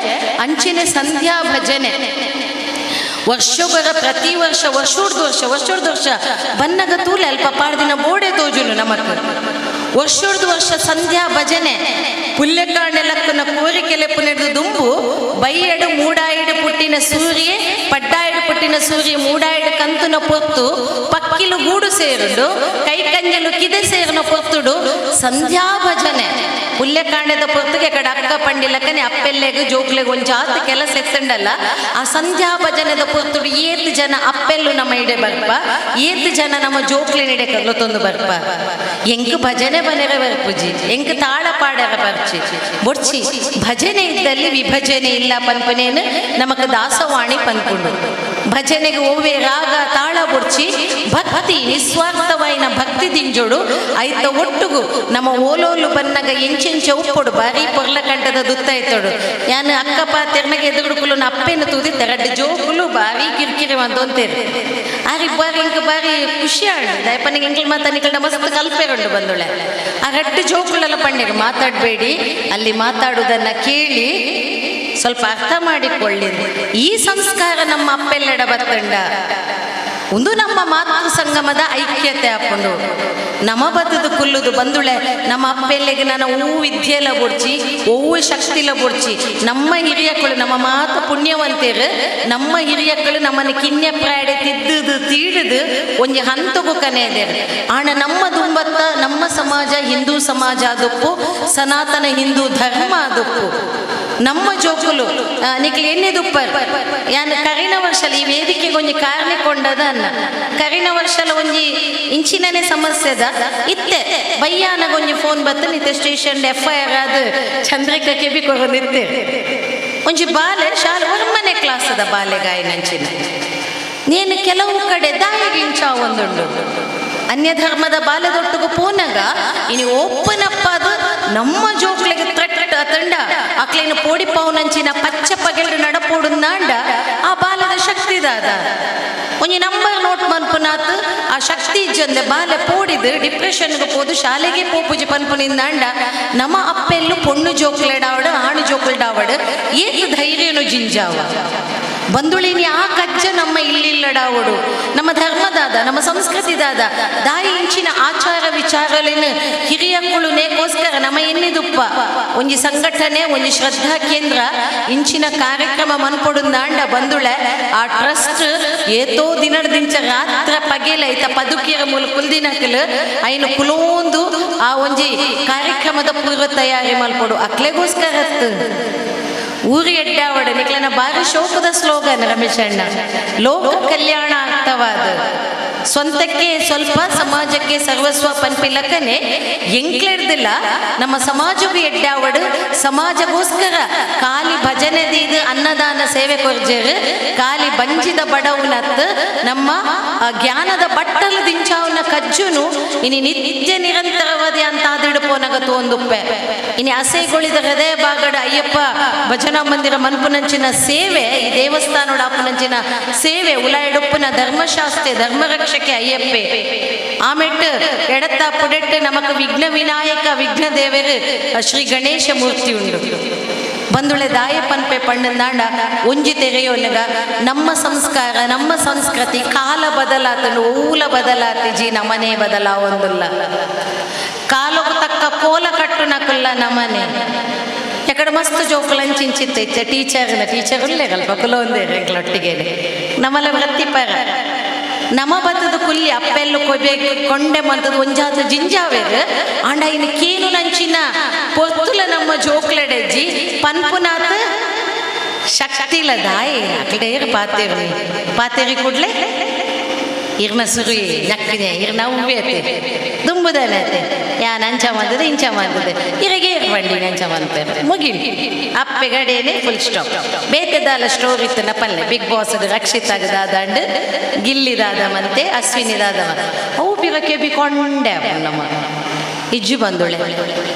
ಅಂಚಿನ ಸಂಧ್ಯಾ ಭಜನೆ ವರ್ಷೊಗರ ಪ್ರತಿ ವರ್ಷ ವರ್ಷೋಡ್ದು ವರ್ಷ ವರ್ಷೋಡ್ದು ವರ್ಷ ಬನ್ನಗ ತೂಲೆ ಅಲ್ಪ ಪಾಡ್ದಿನ ಬೋಡೆ ತೋಜುನು ನಮಕ್. ವರ್ಷೋಡ್ದು ವರ್ಷ ಸಂಧ್ಯಾ ಭಜನೆ ಪುಲ್ಯಕಾಂಡೆ ಲಕ್ಕನ ಕೋರಿಕೆಲೆ ಪುನೆದು ದುಂಬು ಬೈಯಡು ಮೂಡಾಯಿಡು ಪುಟ್ಟಿನ ಸೂರ್ಯೆ, ಪಡ್ಡಾಯಿಡು ಪುಟ್ಟಿನ ಸೂರ್ಯ ಮೂಡಾಯಿಡು ಕಂತುನ ಪೊತ್ತು ಪಕ್ಕಿಲು ಗೂಡು ಸೇರುಂಡು, ಕೈ ಕಂಜಲು ಕಿದೆ ಸೇರುನ ಪೊತ್ತುಡು ಸಂಧ್ಯಾ ಭಜನೆ ಪುಲ್ಯಕಾಂಡದ ಪೊತ್ತುಗೆ ಕಡೆ ಅಕ್ಕ ಪಂಡಿಲಕ್ಕನೆ ಅಪ್ಪೆಲ್ಲೆಗ್ ಜೋಕ್ಲೆಗ್ ಒಂಜಾತ್ ಕೆಲಸ ಎತ್ತಂಡಲ್ಲ. ಆ ಸಂಧ್ಯಾ ಭಜನೆದ ಪೊತ್ತುಡು ಏತ್ ಜನ ಅಪ್ಪೆಲ್ಲು ನಮ್ಮ ಇಡೆ ಬರ್ಪ? ಏತ್ ಜನ ನಮ್ಮ ಜೋಕ್ಲೆನ ಇಡೆ ಕರ್ಲೊತ್ತೊಂದು ಬರ್ಪ? ಎಂಕ್ ಭಜನೆ ಬನೆರ ಬರ್ಪುಜಿ, ಎಂಕ್ ತಾಳ ಪಾಡರ ಬರ್ಚಿ ಬೊಡ್ಚಿ. ಭಜನೆ ಇದ್ದಲ್ಲಿ ವಿಭಜನೆ ಇಲ್ಲ ಪನ್ಪನೇನು ನಮಕ್ ದಾಸವಾಣಿ ಪನ್ಪುಂಡು. ಭಜನೆಗೆ ಒವ್ವೆ ರಾಗ ತಾಳ ಬೊಡ್ಚಿ, ಭಕ್ತಿ ನಿಸ್ವಾರ್ಥವಾಯಿನ ಭಕ್ತಿ ದಿಂಜೋಡು. ಐತ ಒಟ್ಟುಗು ನಮ್ಮ ಓಲೋಲು ಬನ್ನಗ ಎಂಚೆಂಚ ಉಪ್ಪೊಡು. ಬಾರಿ ಪೊರ್ಲ ಕಂಠದ ದುತ್ತಾಯ್ತೋಡು. ಯಾನು ಅಕ್ಕ ಪಾತೆರ್ನಗ ಎದುರುಡುಕುಲು ಅಪ್ಪೆನ ತೂದಿ ತೆರಡ್ಡು ಜೋಕುಲು ಬಾರಿ ಕಿರಿಕಿರಿ ಅಂತಂತೇರು. ಆರಿ ಬಾರಿ ಇಂಕ ಬಾರಿ ಖುಷಿ ಆಂಡು. ದಯಪನಿಗೆ ಎಂಕಲ್ ಮಾತ ನಿಕಲ್ಡ ಮಸ್ತ್ ಕಲ್ಪೆರುಂಡು ಬಂದುಳೆ. ಆ ರಡ್ಡು ಜೋಕುಲೆಲ್ಲ ಪಂಡೆಗೆ ಮಾತಾಡಬೇಡಿ, ಅಲ್ಲಿ ಮಾತಾಡುವುದನ್ನ ಕೇಳಿ ಸ್ವಲ್ಪ ಅರ್ಥ ಮಾಡಿಕೊಳ್ಳಿ. ಈ ಸಂಸ್ಕಾರ ನಮ್ಮ ಅಪ್ಪೆಲ್ಲೆಡ ಬತ್ತಂಡ. ಒಂದು ನಮ್ಮ ಮಾತೃ ಸಂಗಮದ ಐಕ್ಯತೆ ಆಪುಂಡು. ನಮ ಬತ್ತದ ಕುಲ್ಲುದು ಬಂದುಳೆ ನಮ್ಮ ಅಪ್ಪೆಲ್ಲೆಗೆ ನನ್ನ ಹೂ ವಿದ್ಯೆಲ ಬೊಡ್ಚಿ, ಒವ್ವು ಶಕ್ತಿಲ ಬೊಡ್ಚಿ. ನಮ್ಮ ಹಿರಿಯಕ್ಕಳು ನಮ್ಮ ಮಾತ ಪುಣ್ಯವಂತೇರು. ನಮ್ಮ ಹಿರಿಯಕ್ಕಳು ನಮ್ಮನ್ನು ಕಿನ್ಯ ಪ್ರಾಡೆ ತಿದ್ದುದು ತೀಡುದು ಒಂಜಿ ಹಂತಗು ಕನೆಯದೇರು. ಆಣ ನಮ್ಮ ದುಂಬತ್ತ ನಮ್ಮ ಸಮಾಜ ಹಿಂದೂ ಸಮಾಜ ಅದಪ್ಪು, ಸನಾತನ ಹಿಂದೂ ಧರ್ಮ ಅದಪ್ಪು. ನಮ್ಮ ಜೋಕುಲು ನಿಕ್ಲು ಎಣ್ಣೆ ದುಪ್ಪರ್ ಯಾನ್ ಕರಿನ ವರ್ಷಲ ಈ ವೇದಿಕೆಗೆ ಒಂಜಿ ಕಾರಣಿಕೊಂಡದ ಅನ್ನ. ಕರಿನ ವರ್ಷಲ ಒಂಜಿ ಇಂಚಿನನೆ ಸಮಸ್ಯೆದ ಇತ್ತೆ ಬಯ್ಯಾನಗ ಒಂಜಿ ಫೋನ್ ಬತ್ತ ನಿತ್ತೆ ಸ್ಟೇಷನ್ ಎಫ್.ಐ.ಆರ್ ಅದು ಚಂದ್ರಿಕಾ ಕೆಬಿ ಕೊರೊಂದಿತ್ತೆ. ಒಂಜಿ ಬಾಲೆ ಶಾಲೆ ಒರ್ಮನೆ ಕ್ಲಾಸದ ಬಾಲೆ ಗಾಯನಂಚಿನ ನೇನು ಕೆಲವು ಕಡೆ ದಾಯಿಗಿಂಚ ಒಂದುಂಡು. ಅನ್ಯ ಧರ್ಮದ ಬಾಲದೊಟ್ಟಿಗೆ ಪೋನಗ ಇನಿ ಓಪನ್ ಅಪ್ ಅದು ನಮ್ಮ ಜೋಕ್ಲೆಗೆ ಥ್ರೆಟ್ ತಂಡ ಅಕ್ಲೇನು ಪೋಡಿ ಪೌನಂಚಿನ ಪಚ್ಚ ಪಗೆಲ್ಡು ನಡಪೋಡುಂದಾಂಡ ಆ ಬಾಲದ ಶಕ್ತಿ ದಾದ ಒಂಜಿ ನಂಬರ್ ನೋಟ್ ಮನ್ಪುನಾತ್ ಆ ಶಕ್ತಿ ಇಜ್ಜಂದೆ ಬಾಲೆ ಪೋಡಿದು ಡಿಪ್ರೆಷನ್ಗೆ ಪೋದು ಶಾಲೆಗೆ ಪೋಪುಜಿ ಪನ್ಪುನಿಂದಾಂಡ ನಮ್ಮ ಅಪ್ಪೆಲ್ಲು ಪೊಣ್ಣು ಜೋಕ್ಲೆಡಾವಡು ಆಣು ಜೋಕ್ಲೆಡಾವಡು ಏತ್ ಧೈರ್ಯನು ಜಿಂಜಾವ. ಬಂದುಳಿನಿ ಆ ಕಜ್ಜ ನಮ್ಮ ಇಲ್ಲಿಲ್ಲಡಾವಡು. ನಮ್ಮ ಧರ್ಮದಾದ, ನಮ್ಮ ಸಂಸ್ಕೃತಿದಾದ ದಾಯಿ ಇಂಚಿನ ಆಚಾರ ವಿಚಾರಲೇನು ಹಿರಿಯಕ್ಕಳು ನೇಕೋಸ್ಕರ ನಮ್ಮ ಎನ್ನಿದುಪ್ಪ ಒಂಜಿ ಸಂಘಟನೆ, ಒಂಜಿ ಶ್ರದ್ಧಾ ಕೇಂದ್ರ ಇಂಚಿನ ಕಾರ್ಯಕ್ರಮ ಮನ್ಪೊಡುಂದಾಂಡ ಬಂದುಳೆ ಆ ಟ್ರಸ್ಟ್ ಏತೋ ದಿನದಿಂಚ ರಾತ್ರ ಪಗೆಲ ಐತ ಪದುಕಿಯರ ಮೂಲ ಕುಲ್ದಿನಕಲು ಐನು ಕುಲೋಂದು ಆ ಒಂಜಿ ಕಾರ್ಯಕ್ರಮದ ಪೂರ್ವ ತಯಾರಿ ಮಲ್ಪೊಡು ಅಕ್ಲೆಗೋಸ್ಕರ. ಊರು ಎಡ್ಡಾವಡ ನಿಕ್ಲನ ಬಾರಿ ಶೋಕದ ಸ್ಲೋಗನ್ ರಮೇಶಣ್ಣ, ಲೋಕ ಕಲ್ಯಾಣ ಆಗ್ತವಾದ. ಸ್ವಂತಕ್ಕೆ ಸ್ವಲ್ಪ, ಸಮಾಜಕ್ಕೆ ಸರ್ವಸ್ವ ಪನ್ಪಿಲಕ್ಕನೆ ಎಂಕ್ಲೆಡ್ದಿಲ್ಲ ನಮ್ಮ ಸಮಾಜಕ್ಕೂ ಎಡ್ಡಾವಡು. ಸಮಾಜಗೋಸ್ಕರ ಖಾಲಿ ಭಜನೆ ದೀದು ಅನ್ನದಾನ ಸೇವೆ ಕೊರ್ಜೇರು ಖಾಲಿ ಬಂಜಿದ ಬಡವನತ್ ನಮ್ಮ ಜ್ಞಾನದ ಬಟ್ಟಲು ದಿಂಚಾವನ ಕಜ್ಜುನು ಇನಿ ನಿತ್ಯ ನಿರಂತರವಾದ ಅಂತ ಆದಿಡು ತೋಂದುಪ್ಪೆ. ಇನಿ ಅಸೈಗೊಳಿದ ಹೃದಯ ಬಾಗಡ ಅಯ್ಯಪ್ಪ ಭಜನಾ ಮಂದಿರ ಮನ್ಪುನಂಚಿನ ಸೇವೆ, ಈ ದೇವಸ್ಥಾನೋಡ ಆಪುನಂಚಿನ ಸೇವೆ ಉಲಾಯಡುಪ್ಪುನ ಧರ್ಮಶಾಸ್ತ್ರೆ ಧರ್ಮ ರಕ್ಷಕೆ ಅಯ್ಯಪ್ಪೆ. ಆಮೆಟ್ಟು ಎಡತ್ತ ಪುಡೆಟ್ಟು ನಮಕ್ ವಿಘ್ನ ವಿನಾಯಕ ವಿಘ್ನ ದೇವರು ಶ್ರೀ ಗಣೇಶ ಮೂರ್ತಿ ಉಂಡು. ಬಂದುಳೆ ದಾಯ ಪನ್ಪೆ ಪಣ್ಣಂದಾಂಡ ಒಂಜಿ ತೆರೆಯೋನಗ ನಮ್ಮ ಸಂಸ್ಕಾರ ನಮ್ಮ ಸಂಸ್ಕೃತಿ ಕಾಲ ಬದಲಾತನು ಊಲ ಬದಲಾತಿಜಿ, ನಮನೆ ಬದಲಾವೊಂದುಲ್ಲ. ಕಾಲకు ತಕ್ಕ ಕೋಲ ಕಟ್ಟು ನಕುಲ್ಲ ನಮನೆ. ಎಕಡೆ ಮಸ್ತ್ ಜೋಕುಲಂಚಿಂಚಿತ್ತ ಟೀಚರ್ನ ಟೀಚರ್ ಉಲ್ಲೇಗಲ್ಪ ಕುಲೊಂದೇ ಎಂಕ್ಲೊಟ್ಟಿಗೆ ನಮ್ಮಲ್ಲ ವೃತ್ತಿಪರ ನಮ ಬತ್ತದ ಕುಲ್ಲಿ ಅಪ್ಪೆಲ್ಲು ಕೊಬೆ ಕೊಂಡೆ ಮಂತದ ಒಂಜಾತ ಜಿಂಜಾವೇರು. ಆಂಡ ಇನ್ನು ಕೇನು ನಂಚಿನ ಪೊರ್ತುಲ ನಮ್ಮ ಜೋಕ್ಲೆಡೆಜ್ಜಿ ಪನ್ಪುನಾತ್ ಶಕ್ತಿಲ ದಾಯಿ ಅಕಡೆ ಪಾತೇರಿ ಪಾತೇರಿ ಕೂಡ್ಲೆ ಇರ್ನ ಸುರಿ ನಕ್ಕಿದೆ ಇರ್ನ ಉವ್ವೇತೆ ದುಂಬುದನೆ ಯಾನ್ ಅಂಚ ಮಂತದೆ ಇಂಚ ಮಂತದೆ ಇರಗೆ ಬಂಡಿ ಅಂಚ ಮಂತಾರೆ ಮುಗಿಲ್ ಅಪ್ಪೆ ಗಡೇನೆ ಫುಲ್ ಸ್ಟಾಪ್. ಬೇತೆದಾಲ ಸ್ಟೋರಿ ಇತ್ತು ಪಲ್ಲೆ ಬಿಗ್ ಬಾಸ್ ರಕ್ಷಿತ್ ದಾದಾಂಡ್ ಗಿಲ್ಲಿ ದಾದ ಮಂತೆ ಅಶ್ವಿನಿ ದಾದ ಅವು ಪಿರಕ್ಕೆ ಬಿ ಕೊಂಡೆ ನಮ್ಮ ಇಜ್ಜು ಬಂದೊಳೆ.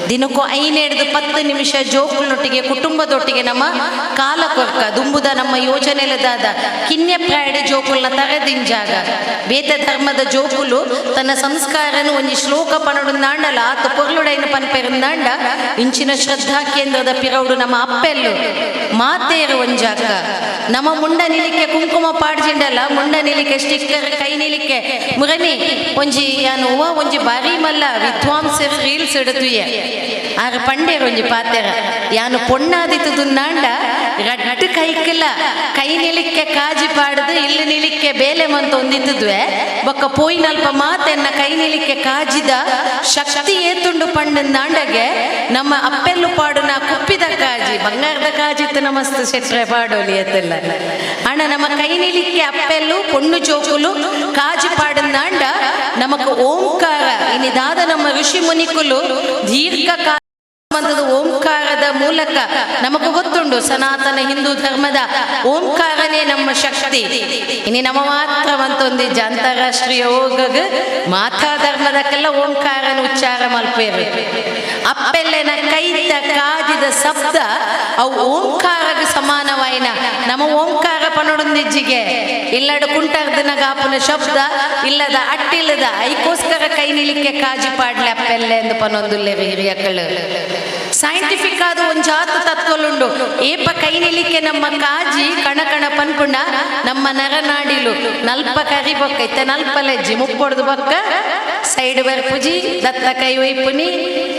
ದಿನಕ್ಕೂ 5 ಹಿಡಿದು 10 ನಿಮಿಷ ಜೋಕುಲೊಟ್ಟಿಗೆ ಕುಟುಂಬದೊಟ್ಟಿಗೆ ನಮ್ಮ ಕಾಲ ಕೊರ್ಕ. ದುಂಬುದ ನಮ್ಮ ಯೋಜನೆಲದಾದ ಕಿನ್ಯ ಪ್ರಾಯಡ್ ಜೋಕುಲ್ನ ತರೆದಿಂಜಾಗ ಬೇತ ಧರ್ಮದ ಜೋಕುಲು ತನ್ನ ಸಂಸ್ಕಾರನು ಒಂಜಿ ಶ್ಲೋಕ ಪನಡುಂದಾಂಡಲ ಆತ ಪೊರ್ಲುಡೈನ ಪನ್ಪೆರುಂದಾಂಡ ಇಂಚಿನ ಶ್ರದ್ಧಾ ಕೇಂದ್ರದ ಪಿರೌಡು ನಮ್ಮ ಅಪ್ಪೆಲ್ಲು ಮಾತೇರು ಒಂಜಾಕ ನಮ್ಮ ಮುಂಡ ನಿಲಿಕೆ ಕುಂಕುಮ ಪಾಡ್ಜಿಂಡಲ್ಲ, ಮುಂಡ ನಿಲಿಕೆ ಸ್ಟಿಕ್ಕರ್, ಕೈ ನಿಲಿಕೆ ಮುರನಿ ಒಂಜಿ ಯಾನು ಹೂವ ಒಂಜಿ ಬಾರಿ ಮಲ್ಲ ವಿದ್ವಾಂಸರು ರೀಲ್ಸ್ ಇಡುತ್ತುಯೆ. ಆರ ಪಂಡೇರು ಒಂಜಿ ಪಾತೆರ, ಯಾನು ಪೊಣ್ಣಾದಿತ್ತುಂದಾಂಡ ರಡ್ಡು ಕೈಕಿಲ್ಲ ಕೈ ನಿಲಿಕ್ಕೆ ಕಾಜಿ ಪಾಡ್ದು ಇಲ್ಲಿ ನಿಲಿಕ್ಕೆ ಬೇಲೆ ಮಂತ ಒಂದಿತ್ತದ್ವೆ ಬೊಕ್ಕ ಪೋಯಿನಲ್ಪ ಮಾತೆನ್ನ ಕೈ ನಿಲಿಕ್ಕೆ ಕಾಜಿದ ಶಕ್ತಿ ಏತುಂಡು ಪಂಡಂದಾಂಡಗೆ ನಮ್ಮ ಅಪ್ಪೆಲ್ಲು ಪಾಡುನ ಕುಪ್ಪಿದ ಕಾಜಿ ಬಂಗಾರದ ಕಾಜಿತ್ತು ನಮಸ್ತು ಶೆಟ್ರೆ ಪಾಡೋಲಿ ಎತ್ತಲ್ಲ. ಅಣ್ಣ ನಮ್ಮ ಕೈ ನಿಲಿಕ್ಕೆ ಅಪ್ಪೆಲ್ಲು ಪೊಣ್ಣು ಜೋಕುಲು ಕಾಜಿ ಪಾಡಂದಾಂಡ ನಮಕ್ ಓಂಕಾರ ಇನ್ನಿದಾದ ನಮ್ಮ ಋಷಿ ಮುನಿಕುಲು ದೀರ್ಘ ಮಂತ್ರದ ಓಂಕಾರದ ಮೂಲಕ ನಮಗೂ ಗೊತ್ತುಂಡು ಸನಾತನ ಹಿಂದೂ ಧರ್ಮದ ಓಂಕಾರನೇ ನಮ್ಮ ಶಕ್ತಿ. ಇನಿ ನಮ್ಮ ಮಾತ್ರ ಒಂದೊಂದಿಜ್ಜ ಅಂತಾರಾಷ್ಟ್ರೀಯ ಹೋಗಗ ಮಾತಾ ಧರ್ಮದಕ್ಕೆಲ್ಲ ಓಂಕಾರನ ಉಚ್ಚಾರ ಮಲ್ಪೇರು. ಅಪ್ಪೆಲ್ಲೆನ ಕೈತ ಕಾಜಿದ ಶಬ್ದ ಅವು ಓಂಕಾರಗ ಸಮಾನವಾಯಿನ. ನಮ್ಮ ಓಂಕಾರ ಪನೊಡೊಂದಿಜ್ಜಿಗೆ ಇಲ್ಲಡ ಕುಂಟರ್ದನ ಗಾಪುನ ಶಬ್ದ ಇಲ್ಲದ ಅಟ್ಟಿಲ್ಲದ ಐಕೋಸ್ಕರ ಕೈ ನಿಲಿಕ್ಕೆ ಕಾಜಿ ಪಾಡ್ಲೆ ಅಪ್ಪೆಲ್ಲೆ ಎಂದು ಪನೊಂದುಲ್ಲೆ ಹಿರಿಯಕ್ಕಳು. Scientific ಆದ ಒಂಜಾತ ತತ್ವಲುಂಡು. ಏಪ ಕೈನಿಲಿಕ್ಕೆ ನಮ್ಮ ಕಾಜಿ ಕಣ ಕಣ ಪನ್ಪುಂಡ ನಮ್ಮ ನರನಾಡಿಲು ನಲ್ಪ ಕರಿ ಬೊಕ್ಕ ಇತ್ತೆ ನಲ್ಪ ಲೆಜ್ಜಿ ಮುಪ್ಪೊಡ್ದು ಬೊಕ್ಕ ಸೈಡ್ ಬರ್ಪುಜಿ, ದತ್ತ ಕೈ ಒಯ್ಪುನಿ,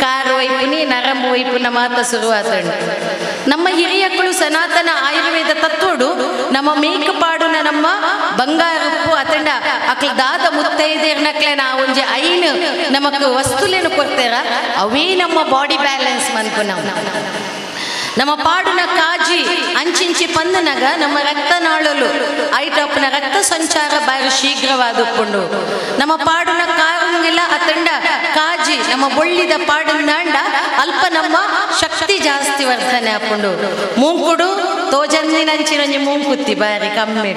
ಕಾರು ಒಯ್ಪುನಿ, ನರಂಬು ಒಯ್ಪುನ ಮಾತ ಶುರುವಾತಂಡು. ನಮ್ಮ ಹಿರಿಯಕ್ಕಳು ಸನಾತನ ಆಯುರ್ವೇದ ತತ್ವಡು ನಮ್ಮ ಮೇಕ್ ಪಾಡುನ ನಮ್ಮ ಬಂಗಾರಪ್ಪು ಅತಂಡ ಅಕ್ಲ ದಾದ ಮುತ್ತೈದೇರ್ನಕ್ಲೆ ನಾ ಒಂಜಿ ಐನು ನಮಕ್ ವಸ್ತುಲೇನು ಕೊಡ್ತಾರ, ಅವೇ ನಮ್ಮ ಬಾಡಿ ಬ್ಯಾಲೆನ್ಸ್ ಮನ್ಪುನ. ನಮ್ಮ ಪಾಡುನ ಕಾಜಿ ಅಂಚಿಂಚಿ ಪಂದನಗ ನಮ್ಮ ರಕ್ತನಾಳಲು ಐಟಪ್ನ ರಕ್ತ ಸಂಚಾರ ಬಾರಿ ಶೀಘ್ರವಾದುಕೊಂಡು ನಮ್ಮ ಪಾಡುನ ಕಾರುಂಗಿಲ್ಲ ಅತಂಡ ಕಾಜಿ ನಮ್ಮ ಬೊಳ್ಳಿದ ಪಾಡುನಾಂಡ ಅಲ್ಪ ನಮ್ಮ ಶಕ್ತಿ ಜಾಸ್ತಿ ವರ್ಧನೆ ಆಪುಂಡು. ಮೂಂಕುಡು ತೋಜಂದಿನಂಚಿನೊಂಜಿ ಮೂಂಕುತ್ತಿ ಬಾರಿ ಕಮ್ಮಿ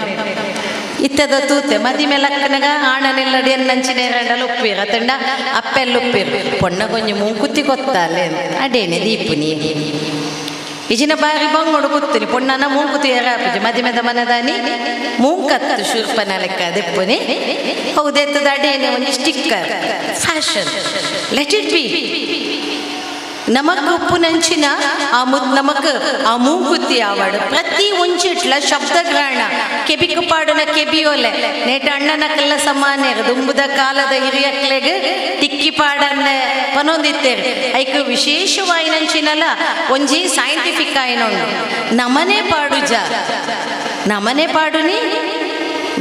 ಇತ್ತದ ತೂತೆ ಮದಿಮೆ ಲಕ್ಕನಗ ಆಣನೆಲ್ಲಡಿ ಎನ್ನಂಚಿನ ಎರಡಲ್ಲ ಉಪ್ಪಿರ ಅತಂಡ ಅಪ್ಪೆಲ್ಲ ಉಪ್ಪಿರು ಪೊಣ್ಣಗೊಂಜಿ ಮೂಂಕುತ್ತಿ ಕೊತ್ತಾಲೆ ಅಡೇನೆ ದೀಪುನಿ ಇಜಿನ ಬಾರಿ ಬಂಗೋಡು ಕೂತೀನಿ ಪೊಣ್ಣನ ಮೂಂಕುತಿ ಎರಾಪುಜಿ ಮದಿಮೆದ ಮನದಾನಿ ಮೂಂಕತ್ತು ಶೂರ್ಪನ ಲೆಕ್ಕ ದೆಪ್ಪುನಿ ಹೌದೆತ್ತದ ಅಡೇನೆ ಒಂಜಿ sticker fashion, let it be. ನಮಕ್ ಉಪ್ಪುನಂಚಿನ ಆ ಮುದ್ ನಮಕ್ ಆ ಮೂಗುತಿ ಆವಡು ಪ್ರತಿ ಒಂಚಿಟ್ಲ ಶಬ್ದಗ್ರಹಣ ಕೆಬಿಕು ಪಾಡುನ ಕೆಬಿಯೋಲೆ ನೇಟ ಅಣ್ಣನಕ್ಕೆಲ್ಲ ಸಮಾನ್ಯರು ದುಂಬುದ ಕಾಲದ ಹಿರಿಯಕ್ಲೆಗ್ ತಿಕ್ಕಿ ಪಾಡನ್ನೆ ಪನೊಂದಿತ್ತೇರು. ಐಕ್ ವಿಶೇಷವಾಯಿನಂಚಿನಲ ಒಂಜಿ ಸೈಂಟಿಫಿಕ್ ಆಯ್ನೊಂಡು. ನಮನೆ ಪಾಡುಜ ನಮನೆ ಪಾಡುನಿ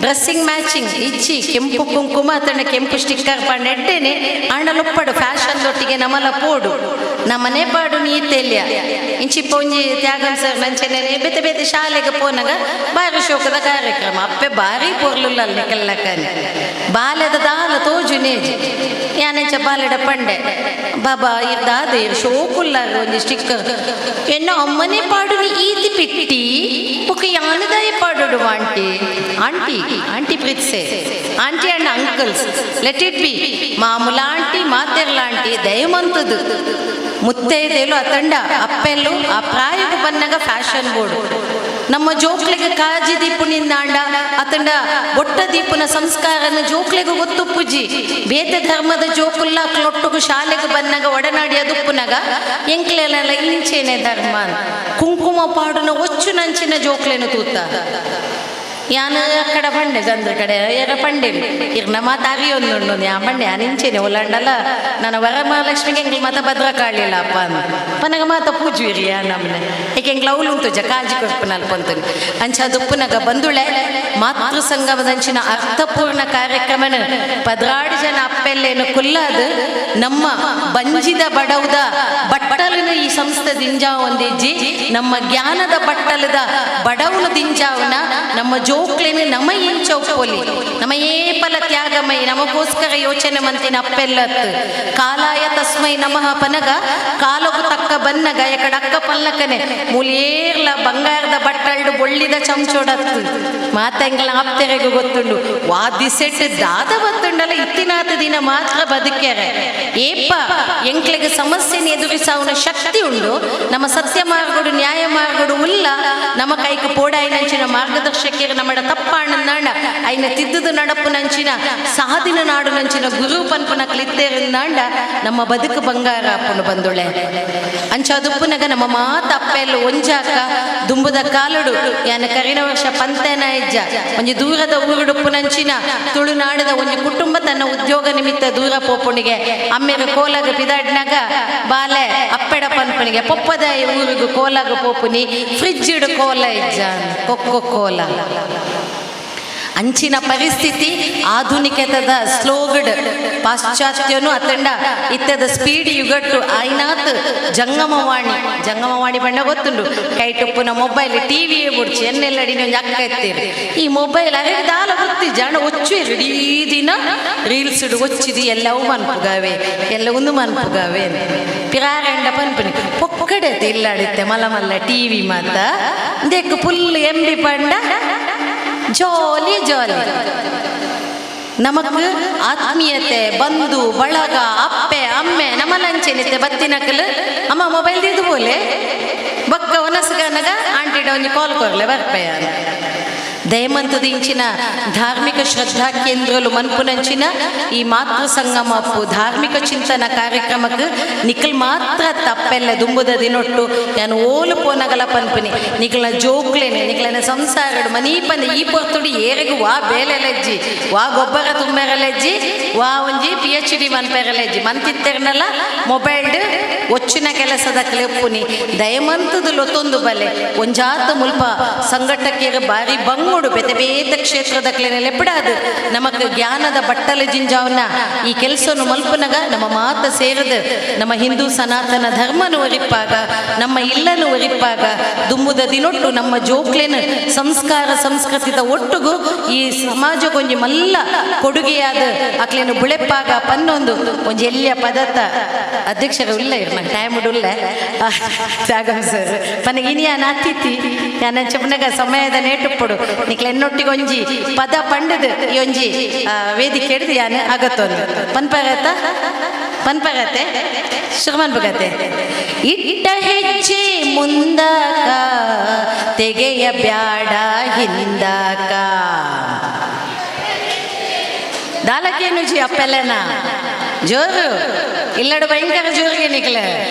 ಡ್ರೆಸ್ಸಿಂಗ್ ಮ್ಯಾಚಿಂಗ್ ಇಚ್ಚಿ ಕೆಂಪು ಕುಂಕುಮ ಅತನ ಕೆಂಪು ಸ್ಟಿಕ್ಕರ್ ಪಾಂಡೆಡ್ಡೇನೆ ಆಂಡಲೊಪ್ಪಡು ಫ್ಯಾಷನ್ ದೊಟ್ಟಿಗೆ ನಮಲ ಪೋಡು ನಮ್ಮನೆ ಪಾಡು ನೀ ತೆಲ್ಯ. ಇಂಚಿಪ್ಪ ಒಂಜಿ ತ್ಯಾಗಂ ಸರ್ ನಂಚನೆ ಬೇತೆ ಬೇತೆ ಶಾಲೆಗೆ ಪೋನಾಗ ಬಾರಿ ಶೋಕದ ಕಾರ್ಯಕ್ರಮ ಅಪ್ಪೆ ಬಾರಿ ಪೊರ್ಲುಲ್ಲ ನಿಕಲ್ಲಕನೆ ಬಾಲ್ಯದ ದಾಲ ತೋಜು ನೇಜಿ ಯಾನೆಂಚ ಬಾಲೆಡ ಪಂಡೆ ಬಾಬಾ ಇರ್ದಾದ ಇರ್ ಶೋಕುಲ್ಲಾರ ಒಂಜಿ ಸ್ಟಿಕ್ಕರ್ ಎನ್ನ ಅಮ್ಮನೆ ಪಾಡು ನೀ ಈತಿ ಪಿಟ್ಟಿ ಬೊಕ ಯಾನದಾಯ ಪಾಡೋಡು. Aunty aunty aunty Preethse aunty and uncles, let it be. ಮಾಮೂಲ aunty ಮಾತೆರ್ಲ aunty ದಯಮಂತದು ಮುತ್ತೈದೆಲು ಅತಂಡ ಅಪ್ಪೆಲ್ಲು ಆ ಪ್ರಾಯకు ಬನ್ನಗ ಫ್ಯಾಷನ್ ಬೋರ್ಡ್. ನಮ್ಮ ಜೋಕ್ಲೆಗೆ ಕಾಜಿ ದೀಪುನಿಂದಾಂಡ ಅತಂಡ ಬೊಟ್ಟ ದೀಪುನ ಸಂಸ್ಕಾರನ ಜೋಕ್ಲೆಗೆ ಗೊತ್ತುಪ್ಪುಜಿ. ಬೇತೆ ಧರ್ಮದ ಜೋಕುಲ್ಲ ಕ್ಲೊಟ್ಟುಗು ಶಾಲೆಗೆ ಬನ್ನಗ ಒಡನಾಡಿ ಅದುಪ್ಪುನಗ ಎಂಕ್ಲೆಲ್ಲ ಇಂಚೇನೆ ಧರ್ಮ ಅಂತ. ಕುಂಕುಮ ಪಾಡುನ ಒಚ್ಚು ನಂಚಿನ ಜೋಕ್ಲೆನು ತೂತ ಯಾನ ಅಕ್ಕಡ ಬಂಡೆ ಗಂದ್ರ ಕಡೆ ಎರ ಪಂಡೆ ಇರ್ನ ಮಾತ ಅರಿಯೊಂದುಂಡು ಯಾ ಬಂಡೆ ಇಂಚೇನೆ ಒಲಾಂಡಲ್ಲ ನನ್ನ ವರಮಹಾಲಕ್ಷ್ಮಿಗೆ ಎಂಗ್ಲ ಮಾತ ಭದ್ರಕಾಳಿಲ್ಲ ಅಪ್ಪ ಅಂದ್ ಪನಗ ಮಾತ ಪೂಜುವಿರಿ ಯಾ ನಮ್ಮನೆ ಏಕೆ ಎಂಗ್ಲ ಅವಳು ಜ ಕಾಜಿ ಕೊರ್ಪುನಲ್ಪ ಅಂತಾನೆ. ಅಂಚ ದುಪ್ಪುನಗ ಬಂದುಳೆ ಮಾತೃ ಸಂಗಮದಂಚಿನ ಅರ್ಥಪೂರ್ಣ ಕಾರ್ಯಕ್ರಮನ 12 ಜನ ಅಪ್ಪೆಲ್ಲೇನು ಕುಲ್ಲಾದ ನಮ್ಮ ಬಂಜಿದ ಬಡವುದ ಬಟ್ಟಲನು ಈ ಸಂಸ್ಥೆ ದಿಂಜಾವ್ ಒಂದಿಜ್ಜಿ. ನಮ್ಮ ಜ್ಞಾನದ ಬಟ್ಟಲದ ಬಡವನು ದಿಂಜಾವನ ನಮ್ಮ ಜೋಕ್ಲೇನು ನಮ ಇಂಚ ಒಪ್ಪೊಲಿ ನಮ್ಮ ಏಪಲ ತ್ಯಾಗಮೈ ನಮಗೋಸ್ಕರ ಯೋಚನೆ ಮಂತಿನ ಅಪ್ಪೆಲ್ಲತ್ತು ಕಾಲಾಯ ತಸ್ಮೈ ನಮಃ ಪನಗ ಕಾಲಗು ತಕ್ಕ ಬನ್ನಗ ಎಕಡ ಅಕ್ಕ ಪಲ್ಲಕನೆ ಮೂಲೇರ್ಲ ಬಂಗಾರದ ಬಟ್ಟಲ್ಡು ಬೊಳ್ಳಿದ ಚಮಚೋಡತ್ತು ಮಾತೆಂಗ್ಲ ಆಪ್ತೆರೆಗೂ ಗೊತ್ತುಂಡು ವಾದಿಸೆಟ್ ದಾದ ಬತ್ತುಂಡಲ್ಲ ಇತ್ತಿನಾತ ದಿನ ಮಾತ್ರ ಬದುಕೆರೆ. ಏಪ ಎಂಕ್ಲೆಗೆ ಸಮಸ್ಯೆನ ಎದುರಿಸಾವನ ಶಕ್ತಿ ಉಂಡು. ನಮ್ಮ ಸತ್ಯ ಮಾರ್ಗಡು ನ್ಯಾಯ ಮಾರ್ಗಡು ಉಲ್ಲ ನಮ್ಮ ಕೈಗೆ ಪೋಡಾಯಿನಂಚಿನ ಮಾರ್ಗದರ್ಶಕರು ನಮ್ಮಡ ತಪ್ಪಾಣಂದಾಂಡ ಐನ ತಿದ್ದುದು ನಡಪು ನಂಚಿನ ಸಾದಿನ ನಾಡು ನಂಚಿನ ಗುರು ಪನ್ಪುನ ಕ್ಲಿತ್ತೇರಿಂದಾಂಡ ನಮ್ಮ ಬದುಕು ಬಂಗಾರ ಅಪ್ಪನು ಬಂದುಳೆ. ಅಂಚಾದುಪ್ಪುನಗ ನಮ್ಮ ಮಾತ ಅಪ್ಪೆಲ್ಲ ಒಂಜಾಕ ದುಂಬುದ ಕಾಲುಡು ಯಾನ ಕರಿನ ವರ್ಷ ಪಂತೇನ ಇಜ್ಜ ಒಂಜಿ ದೂರದ ಊರುಡುಪ್ಪು ನಂಚಿನ ತುಳುನಾಡದ ಒಂಜಿ ಕುಟುಂಬ ತನ್ನ ಉದ್ಯೋಗ ನಿಮಿತ್ತ ದೂರ ಪೋಪುಣಿಗೆ ಅಮ್ಮೆರ ಕೋಲಾಗ ಪಿದಾಡ್ನಾಗ ಬಾಲೆ ಅಪ್ಪೆಡ ಪನ್ಪುಣಿಗೆ ಪೊಪ್ಪದ ಊರಿಗು ಕೋಲಾಗ ಪೋಪುನಿ ಫ್ರಿಜ್ ಇಡು ಕೋಲ ಇಜ್ಜ ಕೊಕ್ಕೋ ಕೋಲ. ಅಂಚಿನ ಪರಿಸ್ಥಿತಿ ಆಧುನಿಕತದ ಸ್ಲೋಗಡ್ ಪಾಶ್ಚಾತ್ಯನು ಅತಂಡ ಇತ್ತದ ಸ್ಪೀಡ್ ಯುಗಟ್ಟು ಆಯ್ನಾತ್ ಜಂಗಮವಾಣಿ ಜಂಗಮವಾಣಿ ಬಣ್ಣ ಗೊತ್ತುಂಡು ಕೈಟೊಪ್ಪುನ ಮೊಬೈಲ್ ಟಿವಿ ಬುಡ್ಚಿ ಎನ್ನೆಲ್ಲಡಿನ ಒಂಜಿ ಅಕ್ಕ ಎತ್ತೀರಿ ಈ ಮೊಬೈಲ್ ಅರೆ ದಾಲ ಗೊತ್ತಿ ಜನ ಒಚ್ಚು ಇಡೀ ದಿನ ರೀಲ್ಸ್ ಒಚ್ಚಿದಿ ಎಲ್ಲವೂ ಮನ್ಪುಗಾವೆ ಎಲ್ಲ ಒಂದು ಮನ್ಪುಗಾವೆ ಪಿರಾರಂಡ ಪನ್ಪುನಿ ಪೊಕ್ಕಡೆ ಇಲ್ಲಾಡಿತ್ತೆ ಮಲ್ಲ ಮಲ್ಲ ಟಿವಿ ಮಾತ ದೇಕ್ ಫುಲ್ ಎಂಬಿ ಪಂಡ ಜಾಲಿ ಜಾಲಿ. ನಮಕ್ ಆತ್ಮೀಯತೆ ಬಂಧು ಬಳಗ ಅಪ್ಪೆ ಅಮ್ಮೆ ನಮ್ಮ ಲಂಚೆನಿತ್ತೆ ಬತ್ತಿನಕಲ್ ಅಮ್ಮ ಮೊಬೈಲ್ ದಿದ್ದು ಬೋಲೆ ಬೊಕ್ಕ ಒನಸ್ಗನಗ ಆಂಟಿಡ ಒಂಜಿ ಕಾಲ್ ಕೊರ್ಲೆ ಬರ್ಪೆಯ. ದಯಮಂತದ ಇಂಚಿನ ಧಾರ್ಮಿಕ ಶ್ರದ್ಧಾ ಕೇಂದ್ರಲು ಮನ್ಪುನಂಚಿನ ಈ ಮಾತೃ ಸಂಗಮ ಅಪ್ಪು ಧಾರ್ಮಿಕ ಚಿಂತನ ಕಾರ್ಯಕ್ರಮಕ್ಕೆ ನಿಖಲ್ ಮಾತ್ರ ತಪ್ಪೆಲ್ಲ ದುಂಬುದ ದಿನೊಟ್ಟು ನಾನು ಓಲು ಪೋನಗಲ ಪನ್ಪುನಿ ನಿಖಲ ಜೋಕ್ಲೇನೆ ನಿಖಲನ ಸಂಸಾರಡು ಮನೀಪನ ಈ ಪೊರ್ತುಡು ಏರೆಗು ವಾ ಬೇಲೆಲಜ್ಜಿ ವಾ ಗೊಬ್ಬರ ತುಂಬೆರಲಜ್ಜಿ ವಾ ಒಂಜಿ PhD ಮನ್ಪೆರಲಜ್ಜಿ ಮಂತಿತ್ತೆರ್ನಲ್ಲ ಮೊಬೈಲ್ಡ್ ಒಚ್ಚಿನ ಕೆಲಸದ ಕ್ಲೆಪ್ಪುನಿ ದಯಮಂತದ ಲೊತ್ತೊಂದು ಬಲೆ ಒಂಜಾತ ಮುಲ್ಪ ಸಂಘಟಕರು ಬಾರಿ ಬಂಗುಡು ಬೇತೆ ಬೇತೆ ಕ್ಷೇತ್ರದ ಕ್ಲೆನೆಲೆ ಬಿಡಾದು ನಮಕ್ ಜ್ಞಾನದ ಬಟ್ಟಲ ಜಿಂಜಾವನ ಈ ಕೆಲಸನು ಮಲ್ಪನಗ ನಮ್ಮ ಮಾತ ಸೇರಿದ ನಮ್ಮ ಹಿಂದೂ ಸನಾತನ ಧರ್ಮನು ಒರಿಪ್ಪಾಗ ನಮ್ಮ ಇಲ್ಲನು ಒರಿಪ್ಪಾಗ ದುಂಬುದ ದಿನೊಟ್ಟು ನಮ್ಮ ಜೋಕ್ಲೆನ ಸಂಸ್ಕಾರ ಸಂಸ್ಕೃತಿದ ಒಟ್ಟುಗು ಈ ಸಮಾಜಕ್ಕೊಂಜಿ ಮಲ್ಲ ಕೊಡುಗೆಯಾದ ಅಕ್ಲೇನು ಬುಳೆಪ್ಪಾಗ ಪನ್ನೊಂದು ಒಂಜಿ ಎಲ್ಲಿಯ ಪದಾರ್ಥ ಅಧ್ಯಕ್ಷರು ಉಲ್ಲ ಇರ್ನ ಟೈಮ್ ಉಲ್ಲ ತ್ಯಾಗಂ ಸರ್ ಪನ ಇನಿಯಾನ ಅತಿಥಿ ಯಾನ ಚಪ್ಪನಗ ಸಮಯದ ನೇಟುಪ್ಪಡು ನಿಕ್ಲ ಎನ್ನೊಟ್ಟಿಗೆ ಒಂಜಿ ಪದ ಪಂಡದು ಈ ಒಂಜಿ ವೇದಿಕೆ ಹಿಡಿದು ಯಾನ ಅಗತ್ತೊಂದು ಪನ್ಪರತ ಪನ್ಪರತೆ ಶುರುಮನ್ ಬಗತೆ ಇಟ್ಟ ಹೆಜ್ಜೆ ಮುಂದಾಕ ತೆಗೆಯ ಬ್ಯಾಡ ಹಿಂದಾಕ ದಾಲಕೇನು ಜಿ ಅಪ್ಪೆಲ್ಲನ ಜೋರು ಇಲ್ಲಡು ಭಯಂಕರ ಜೋರಿಗೆ ನಿಕ್ಲ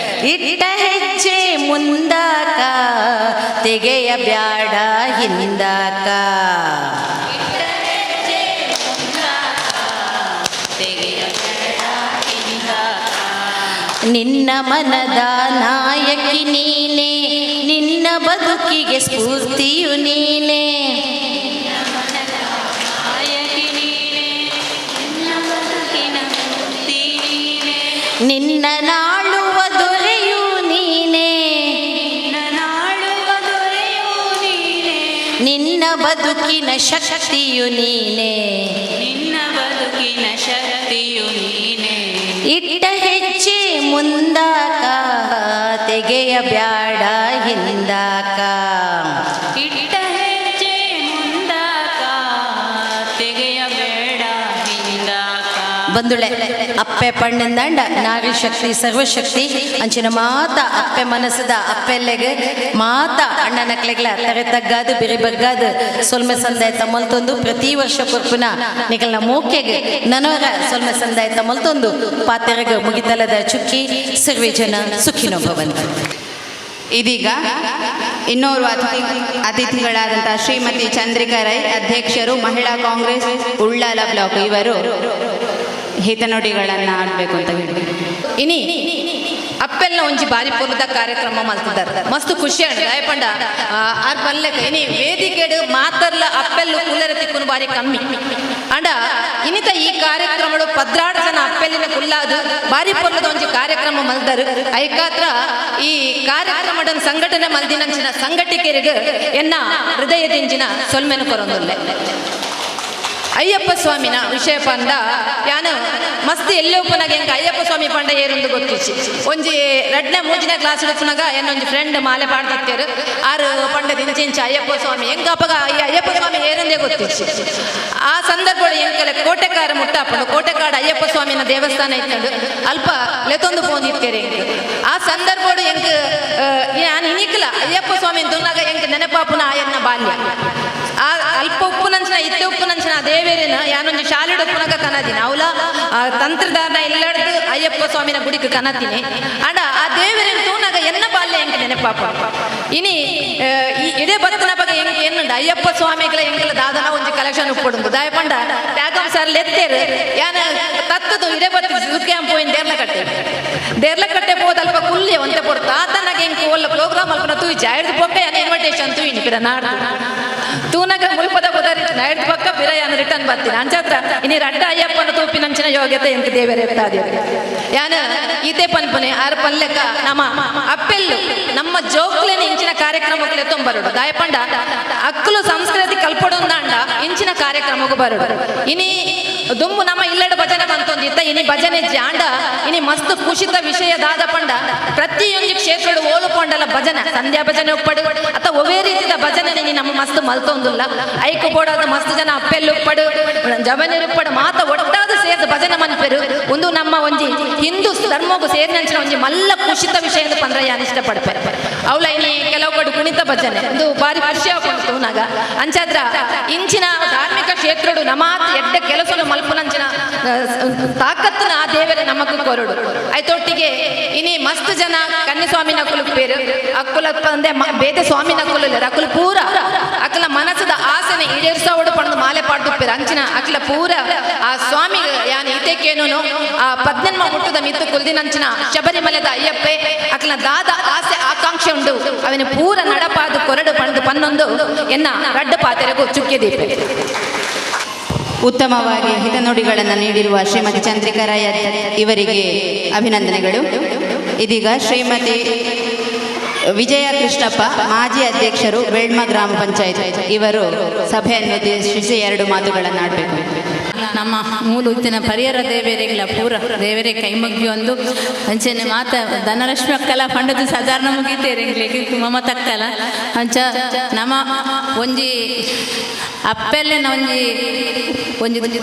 ಇಟ್ಟ ಹೆಜ್ಜೆ ಮುಂದಾಕ ತೆಗೆಯ ಬ್ಯಾಡ ಹಿಂದಾಕ ನಿನ್ನ ಮನದ ನಾಯಕಿ ನೀನೇ ನಿನ್ನ ಬದುಕಿಗೆ ಸ್ಫೂರ್ತಿಯು ನೀನೇ ನಿನ್ನ ನಾಳುವ ದೊರೆಯು ನೀನೇ ನಿನ್ನ ಬದುಕಿನ ಶಕ್ತಿಯು ನೀನೇ ನಿನ್ನ ಬದುಕಿನ ಶಕ್ತಿಯು ನೀನೇ ಇಟ್ಟ ಹೆಜ್ಜೆ ಮುಂದಾಕ ತೆಗೆಯ ಬ್ಯಾಡ ಹಿಂದಾಕ ಇಟ್ಟ ಹೆಜ್ಜೆ ಮುಂದಾಕ ತೆಗೆಯಬೇಡ ಹಿಂದಾಕ. ಬಂದುಳೆ ಅಪ್ಪೆ ಪಣ್ಣಂದಾಂಡ ನಾರಿ ಶಕ್ತಿ ಸರ್ವಶಕ್ತಿ ಅಂಚಿನ ಮಾತ ಅಪ್ಪೆ ಮನಸ್ಸದ ಅಪ್ಪೆಲ್ಲೆಗೆ ಮಾತ ಅಣ್ಣನಕ್ಲೆಗ್ಲ ತರೆ ತಗ್ಗಾದು ಬಿರಿ ಬಗ್ಗಾದು ಸೊಲ್ಮೆ ಸಂದಾಯ ತಮ್ಮಲ್ತೊಂದು ಪ್ರತಿ ವರ್ಷ ಕೊರ್ಪುನ ನಿಗಲ್ನ ಮೋಕೆಗೆ ನನವರ ಸೊಲ್ಮೆ ಸಂದಾಯ ತಮ್ಮಲ್ತೊಂದು ಪಾತೆರಗ ಮುಗಿತಲದ ಚುಕ್ಕಿ ಸರ್ವೇ ಜನ ಸುಖಿನೋ ಭವಂತು. ಇದೀಗ ಇನ್ನೋರ್ವ ಅತಿಥಿಗಳಾದಂತಹ ಶ್ರೀಮತಿ ಚಂದ್ರಿಕಾ ರೈ, ಅಧ್ಯಕ್ಷರು, ಮಹಿಳಾ ಕಾಂಗ್ರೆಸ್ ಉಳ್ಳಾಲ ಬ್ಲಾಕ್, ಇವರು ಹಿತನುಡಿಗಳನ್ನು ಆಡಬೇಕು ಅಂತ ಹೇಳಿ. ಇನಿ ಅಪ್ಪೆಲ್ಲ ಒಂಜಿ ಬಾರಿ ಪೊರ್ಲದ ಕಾರ್ಯಕ್ರಮ ಮಲ್ತಿದ್ದಾರೆ, ಮಸ್ತ್ ಖುಷಿ ಅಂಡ್ ದಾಯಪಂಡ ಆರ್ ಪಲ್ಲೆಕ ಇನಿ ವೇದಿಕೆಡ್ ಮಾತರ್ಲ ಅಪ್ಪೆಲ್ಲು ಕುಲ್ಲರ ತಿಕ್ಕುನು ಬಾರಿ ಕಮ್ಮಿ ಅಂಡ ಇನಿತ ಈ ಕಾರ್ಯಕ್ರಮಡು 16 ಜನ ಅಪ್ಪೆಲ್ಲಿನ ಕುಲ್ಲಾದು ಬಾರಿ ಪೊರ್ಲದ ಒಂಜಿ ಕಾರ್ಯಕ್ರಮ ಮಲ್ದರು. ಐಕಾತ್ರ ಈ ಕಾರ್ಯಕ್ರಮದ ಸಂಘಟನೆ ಮಲ್ದಿನಂಚಿನ ಸಂಘಟಕರಿಗೆ ಎನ್ನ ಹೃದಯದಿಂಚಿನ ಸೊಲ್ಮೆನು ಕೊರೊಂದುಲ್ಲೆ. ಅಯ್ಯಪ್ಪ ಸ್ವಾಮಿನ ವಿಷಯ ಪಂಡ ಯಾನು ಮಸ್ತ್ ಎಲ್ಲೇ ಉಪ್ಪನಾಗ ಎಂಕ ಅಯ್ಯಪ್ಪ ಸ್ವಾಮಿ ಪಂಡ ಏರೊಂದು ಗೊತ್ತಿಚ್ಚಿ ಒಂಜಿ ರಡ್ನೆ ಮೂಜಿನ ಕ್ಲಾಸ್ ಉಪ್ಪನಾಗ ಏನೊಂಜಿ ಫ್ರೆಂಡ್ ಮಾಲೆ ಪಾಡ್ತಿತ್ತೇರು ಆರು ಪಂಡ ದಿಂಚಿಂಚ ಅಯ್ಯಪ್ಪ ಸ್ವಾಮಿ ಎಂಕ ಅಪ್ಪಗ ಈ ಅಯ್ಯಪ್ಪ ಸ್ವಾಮಿ ಏರಂದೇ ಗೊತ್ತಿಚ್ಚಿ. ಆ ಸಂದರ್ಭ ಎಂಕಲೆ ಕೋಟೆಕಾರ ಮುಟ್ಟಾಪಂಡು ಕೋಟೆಕಾಡ ಅಯ್ಯಪ್ಪ ಸ್ವಾಮಿನ ದೇವಸ್ಥಾನ ಇತ್ತಂಡು ಅಲ್ಪ ಲೆತೊಂದು ಪೋಂದಿತ್ತೇರೆ ಎಂಕ್. ಆ ಸಂದರ್ಭಡು ಎಂಕ್ ಯಾನ್ ಇನಿಕ್ಲ ಅಯ್ಯಪ್ಪ ಸ್ವಾಮಿ ತುನ್ನಾಗ ಎಂಕ್ ನೆನಪಾಪುನ ಆಯನ್ನ ಬಾಲ್ಯ ಆ ಅಲ್ಪ ಉಪ್ಪುನಂಚಿನ ಇತ್ತೆ ಉಪ್ಪುನಂಚಿನ ದೇವೇರಿನ ಯಾನೊಂಜಿ ಶಾಲೆಡ್ ಉಪ್ಪುನಗ ಕನದಿನ ಅವಲ ಆ ತಂತ್ರದಾರನ ಇಲ್ಲಡ್ದು ಅಯ್ಯಪ್ಪ ಸ್ವಾಮಿನ ಗುಡಿಗೆ ಕನತೀನಿ ಅಂಡ ಆ ದೇವೇರಿನ ತೂನಾಗ ಎನ್ನ ಬಾಲ್ಯ ಎಂಕ್ ನೆನಪಾಪ. ಇನಿ ಇದೇ ಬತ್ತನ ಬಗ್ಗೆ ಎಂಕ್ ಎನ್ನುಂಡು ಅಯ್ಯಪ್ಪ ಸ್ವಾಮಿಗಳ ಎಂಕಲ ದಾದನ ಒಂಜಿ ಕಲೆಕ್ಷನ್ ಉಪ್ಪುಡುಂಡು ದಾಯಪಂಡ ತ್ಯಾಗಂ ಸರ್ ಲೆತ್ತೇರು ಯಾನ ತತ್ತದು ಇದೇ ಬತ್ತ ಸುಕ್ಯಾಂಪು ಇನ್ ದೇರ್ಲಕಟ್ಟೆ ದೇರ್ಲಕಟ್ಟೆ ಪೋದ ಅಲ್ಪ ಕುಲ್ಲೆ ಒಂತೆ ಪೊರ್ತು ಆತನಾಗ ಎಂಕ್ ಒಲ್ಲ ಪ್ರೋಗ್ರಾಮ್ ಅಲ್ಪನ ತೂಯಿಚಿ ಐದು ಪೊಕ್ಕ ಯಾನ ಇನ್ವಿಟೇಷನ್ ತೂಯಿನಿ ಪಿರ ನಾಡ್ದು ತೂನಗ ಮುಲ್ಪದ ಬುದಾರಿ ನೈಟ್ ಪಕ್ಕ ಪಿರ ಯಾನ ರಿಟರ್ನ್ ಬರ್ತೀನಿ ಅಂಚಾತ್ರ ಇನಿ ರಡ್ಡ ಅಯ್ಯಪ್ಪನ ತೂಪಿನಂಚಿನ ಯೋಗ್ಯತೆ ಎಂಕ್ ದೇವರೇ ಎತ್ತಾದಿ ಯಾನ ಈತೆ ಪನ್ಪುನೆ ಆರ್ ಪಲ್ಲೆಕ ನಮ್ಮ ಅಪ್ಪೆಲ್ಲು ನಮ್ಮ ಜೋಕ್ಲೇನ ಇಂಚಿನ ಕಾರ್ಯಕ್ರಮಕ್ಕೆ ತೊಂಬರುಡು ದಾಯಪಂಡ ಅಕ್ಕಲು ಸಂಸ್ಕೃತಿ ಕಲ್ಪಡೊಂದಾಂಡ ಇಂಚಿನ ಕಾರ್ಯಕ್ರಮಕ್ಕೂ ಬರುಡು. ಇನಿ ದುಂಬು ನಮ್ಮ ಇಲ್ಲಡ ಭಜನೆ ಬಂತೊಂದಿತ್ತ ಇನಿ ಭಜನೆ ಜಾಂಡ ಇನಿ ಮಸ್ತ್ ಖುಷಿತ ವಿಷಯ ದಾದ ಪಂಡ ಪ್ರತಿಯೊಂದು ಕ್ಷೇತ್ರದ ಓಲು ಪಂಡಲ ಭಜನೆ ಸಂಧ್ಯಾ ಭಜನೆ ಉಪ್ಪಡು ಅಥವಾ ಒವೇ ರೀತಿಯ ಭಜನೆ ಇನಿ ನಮ್ಮ ಮಸ್ತ್ ಮಲ್ತೊಂದುಲ್ಲ ಐಕು ಬೋಡಾದ ಮಸ್ತ್ ಜನ ಅಪ್ಪೆಲ್ಲು ಉಪ್ಪಡು ಜವನಿರುಪ್ಪಡು ಮಾತ ಒಟ್ಟಾದ ಸೇರ್ದ ಭಜನೆ ಮನ್ಪೆರು ಒಂದು ನಮ್ಮ ಒಂಜಿ ಹಿಂದೂ ಧರ್ಮಗೂ ಸೇರಿನಂಚಿನ ಒಂಜಿ ಮಲ್ಲ ಖುಷಿತ ವಿಷಯ ಎಂದು ಪಂದ್ರ ಯಾನ್ ಇಷ್ಟಪಡ್ಪೆ. ಅವಳ ಇನಿ ಕೆಲವು ಕಡೆ ಕುಣಿತ ಭಜನೆ ಒಂದು ಬಾರಿ ಖುಷಿ ಆಪುಂಡು ತೂನಾಗ. ಅಂಚಾದ್ರ ಇಂಚಿನ ಧಾರ್ಮಿಕ ಕ್ಷೇತ್ರಡು ನಮಾತ್ ಎಡ್ಡೆ ಕೆಲಸನು ಮಲ್ಪುನಂಚಿನ ತಾಕತ್ತನ ಆ ದೇವರೇ ನಮಕ್ ಕೊರಡು. ಐತೊಟ್ಟಿಗೆ ಇನಿ ಮಸ್ತ್ ಜನ ಕನ್ನಿಸ್ವಾಮಿ ನಕುಲು ಪೇರು ಅಕ್ಕುಲ ಪಂದೆ ಬೇತೆ ಸ್ವಾಮಿ ನಕುಲು ಅಕುಲು ಪೂರ ಅಕಲ ಮನಸ್ಸದ ಆಸೆನೆ ಈಡೇರಿಸೋಡು ಪಂದು ಮಾಲೆ ಪಾಡ್ದುಪ್ಪೇರು. ಅಂಚಿನ ಅಕಲ ಪೂರ ಆ ಸ್ವಾಮಿ ಯಾನ್ ಈತೇಕೇನು ಆ ಪದ್ನೆನ್ಮ ಮುಟ್ಟದ ಮಿತ್ತು ಕುಲ್ದಿನಂಚಿನ ಶಬರಿಮಲೆದ ಅಯ್ಯಪ್ಪೆ ಅಕಲ ದಾದ ಆಸೆ ಆಕಾಂಕ್ಷೆ ಉಂಡು ಅವನ ಪೂರ ನಡಪಾದು ಕೊರಡು ಪಂದು ಪನ್ನೊಂದು ಎನ್ನ ರಡ್ಡ ಪಾತೆರೆಗೂ ಚುಕ್ಕೆ ದೀಪೆ. ಉತ್ತಮವಾಗಿ ಹಿತನುಡಿಗಳನ್ನು ನೀಡಿರುವ ಶ್ರೀಮತಿ ಚಂದ್ರಿಕರಾಯ ಇವರಿಗೆ ಅಭಿನಂದನೆಗಳು. ಇದೀಗ ಶ್ರೀಮತಿ ವಿಜಯ ಕೃಷ್ಣಪ್ಪ, ಮಾಜಿ ಅಧ್ಯಕ್ಷರು, ಬೆಳ್ಮ ಗ್ರಾಮ ಪಂಚಾಯತ್ ಇವರು ಸಭೆಯನ್ನು ಉದ್ದೇಶಿಸಿ ಎರಡು ಮಾತುಗಳನ್ನು ಆಡಬೇಕು. ನಮ್ಮ ಮೂಲ ಉತ್ತಿನ ಪರಿಯರ ದೇವರಿಗಳ ಪೂರ ದೇವರೇ ಕೈ ಮುಗಿಯೊಂದು ಅಂಚನೆ ಮಾತ ಧನಲಕ್ಷ್ಮಿ ಅಕ್ಕಲ ಪಂಡದು ಸಾಧಾರಣ ಮುಗಿತೇರೆ ಮಮ ತಕ್ಕಲ. ಅಂಚ ನಮ್ಮ ಒಂಜಿ ಅಪ್ಪೆಲ್ಲೆನ ಒಂಜಿ ಒಂಜಿ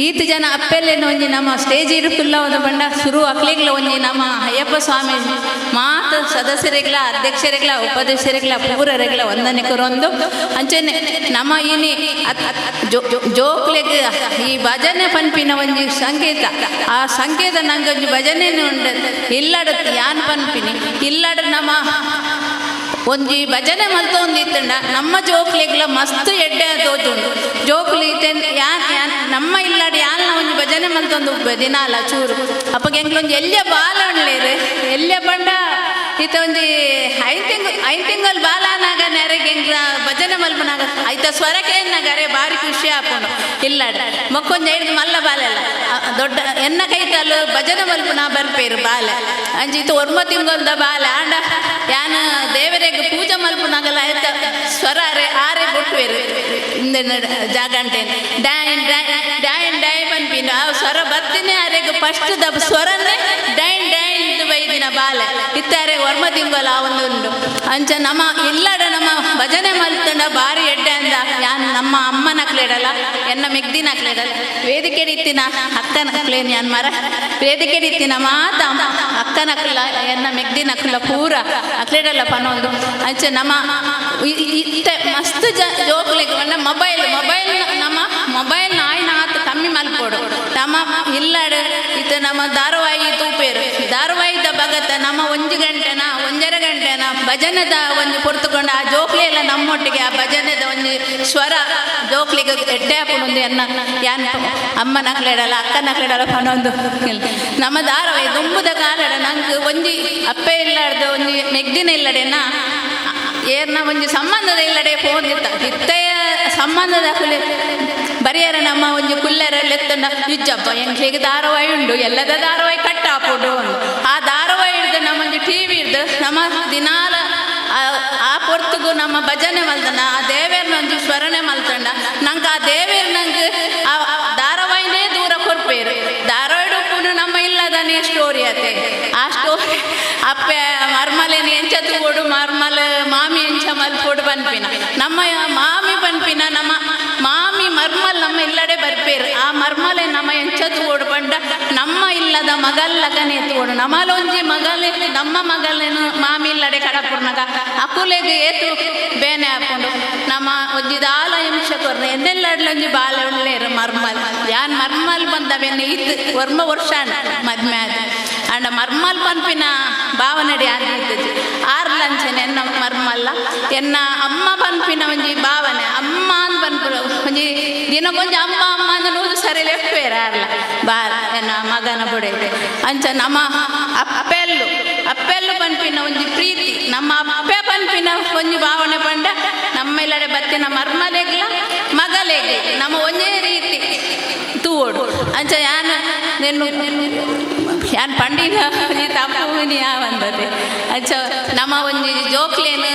ಈತ ಜನ ಅಪ್ಪೆಲ್ಲೆನ ಒಂಜಿ ನಮ್ಮ ಸ್ಟೇಜ್ ಇರುಕುಲ್ಲ ಒಂದು ಬಂಡ ಶುರು ಅಕ್ಲಿಗ್ಲ ಒಂಜಿ ನಮ್ಮ ಅಯ್ಯಪ್ಪ ಸ್ವಾಮಿ ಮಾತ ಸದಸ್ಯರಿಗ್ಲ, ಅಧ್ಯಕ್ಷರಿಗ್ಲ, ಉಪಾಧ್ಯಕ್ಷರಿಗ್ಲ, ಪೂರರಿಗ್ಲ ವಂದನೆ ಕೊರೊಂದು. ಅಂಚನೆ ನಮ್ಮ ಇನಿ ಜೋಕ್ಲೆಗ್ ಈ ಭಜನೆ ಪನ್ಪಿನ ಒಂಜಿ ಸಂಕೇತ, ಆ ಸಂಕೇತ ನಂಗೆ ಒಂಜಿ ಭಜನೆ ಉಂಡು. ಇಲ್ಲಡ ಯಾನ್ ಪನ್ಪಿನಿ, ಇಲ್ಲಡ ನಮ್ಮ ಒಂಜಿ ಭಜನೆ ಮಲ್ತೊಂದಿತ್ತಂಡ ನಮ್ಮ ಜೋಕ್ಲೆಗ್ಲ ಮಸ್ತ್ ಎಡ್ಡೆ ತೋಜುಂಡು. ಜೋಕ್ಲು ಇತ್ತೆ ಯಾನ್ ಯಾನ್ ನಮ್ಮ ಇಲ್ಲಡ ಯಾಲ್ನ ಒಂಜಿ ಭಜನೆ ಮಲ್ತೊಂದು ಉಪ್ಪೆ ದಿನಾಲ ಚೂರು ಅಪ್ಪಗೆ ಎಂಕ್ಲೊಂಜಿ ಎಲ್ಯ ಬಾಲ ಉಳ್ಳೇರು. ಎಲ್ಯ ಬಂಡ ಇತ್ತ ಒಂಜಿ 5 ತಿಂಗಳು ಬಾಲಾನಾಗ ನೆರೆಗೆ ಎಂಕ್ಲ ಭಜನೆ ಮಲ್ಪನಾಗ ಐತ ಸ್ವರಕ್ಕೆ ಅರೆ ಬಾರಿ ಖುಷಿ ಆಪುಂಡು. ಇಲ್ಲಡ ಮೊಕ್ಕೊಂಜಿ ಐದು ಮಲ್ಲ ಬಾಲೆಲ್ಲ ದೊಡ್ಡ ಎನ್ನ ಕೈತಲ್ಲು ಭಜನೆ ಮಲ್ಪುನ ಬರ್ಪೇರು ಬಾಲೆ. ಅಂಚ ಇತ್ತ ಒರ್ಮ ತಿಂಗೊಲ್ದ ಬಾಲೆ ಆಂಡ ಯಾನ್ ದೇವರಿಗೆ ಪೂಜೆ ಮಲ್ಪುನಾಗಲ ಆಯ್ತ ಸ್ವರ ಅರೆ ಆರೆ ಬೊಟ್ಟುವೆರು. ಇಂದೆ ಜಾಗಂಟೆ ಡೈನ್ ಡೈನ್ ಡೈನ್ ಡೈ ಪನ್ಪಿನ ಆ ಸ್ವರ ಬರ್ತೀನಿ ಅರೆಗೆ ಫಸ್ಟ್ the ಸ್ವರನೇ ಡೈನ್ ಡೈನ್ ಬೈದಿನ ಬಾಲೆ ಇತ್ತಾರೆ ಒರ್ಮ ತಿಂಗೊಲ ಆ ಒಂದು ಉಂಡು. ಅಂಚ ನಮ್ಮ ಇಲ್ಲಡ ನಮ್ಮ ಭಜನೆ ಮಲ್ತಂಡ ಬಾರಿ ಎಡ್ಡೆ ಅಂದ ಯಾನ್ ನಮ್ಮ ಅಮ್ಮನ ಅಕ್ಲೇಡಲ್ಲ, ಎನ್ನ ಮೆಗ್ದಿನ ಅಕ್ಲೇಡಲ್ಲ, ವೇದಿಕೆ ಇತ್ತಿನ ಅಕ್ಕನ ಅಕ್ಲೇನ್ ಯಾನ್ ಮರ ವೇದಿಕೆ ಇತ್ತಿನ ಮಾತ ಅಕ್ಕನ ಅಕ್ಲ ಎನ್ನ ಮೆಗ್ದಿನ ಅಕ್ಲ ಪೂರ ಅಕ್ಲೇಡಲ್ಲ ಪನೊಂದು. ಅಂಚ ನಮ್ಮ ಇತ್ತೆ ಮಸ್ತ್ ಜೋಕ್ಲಿಗೆ ಮೊಬೈಲ್ ಮೊಬೈಲ್ ನಮ್ಮ ಮೊಬೈಲ್ ನಾಯಿನ ಆತ ಕಮ್ಮಿ ಮಲ್ಪೋಡು. ನಮ್ಮ ಇಲ್ಲಡ ಇತ್ತೆ ನಮ್ಮ ಧಾರಾವಾಹಿ ತೂಪೇರು, ಧಾರಾವಾಹಿದ ಭಗತ ನಮ್ಮ ಒಂಜಿ ಗಂಟೆನ ಒಂಜರ ಗಂಟೆನ ಭಜನೆದ ಒಂಜಿ ಪೊರ್ತುಕೊಂಡು ಆ ಜೋಕ್ಲಿ ಎಲ್ಲ ನಮ್ಮೊಟ್ಟಿಗೆ ಆ ಭಜನೆದ ಒಂಜಿ ಸ್ವರ ಜೋಕ್ಲಿಗೆ ಎಡ್ಡೆ ಆಪುಂಡು. ಎನ್ನ ಯಾನ್ ಅಮ್ಮನ ಅಕ್ಲೇಡಲ್ಲ, ಅಕ್ಕನ ಅಕ್ಲೇಡಲ್ಲ ಪನೊಂದು. ನಮ್ಮ ಧಾರಾವಾಹಿ ದುಂಬುದ ಕಾಲಡ ನಂಗೆ ಒಂಜಿ ಅಪ್ಪೆ ಇಲ್ಲಾರ್ದು ಒಂಜಿ ಮೆಗ್ದಿನ ಇಲ್ಲಡೆನ ಏರ್ನ ಒಂಜಿ ಸಂಬಂಧದ ಇಲ್ಲಡೆ ಫೋನ್ ಇತ್ತ. ಇತ್ತೆಯ ಸಂಬಂಧದ ಕುಲೆ ಬರಿಯರ ನಮ್ಮ ಒಂಜಿ ಕುಲ್ಲರ ಲೆತ್ತಂಡ ಯುಜ್ಜಪ್ಪ ಎಂಕ್ಲಿಗೆ ಧಾರಾವಾಹಿ ಉಂಡು, ಎಲ್ಲದ ಧಾರಾವಾಹಿ ಕಟ್ಟಾಪುಂಡು. ಆ ಧಾರಾವಾಹಿ ಹಿಡ್ದು ನಮ್ಮ ಒಂಜಿ ಟಿವಿ ಹಿಡ್ದು ನಮ್ಮ ದಿನಾಲ ಆ ಪೊರ್ತುಗು ನಮ್ಮ ಭಜನೆ ಮಲ್ತಂಡ ಆ ದೇವೇರ್ನ ಒಂಜಿ ಸ್ಮರಣೆ ಮಲ್ತಂಡ ನಂಗೆ ಆ ದೇವೇರ್ ನಂಗೆ ಆ ಧಾರಾವಾಹಿನೇ ದೂರ ಕೊರ್ಪೇರು. ಧಾರಾವಾಹಿ ಉಪ್ಪುನು ನಮ್ಮ ಇಲ್ಲದನೇ ಸ್ಟೋರಿ ಅತೆ. ಆ ಸ್ಟೋರಿ ಅಪ್ಪೆ ಮರ್ಮಲೇನು ಎಂಚ ತೂಡು ಮರ್ಮಲ ಮಾಮಿ ಎಂಚ ಮಲ್ಪೋಡು ಪನ್ಪಿನ ನಮ್ಮ ಮಾಮಿ ಪನ್ಪಿನ ನಮ್ಮ ಮಾಮಿ ಮರ್ಮಲ್ ನಮ್ಮ ಇಲ್ಲಡೆ ಬರ್ಪೇರು. ಆ ಮರ್ಮಲೆ ನಮ್ಮ ಎಂಚ ತೂಡು ಪಂಡ ನಮ್ಮ ಇಲ್ಲದ ಮಗಲ್ಲಕನೆ ತೂಡು ನಮ್ಮಲೊಂಜಿ ಮಗಲೆ ನಮ್ಮ ಮಗಲೇನು ಮಾಮಿ ಇಲ್ಲಡೆ ಕಡಪುರ್ನಗ ಅಕುಲೆಗ್ ಏತು ಬೇನೆ ಹಾಕೊಂಡು ನಮ್ಮ ಒಂಜಿ ದಾಲ ಹಿಂಸೆ ಕೊರ್ನ ಎನ್ನೆಲ್ಲಡ್ಲೊಂಜಿ ಬಾಲೆ ಉಳ್ಳೇರು ಮರ್ಮಲ್. ಯಾನ್ ಮರ್ಮಲ್ ಬಂದ ಬೆನ್ನೆ ಇತ್ತು ಒರ್ಮ ವರ್ಷ ಮದ್ಮೆ ಆದ ಅಂಡ ಮರ್ಮಲ್ ಪನ್ಪಿನ ಭಾವನೆಡಿ ಇತ್ತಜಿ ಆರ್ಲಂಚನೆ ಎನ್ನ ಮರ್ಮಲ್ಲ ಎನ್ನ ಅಮ್ಮ ಪನ್ಪಿನ ಒಂಜಿ ಭಾವನೆ ಅಮ್ಮ ಅಂದ್ ಪನ್ಪುನ ಒಂಜಿ ದಿನಕ್ಕೊಂಜಿ ಅಮ್ಮ ಅಮ್ಮ ಅಂದ್ ನೂದು ಸರಿ ಲೆಪ್ಪೇರ ಆರ್ಲ ಬಾರ ಎನ್ನ ಮಗನ ಬುಡೈತೆ. ಅಂಚ ನಮ್ಮ ಅಪ್ಪೆಲ್ಲು ಅಪ್ಪೆಲ್ಲು ಪನ್ಪಿನ ಒಂಜಿ ಪ್ರೀತಿ, ನಮ್ಮ ಅಪ್ಪೆ ಪನ್ಪಿನ ಒಂಜಿ ಭಾವನೆ ಪಂಡ ನಮ್ಮ ಇಲ್ಲಡೆ ಬತ್ತಿನ ಮರ್ಮಲೆಗ್ಲ ಮಗಲೆಗ್ಲ ನಮ್ಮ ಒಂಜೇ ರೀತಿ ತೂವೋಡು. ಅಂಚ ಯಾನ್ ನೆನ್ನು ಯಾನ್ ಪಂಡಿನ ತಪ್ಪುನಿ ಬಂದದೆ. ಅಂಚ ನಮ್ಮ ಒಂಜಿ ಜೋಕ್ಲೇನು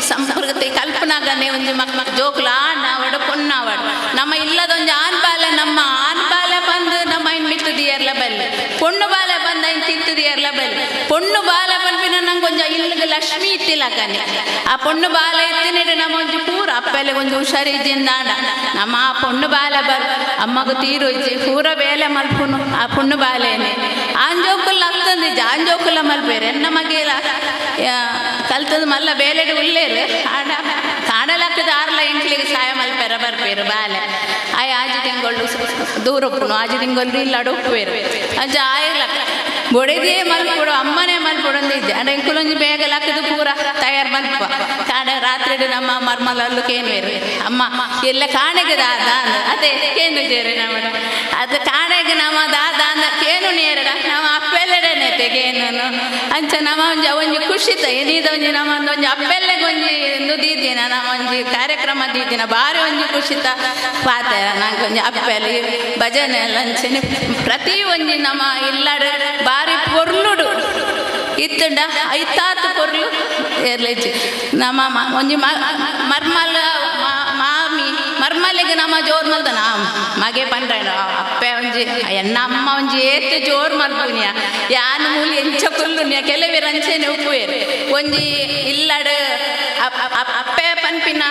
ಸಂಸ್ಕೃತಿ ಕಲ್ಪನಾಗನೆ ಒಂಜಿ ಮಕ್ ಜೋಕ್ಲು ಆಣ್ ಆವಡು ಪೊಣ್ಣಾವಡು ನಮ್ಮ ಇಲ್ಲದೊಂಜಿ ಆನ್ ಬಾಲೆ ನಮ್ಮ ಆನ್ ಬಾಲೆ ಬಂದು ನಮ್ಮ ಐನ್ ಮಿತ್ತು ದಿಯರ್ಲ ಬಲ್ಲೆ, ಪೊಣ್ಣು ಬಾಲೆ ಬಂದು ಐನ್ ತಿತ್ತು ದಿಯರ್ಲ ಬಲ್ಲೆ. ಪೊಣ್ಣು ಬಾಲೆ ಪನ್ಪಿನ ನಂಗೆ ಒಂಜಿ ಇಲ್ಲಗ ಲಕ್ಷ್ಮಿ ಇತ್ತಿಲ್ಲಕನೆ. ಆ ಪೊಣ್ಣು ಬಾಲೆ ಇತ್ತಿನಿಡು ನಮ್ಮ ಒಂಜಿ ಪೂರ ಅಪ್ಪೆಲೆ ಒಂಜಿ ಹುಷಾರಿಜ್ಜಿಂದಾಂಡ ನಮ್ಮ ಆ ಪೊಣ್ಣು ಬಾಲೆ ಬರ್ ಅಮ್ಮಗ ತೀರೋಯ್ಚಿ ಪೂರ ಬೇಲೆ ಮಲ್ಪುನು ಆ ಪೊಣ್ಣು ಬಾಲೇನೆ. ಆಂಜೋಕುಲ್ಲ ಅತ್ತಂದಿಜ್ಜ ಆಂಜೋಕುಲ್ಲ ಮಲ್ಪೇರು ಎನ್ನ ಮಗೇಲ ಕಲ್ತದ ಮಲ್ಲ ಬೇಲೆಡ್ ಉಲ್ಲೇರು. ಆಡ ಕಾಡಲಕ್ಕದ ಆರ್ಲ ಎಂಕ್ಲಿಗೆ ಸಾಯ ಮಲ್ಪೆರ ಬರ್ಪೇರು ಬಾಲೆ. ಆಯ್ ಆಜಿ ತಿಂಗಳು ದೂರ ಉಪ್ಪುನು, ಆಜಿ ತಿಂಗಳು ಇಲ್ಲ ಉಪ್ಪುವೇರು. ಅಂಚ ಆಯಲಕ್ಕ ಬೊಡೆದಿಯೇ ಮಲ್ಪೊಡು, ಅಮ್ಮನೇ ಮಲ್ಪೊಡು ಅಂದಿದ್ದೆ. ಅಂಡ ಎಂಕುಲೊಂಜಿ ಬೇಗ ಲಕ್ಕದು ಪೂರ ತಯಾರು ಮಲ್ಪ. ಕಾಡ ರಾತ್ರಿ ನಮ್ಮ ಮರ್ಮಲಲ್ಲು ಕೇನ್ವೇರು, ಅಮ್ಮ ಎಲ್ಲ ಕಾಣೆಗೆ ದಾದ. ಅದೇ ಕೇನು ಜೇರೆ ನಮ್ಮ ಅದು ಕಾಣೆಗೆ ನಮ್ಮ ದಾದ ಅಂದ ಕೇನು ನೇರಡ ನಮ್ಮ ಅಪ್ಪೆಲ್ಲೆಡನೆ ಕೇನು. ಅಂಚ ನಮ್ಮ ಒಂಜಿ ಒಂಜಿ ಖುಷಿತ ಎನೀದ ಒಂಜಿ ನಮ್ಮ ಒಂಜಿ ಅಪ್ಪೆಲ್ಲೆಗೆ ಒಂಜಿ ದೀದಿನ ನಮ್ಮ ಒಂಜಿ ಕಾರ್ಯಕ್ರಮ ದೀದಿನ ಬಾರಿ ಒಂಜಿ ಖುಷಿತ ಪಾತೆ. ನಂಗೆ ಒಂಜಿ ಅಪ್ಪೆಲ್ಲಿ ಭಜನೆ ಎಲ್ಲ ಅಂಚನೆ ಪ್ರತಿ ಒಂಜಿ ನಮ್ಮ ಇಲ್ಲಡ ಬಾರಿ ಪೊರ್ಲುಡು ಇತ್ತುಂಡ ಐತಾತ್ ಪೊರ್ಲು ಎರ್ಲೆಜ್ಜಿ. ನಮ್ಮ ಒಂಜಿ ಮರ್ಮಲ ಮಾಮಿ ಮರ್ಮಲಿಗೆ ನಮ್ಮ ಜೋರು ಮಲ್ತನ ಮಗೆ ಪಂಡ್ರೆ ಅಪ್ಪೆ ಒಂಜಿ ಎನ್ನ ಅಮ್ಮ ಒಂಜಿ ಏತ್ ಜೋರು ಮಲ್ಪುನಿಯ ಯಾನ್ ಮೂಲಿ ಎಂಚ ಕುಲ್ಲುನಿಯ. ಕೆಲವೇರು ಅಂಚೆನೆ ಉಪ್ಪುವೇರು. ಒಂಜಿ ಇಲ್ಲಡ್ ಅಪ್ಪೆ ಪನ್ಪಿನ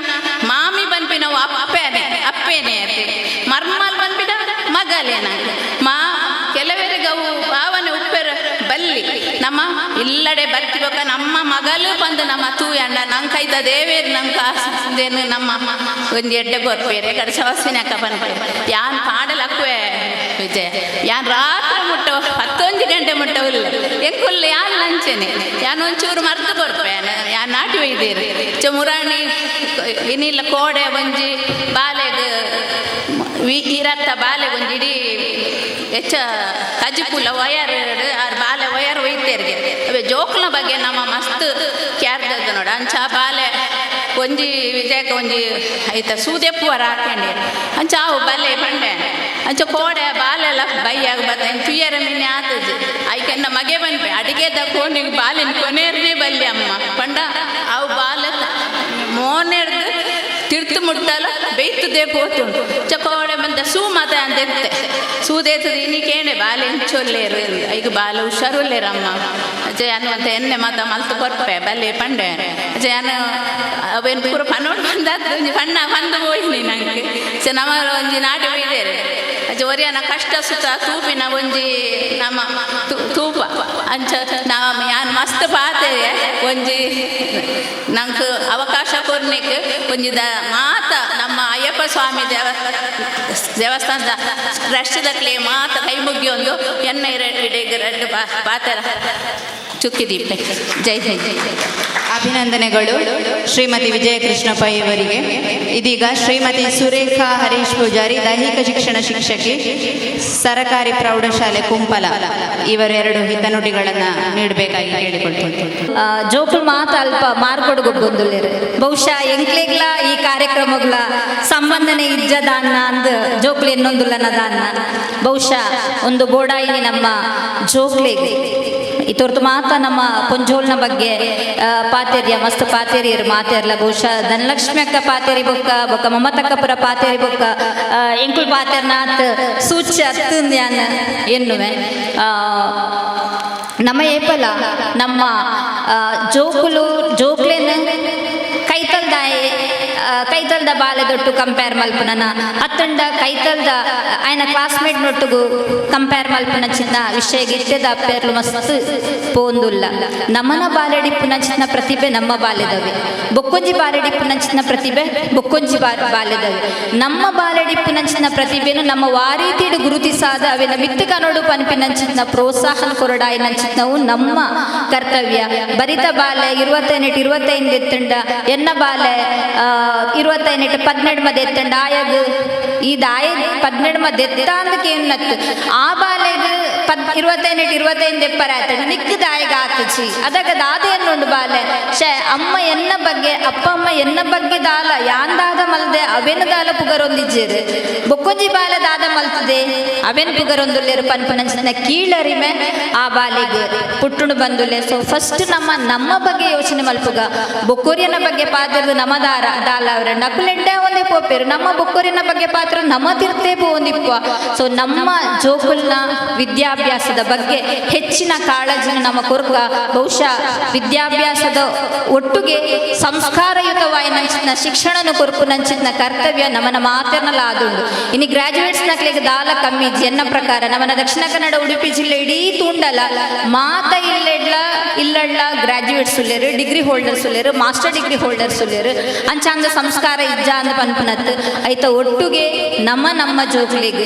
ಮಾಮಿ ಪನ್ಪಿನವು ಅಪ್ಪೇನೆ ಅಪ್ಪೇನೆ ಅತ್ತೆ, ಮರ್ಮಲ್ ಪನ್ಪಿನ ಮಗಲೇನ. ಮಾ ಕೆಲವರಿಗೆ ಅವು ಭಾವನೆ ಉಪ್ಪೆರ ಬಲ್ಲಿ. ನಮ್ಮ ಇಲ್ಲಡೆ ಬರ್ತಿಬೊಕ ನಮ್ಮ ಮಗಲು ಬಂದು ನಮ್ಮ ತೂಯಂಡ ನಂಕೈತ ದೇವೇರು ನಂಕ ಕಾಸುದೇನು ನಮ್ಮ ಒಂಜಿ ಎಡ್ಡೆ ಕೊರ್ಪೇರೆ ಕಡೆ ಶವಸಿನಕ್ಕ ಪನ್ಪೇರು. ಯಾನ್ ಪಾಡಲಕ್ಕುವೆ ವಿಜಯ, ಯಾನ್ ರಾತ್ರಿ ಮುಟ್ಟ 11 ಗಂಟೆ ಮುಟ್ಟ ಉಲ್ಲ ಎಂಕುಲ್ಲ. ಯಾನ್ ಲಂಚನೆ ಯಾನ್ ಒಂಚೂರು ಮರ್ತು ಕೊರ್ಪೆ. ಯಾನ್ ನಾಟಿ ಒಯ್ದೇರು ಚ ಮುರಾಣಿ ಇನ್ನಿಲ್ಲ ಕೋಡೆ ಒಂಜಿ ಬಾಲೆಗ್ ಇರತ್ತ ಬಾಲೆ ಒಂಜಿ ಇಡೀ ಹೆಚ್ಚ ಕಜಿಪುಲ ವಯರ್ ಆರ್ ಬಾಲೆ ವಯರ್ ಒಯ್ತೇರಿಗೆ. ಅವೇ ಜೋಕ್ಲ ಬಗ್ಗೆ ನಮ್ಮ ಮಸ್ತ್ ಕ್ಯಾರ್ದದ್ದು ನೋಡ. ಅಂಚ ಬಾಲೆ ಒಂಜಿ ವಿಜಯಕ್ಕೆ ಒಂಜಿ ಐತ ಸೂದೆಪ್ಪುವರ ಹಾಕೊಂಡೆ. ಅಂಚ ಅವು ಬಲ್ಲೆ ಪಂಡೆ. ಅಂಚ ಕೋಡೆ ಬಾಲೆಲ್ಲ ಬೈಯಾಗ ಬತ್ತ ತುಯ್ಯರ ಮೀನೆ ಆತಜಿ. ಐಕೆನ್ನ ಮಗೆ ಬನ್ಪೆ ಅಡಿಗೆದ ಕೋನಿಗೆ ಬಾಲಿನ ಕೊನೆಯರ್ನೇ ಬಲ್ಲಿ ಅಮ್ಮ ಪಂಡ. ಅವು ಬಾಲೆ ಮೋನೆಡ್ದು ತಿರ್ತು ಮುಟ್ಟಲ ಬೇಯ್ತದೆ ಪೋತುಂಡು. ಚಕೋಡೆ ಬಂದ ಸೂ ಮಾತ ಅಂತ ಎತ್ತೆ ಸೂದೇತದ ಇನಿ ಕೇಣೆ ಬಾಲೆ ಎಂಚೊಲ್ಲೇರು ಈಗ ಬಾಲೆ ಹುಷಾರುಲ್ಲೇರಮ್ಮ. ಅಜ್ಜ ಅನ್ನುವಂತ ಎಣ್ಣೆ ಮಾತ ಮಲ್ತು ಕೊರ್ಪೆ ಬಲ್ಲೆ ಪಂಡೆ. ಅಜ್ಜ ಯಾನು ಅವೇನು ಪೂರ ಪನ್ನೋಡು ಬಂದಾದ ಒಂಜಿ ಪಣ್ಣ ಬಂದು ಹೋಯ್ನಿ ನಂಗೆ. ಚ ನಮ್ಮ ಒಂಜಿ ನಾಟಿ ಒಯ್ದೇರೆ. ಅಜ್ಜ ಒರಿಯನ ಕಷ್ಟ ಸುತ್ತ ತೂಪಿನ ಒಂಜಿ ನಮ್ಮ ತೂಪ. ಅಂಚ ನಾವು ಯಾನ್ ಮಸ್ತ್ ಪಾತೆ ಒಂಜಿ ನಂಗೆ ಅವಕಾಶ ಕೊರ್ನಿಕ್ ಒಂಜಿ ದ ಮಾತ ನಮ್ಮ ಅಯ್ಯಪ್ಪ ಸ್ವಾಮಿ ದೇವಸ್ಥಾನದ ರಷ್ಟದಕ್ಲೆ ಮಾತ ಕೈ ಮುಗಿಯೊಂದು ಎನ್ನ ಇಡೆಗ್ ರಡ್ಡು ಪಾತೆರ ಚುಕ್ಕಿದೀಪೆ. ಜೈ ಜೈ ಜೈ. ಅಭಿನಂದನೆಗಳು ಶ್ರೀಮತಿ ವಿಜಯಕೃಷ್ಣ ಪೈ ಅವರಿಗೆ. ಇದೀಗ ಶ್ರೀಮತಿ ಸುರೇಖಾ ಹರೀಶ್ ಪೂಜಾರಿ, ದೈಹಿಕ ಶಿಕ್ಷಣ ಶಿಕ್ಷಕಿ, ಸರಕಾರಿ ಪ್ರೌಢಶಾಲೆ ಕುಂಪಲ, ಇವರು ಎರಡು ಹಿತನುಡಿಗಳನ್ನು ನೀಡಬೇಕಾಗಿ ಕೇಳಿಕೊಳ್ತೀನಿ. ಜೋಕುಲ್ ಮಾತ ಅಲ್ಪ ಮಾರ್ಕೊಡು ಗೊಬ್ಬೊಂದುಲ್ಲೆರ್. ಬಹುಶಃ ಎಂಕ್ಲೆಗ್ಲ ಈ ಕಾರ್ಯಕ್ರಮಗಳ ಸಂಬಂಧನೆ ಇಜ್ಜದಾನ್ನ ಅಂದ್ ಜೋಕ್ಲು ಎನ್ನೊಂದುಲ್ಲನ ದಾನ್ನ. ಬಹುಶಃ ಒಂದು ಬೋಡಾಯಿನಿ ನಮ್ಮ ಜೋಕ್ಲೆಗ್ ಇತೊರ್ತು ಮಾತ ನಮ್ಮ ಪೊಂಜೋಲ್ನ ಬಗ್ಗೆ ಪಾತೆರ್ಯ ಮಸ್ತ್ ಪಾತೆರಿಯರು ಮಾತೆರ್ಲ. ಬಹುಶಃ ಧನಲಕ್ಷ್ಮಿ ಅಕ್ಕ ಪಾತೇರಿ ಬೊಕ್ಕ ಬೊಕ್ಕ ಮಮತಕ್ಕಪುರ ಪಾತೇರಿ ಬೊಕ್ಕ ಎಂಕುಲ್ ಪಾತೆರ್ನಾಥ್ ಸೂಚ್ಯ ಅತ್ತಂದ್ಯಾನ್ ಎನ್ನುವೆ. ನಮ್ಮ ಏಪಲ ನಮ್ಮ ಜೋಕುಲು ಜೋಕ್ಲೆನ್ ಕೈತಲ್ದಾಯೆ ಕೈತಲ್ದ ಬಾಲೆದೊಟ್ಟು ಕಂಪೇರ್ ಮಲ್ಪುನನ ಅತ್ತಂಡ ಕೈತಲ್ದ ಆಯ್ನ ಕ್ಲಾಸ್ಮೇಟ್ ನೊಟ್ಟುಗು ಕಂಪೇರ್ ಮಲ್ಪುನ ಚಿನ್ನ ವಿಷಯ ಗಿಟ್ಟೆದ ಅಪ್ಪೇರ್ಲು ಮಸ್ತ್ ಪೋಂದುಲ್ಲ. ನಮನ ಬಾಲೆಡಿಪ್ಪುನ ಚಿನ್ನ ಪ್ರತಿಭೆ ನಮ್ಮ ಬಾಲ್ಯದವೆ, ಬೊಕ್ಕೊಂಜಿ ಬಾಲೆಡಿಪ್ಪುನ ಚಿನ್ನ ಪ್ರತಿಭೆ ಬೊಕ್ಕೊಂಜಿ ಬಾಲ್ಯದವೆ. ನಮ್ಮ ಬಾಲೆಡಿಪ್ಪುನ ಚಿನ್ನ ಪ್ರತಿಭೆನು ನಮ್ಮ ವಾರೀತಿಡು ಗುರುತಿಸಾದ ಅವೆಲ್ಲ ಮಿತ್ತು ಕನೋಡು ಪನ್ಪಿನ ಚಿನ್ನ ಪ್ರೋತ್ಸಾಹನ ಕೊರಡಾಯಿನ ಚಿನ್ನವು ನಮ್ಮ ಕರ್ತವ್ಯ. ಬರಿತ ಬಾಲೆ 28 25 ಎತ್ತಂಡ ಎನ್ನ ಬಾಲೆ 28 18 ಮದ ಎತ್ತಂಡ ಆಯಗ್ ಈ ದಾಯ 18 ಮದ ಎತ್ತ ಅಂದಕ್ಕೆ ಆ ಬಾಲೆಗ್ 28 25 ಎಪ್ಪರ ಆತಂಡ ನಿಕ್ಕ ದಾಯಗ ಆತಚಿ ಅದಗ ದಾದ ಎನ್ನುಂಡು ಬಾಲೆ ಶೇ ಅಮ್ಮ ಎನ್ನ ಬಗ್ಗೆ ಅಪ್ಪ ಅಮ್ಮ ಎನ್ನ ಬಗ್ಗೆ ದಾಲ ಯಾಂದಾದ ಮಲ್ದೆ ಅವೇನು ದಾಲ ಪುಗರೊಂದಿಜ್ಜೇರು ಬೊಕ್ಕೊಂಜಿ ಬಾಲೆ ದಾದ ಮಲ್ತದೆ ಅವೇನು ಪುಗರೊಂದುಲ್ಲೇರು ಪನ್ಪನಂಚಿನ ಕೀಳರಿಮೆ ಆ ಬಾಲೆಗೆ ಪುಟ್ಟುಣು ಬಂದುಲ್ಲೆ. ಸೊ ಫಸ್ಟ್ ನಮ್ಮ ನಮ್ಮ ಬಗ್ಗೆ ಯೋಚನೆ ಮಲ್ಪುಗ. ಬೊಕ್ಕೋರಿಯನ ಬಗ್ಗೆ ಪಾತ್ರದ ನಮದಾರ ದಾಲ ಅವರ ನಕುಲೆಂಡೆ ಒಂದೇ ಪೋಪೇರು ನಮ್ಮ ಬೊಕ್ಕೋರಿನ ಬಗ್ಗೆ ಪಾತ್ರ ನಮ್ಮ ತಿರ್ತೇ ಪೋಂದಿಪ್ಪ. ಸೊ ನಮ್ಮ ಜೋಕುಲ್ನ ವಿದ್ಯಾಭ್ಯಾಸದ ಬಗ್ಗೆ ಹೆಚ್ಚಿನ ಕಾಳಜಿನ ನಮ್ಮ ಕೊರ್ಕ. ಬಹುಶಃ ವಿದ್ಯಾಭ್ಯಾಸದ ಒಟ್ಟು ಒಟ್ಟುಗೆ ಸಂಸ್ಕಾರಯುತವಾಯಿನಂಚಿನ ಶಿಕ್ಷಣನು ಕೊರ್ಪುನಂಚಿನ ಕರ್ತವ್ಯ ನಮನ ಮಾತೆರ್ನಲ ಆದುಂಡು. ಇನಿ ಗ್ರಾಜುಯೇಟ್ಸ್ ನಕ್ಲೆಗ್ ದಾಲ ಕಮ್ಮಿ ಎನ್ನ ಪ್ರಕಾರ. ನಮನ ದಕ್ಷಿಣ ಕನ್ನಡ ಉಡುಪಿ ಜಿಲ್ಲೆ ಇಡೀ ತೂಂಡಲ ಮಾತ ಇಲ್ಲೆಡ್ಲ ಇಲ್ಲಡ್ಲ ಗ್ರಾಜುಯೇಟ್ಸ್ ಉಲ್ಲೇರು, ಡಿಗ್ರಿ ಹೋಲ್ಡರ್ಸ್ ಉಲ್ಲೇರು, ಮಾಸ್ಟರ್ ಡಿಗ್ರಿ ಹೋಲ್ಡರ್ಸ್ ಉಲ್ಲೇರು. ಅಂಚಾಂಗ ಸಂಸ್ಕಾರ ಇಜ್ಜ ಅಂದ್ ಪನ್ಪುನತ್. ಐತ ಒಟ್ಟುಗೆ ನಮ್ಮ ನಮ್ಮ ಜೋಕ್ಲೆಗ್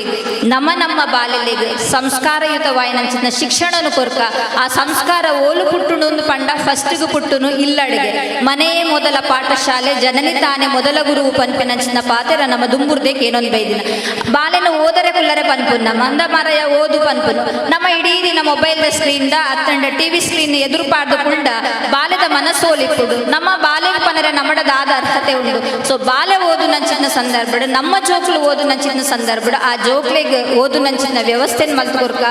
ನಮ್ಮ ನಮ್ಮ ಬಾಲೆಲೆಗ್ ಸಂಸ್ಕಾರಯುತವಾಯಿನಂಚಿನ ಶಿಕ್ಷಣನು ಕೊರ್ಕ. ಆ ಸಂಸ್ಕಾರ ಓಲು ಪುಟ್ಟುನು ಒಂದು ಪಂಡ ಫಸ್ಟ್ಗೆ ಪುಟ್ಟುನು ಇಲ್ಲಡಿಗೆ. ಮನೆಯೇ ಮೊದಲ ಪಾಠಶಾಲೆ, ಜನನಿ ತಾನೇ ಮೊದಲ ಗುರುವು ಪನ್ಪಿನಂಚಿನ ಪಾತೆರ ನಮ್ಮ ದುಂಬುರ್ದೇಕ್ ಏನೊಂದು ಬೈದಿನ. ಬಾಲೆನ ಓದರೆ ಕುಲ್ಲರೆ ಪನ್ಪುನ್ ನಮ್ಮ ಅಂದ ಮರಯ ಓದು ಪನ್ಪುನು. ನಮ್ಮ ಇಡೀ ದಿನ ಮೊಬೈಲ್ ಸ್ಕ್ರೀನ್ the ಅತ್ತಂಡ ಟಿವಿ ಸ್ಕ್ರೀನ್ ಎದುರು ಪಾಡ್ದು ಕುಂಡ ಬಾಲೆದ ಮನಸ್ಸೋಲಿಪ್ಪುಡು. ನಮ್ಮ ಬಾಲೆಗೆ ಪನರೆ ನಮ್ಮಡದಾದ ಅರ್ಹತೆ ಉಂಡು. ಸೊ ಬಾಲೆ ಓದು ನಂಚಿನ ಸಂದರ್ಭಡ್, ನಮ್ಮ ಜೋಕ್ಲು ಓದು ನಂಚಿನ ಸಂದರ್ಭಡ್, ಆ ಜೋಕ್ಲೆಗ್ ಓದು ನಂಚಿನ ವ್ಯವಸ್ಥೆನ ಮಲ್ತ್ ಕೊರ್ಕ,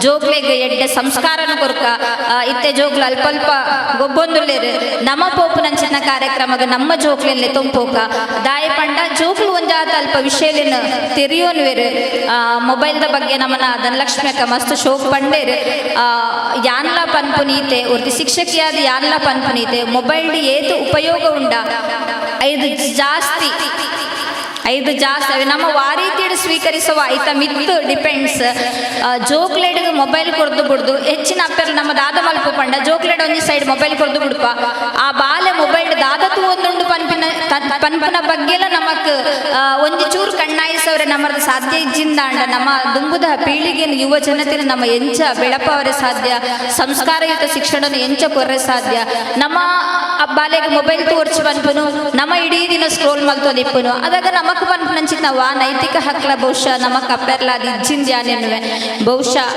ಜೋಕ್ಲೆಗ್ ಎಡ್ಡೆ ಸಂಸ್ಕಾರನ ಕೊರ್ಕ. ಇತ್ತೆ ಜೋಕ್ಲು ಅಲ್ಪ ಅಲ್ಪ ಗೊಬ್ಬೊಂದುಲ್ಲೇರು. ನಮ್ಮ ಪೋಪು ನಂಚಿನ ಕಾರ್ಯಕ್ರಮಗ ನಮ್ಮ ಜೋಕ್ಲೆನ್ಲೆ ತೊಂಪೋಕ. ದಾಯ ಪಂಡ ಜೋಕ್ಲು ಒಂಜಾತ ಅಲ್ಪ ವಿಷಯಲೇನು ತೆರಿಯೋನ್ವೇರು. ಮೊಬೈಲ್ದ ಬಗ್ಗೆ ನಮ್ಮನ ಧನಲಕ್ಷ್ಮಿ ಅಕ್ಕ ಮಸ್ತ್ ಶೋಕ್ ಪಂಡೇರು. ಯಾನ್ಲ ಪನ್ಪುನೀತೆ ಒರ್ತಿ ಶಿಕ್ಷಕಿಯಾದ ಯಾನ್ಲ ಪನ್ಪುನೀತೆ, ಮೊಬೈಲ್ ಏತು ಉಪಯೋಗ ಉಂಡ ಐದು ಜಾಸ್ತಿ ಐದು ಜಾಸ್ತಿ ಅವೆ ನಮ್ಮ ವಾರೀತಿಡು ಸ್ವೀಕರಿಸುವ ಐತ ಮಿತ್ತು ಡಿಪೆಂಡ್ಸ್. ಜೋಕ್ಲೆಡ್ ಮೊಬೈಲ್ ಕೊರ್ದು ಬಿಡ್ದು ಹೆಚ್ಚಿನ ಅಪ್ಪೆರ್ ನಮ್ಮ ದಾದ ಮಲ್ಪ ಪಂಡ ಜೋಕ್ಲೆಡ್ ಒಂಜಿ ಸೈಡ್ ಮೊಬೈಲ್ ಕೊರ್ದು ಬಿಡ್ಪ. ಆ ಬಾಲೆ ಮೊಬೈಲ್ ದಾದ ತೂ ಒಂದುಂಡು ಪನ್ಪಿನ ಪನ್ಪನ ಬಗ್ಗೆಲ ನಮಕ್ ಒಂಜಿ ಚೂರು ಕಣ್ಣಾಯಿಸವ್ರೆ ನಮ್ಮದು ಸಾಧ್ಯ ಇಜ್ಜಿಂದಾಂಡ ನಮ್ಮ ದುಂಬುದ ಪೀಳಿಗೆನ ಯುವ ಜನತೆನ ನಮ್ಮ ಎಂಚ ಬೆಳಪವರೆ ಸಾಧ್ಯ, ಸಂಸ್ಕಾರಯುತ ಶಿಕ್ಷಣನ ಎಂಚ ಕೊರ್ರೆ ಸಾಧ್ಯ? ನಮ್ಮ ಆ ಬಾಲೆಗೆ ಮೊಬೈಲ್ ತೋರ್ಚಿ ಪನ್ಪುನು, ನಮ್ಮ ಇಡೀ ದಿನ ಸ್ಕ್ರೋಲ್ ಮಲ್ತೊಂದಿಪ್ಪುನು. ಅದಾಗ ನಮಕ್ ಪನ್ಪುನಂಚಿನ ವಾ ನೈತಿಕ ಹಕ್ಲ ಬಹುಶಃ ನಮಕ್ ಅಪ್ಪೆರ್ಲ ಅದು ಇಜ್ಜಿಂದ್ಯಾನೆನ್ನುವೆ. ಬಹುಶಃ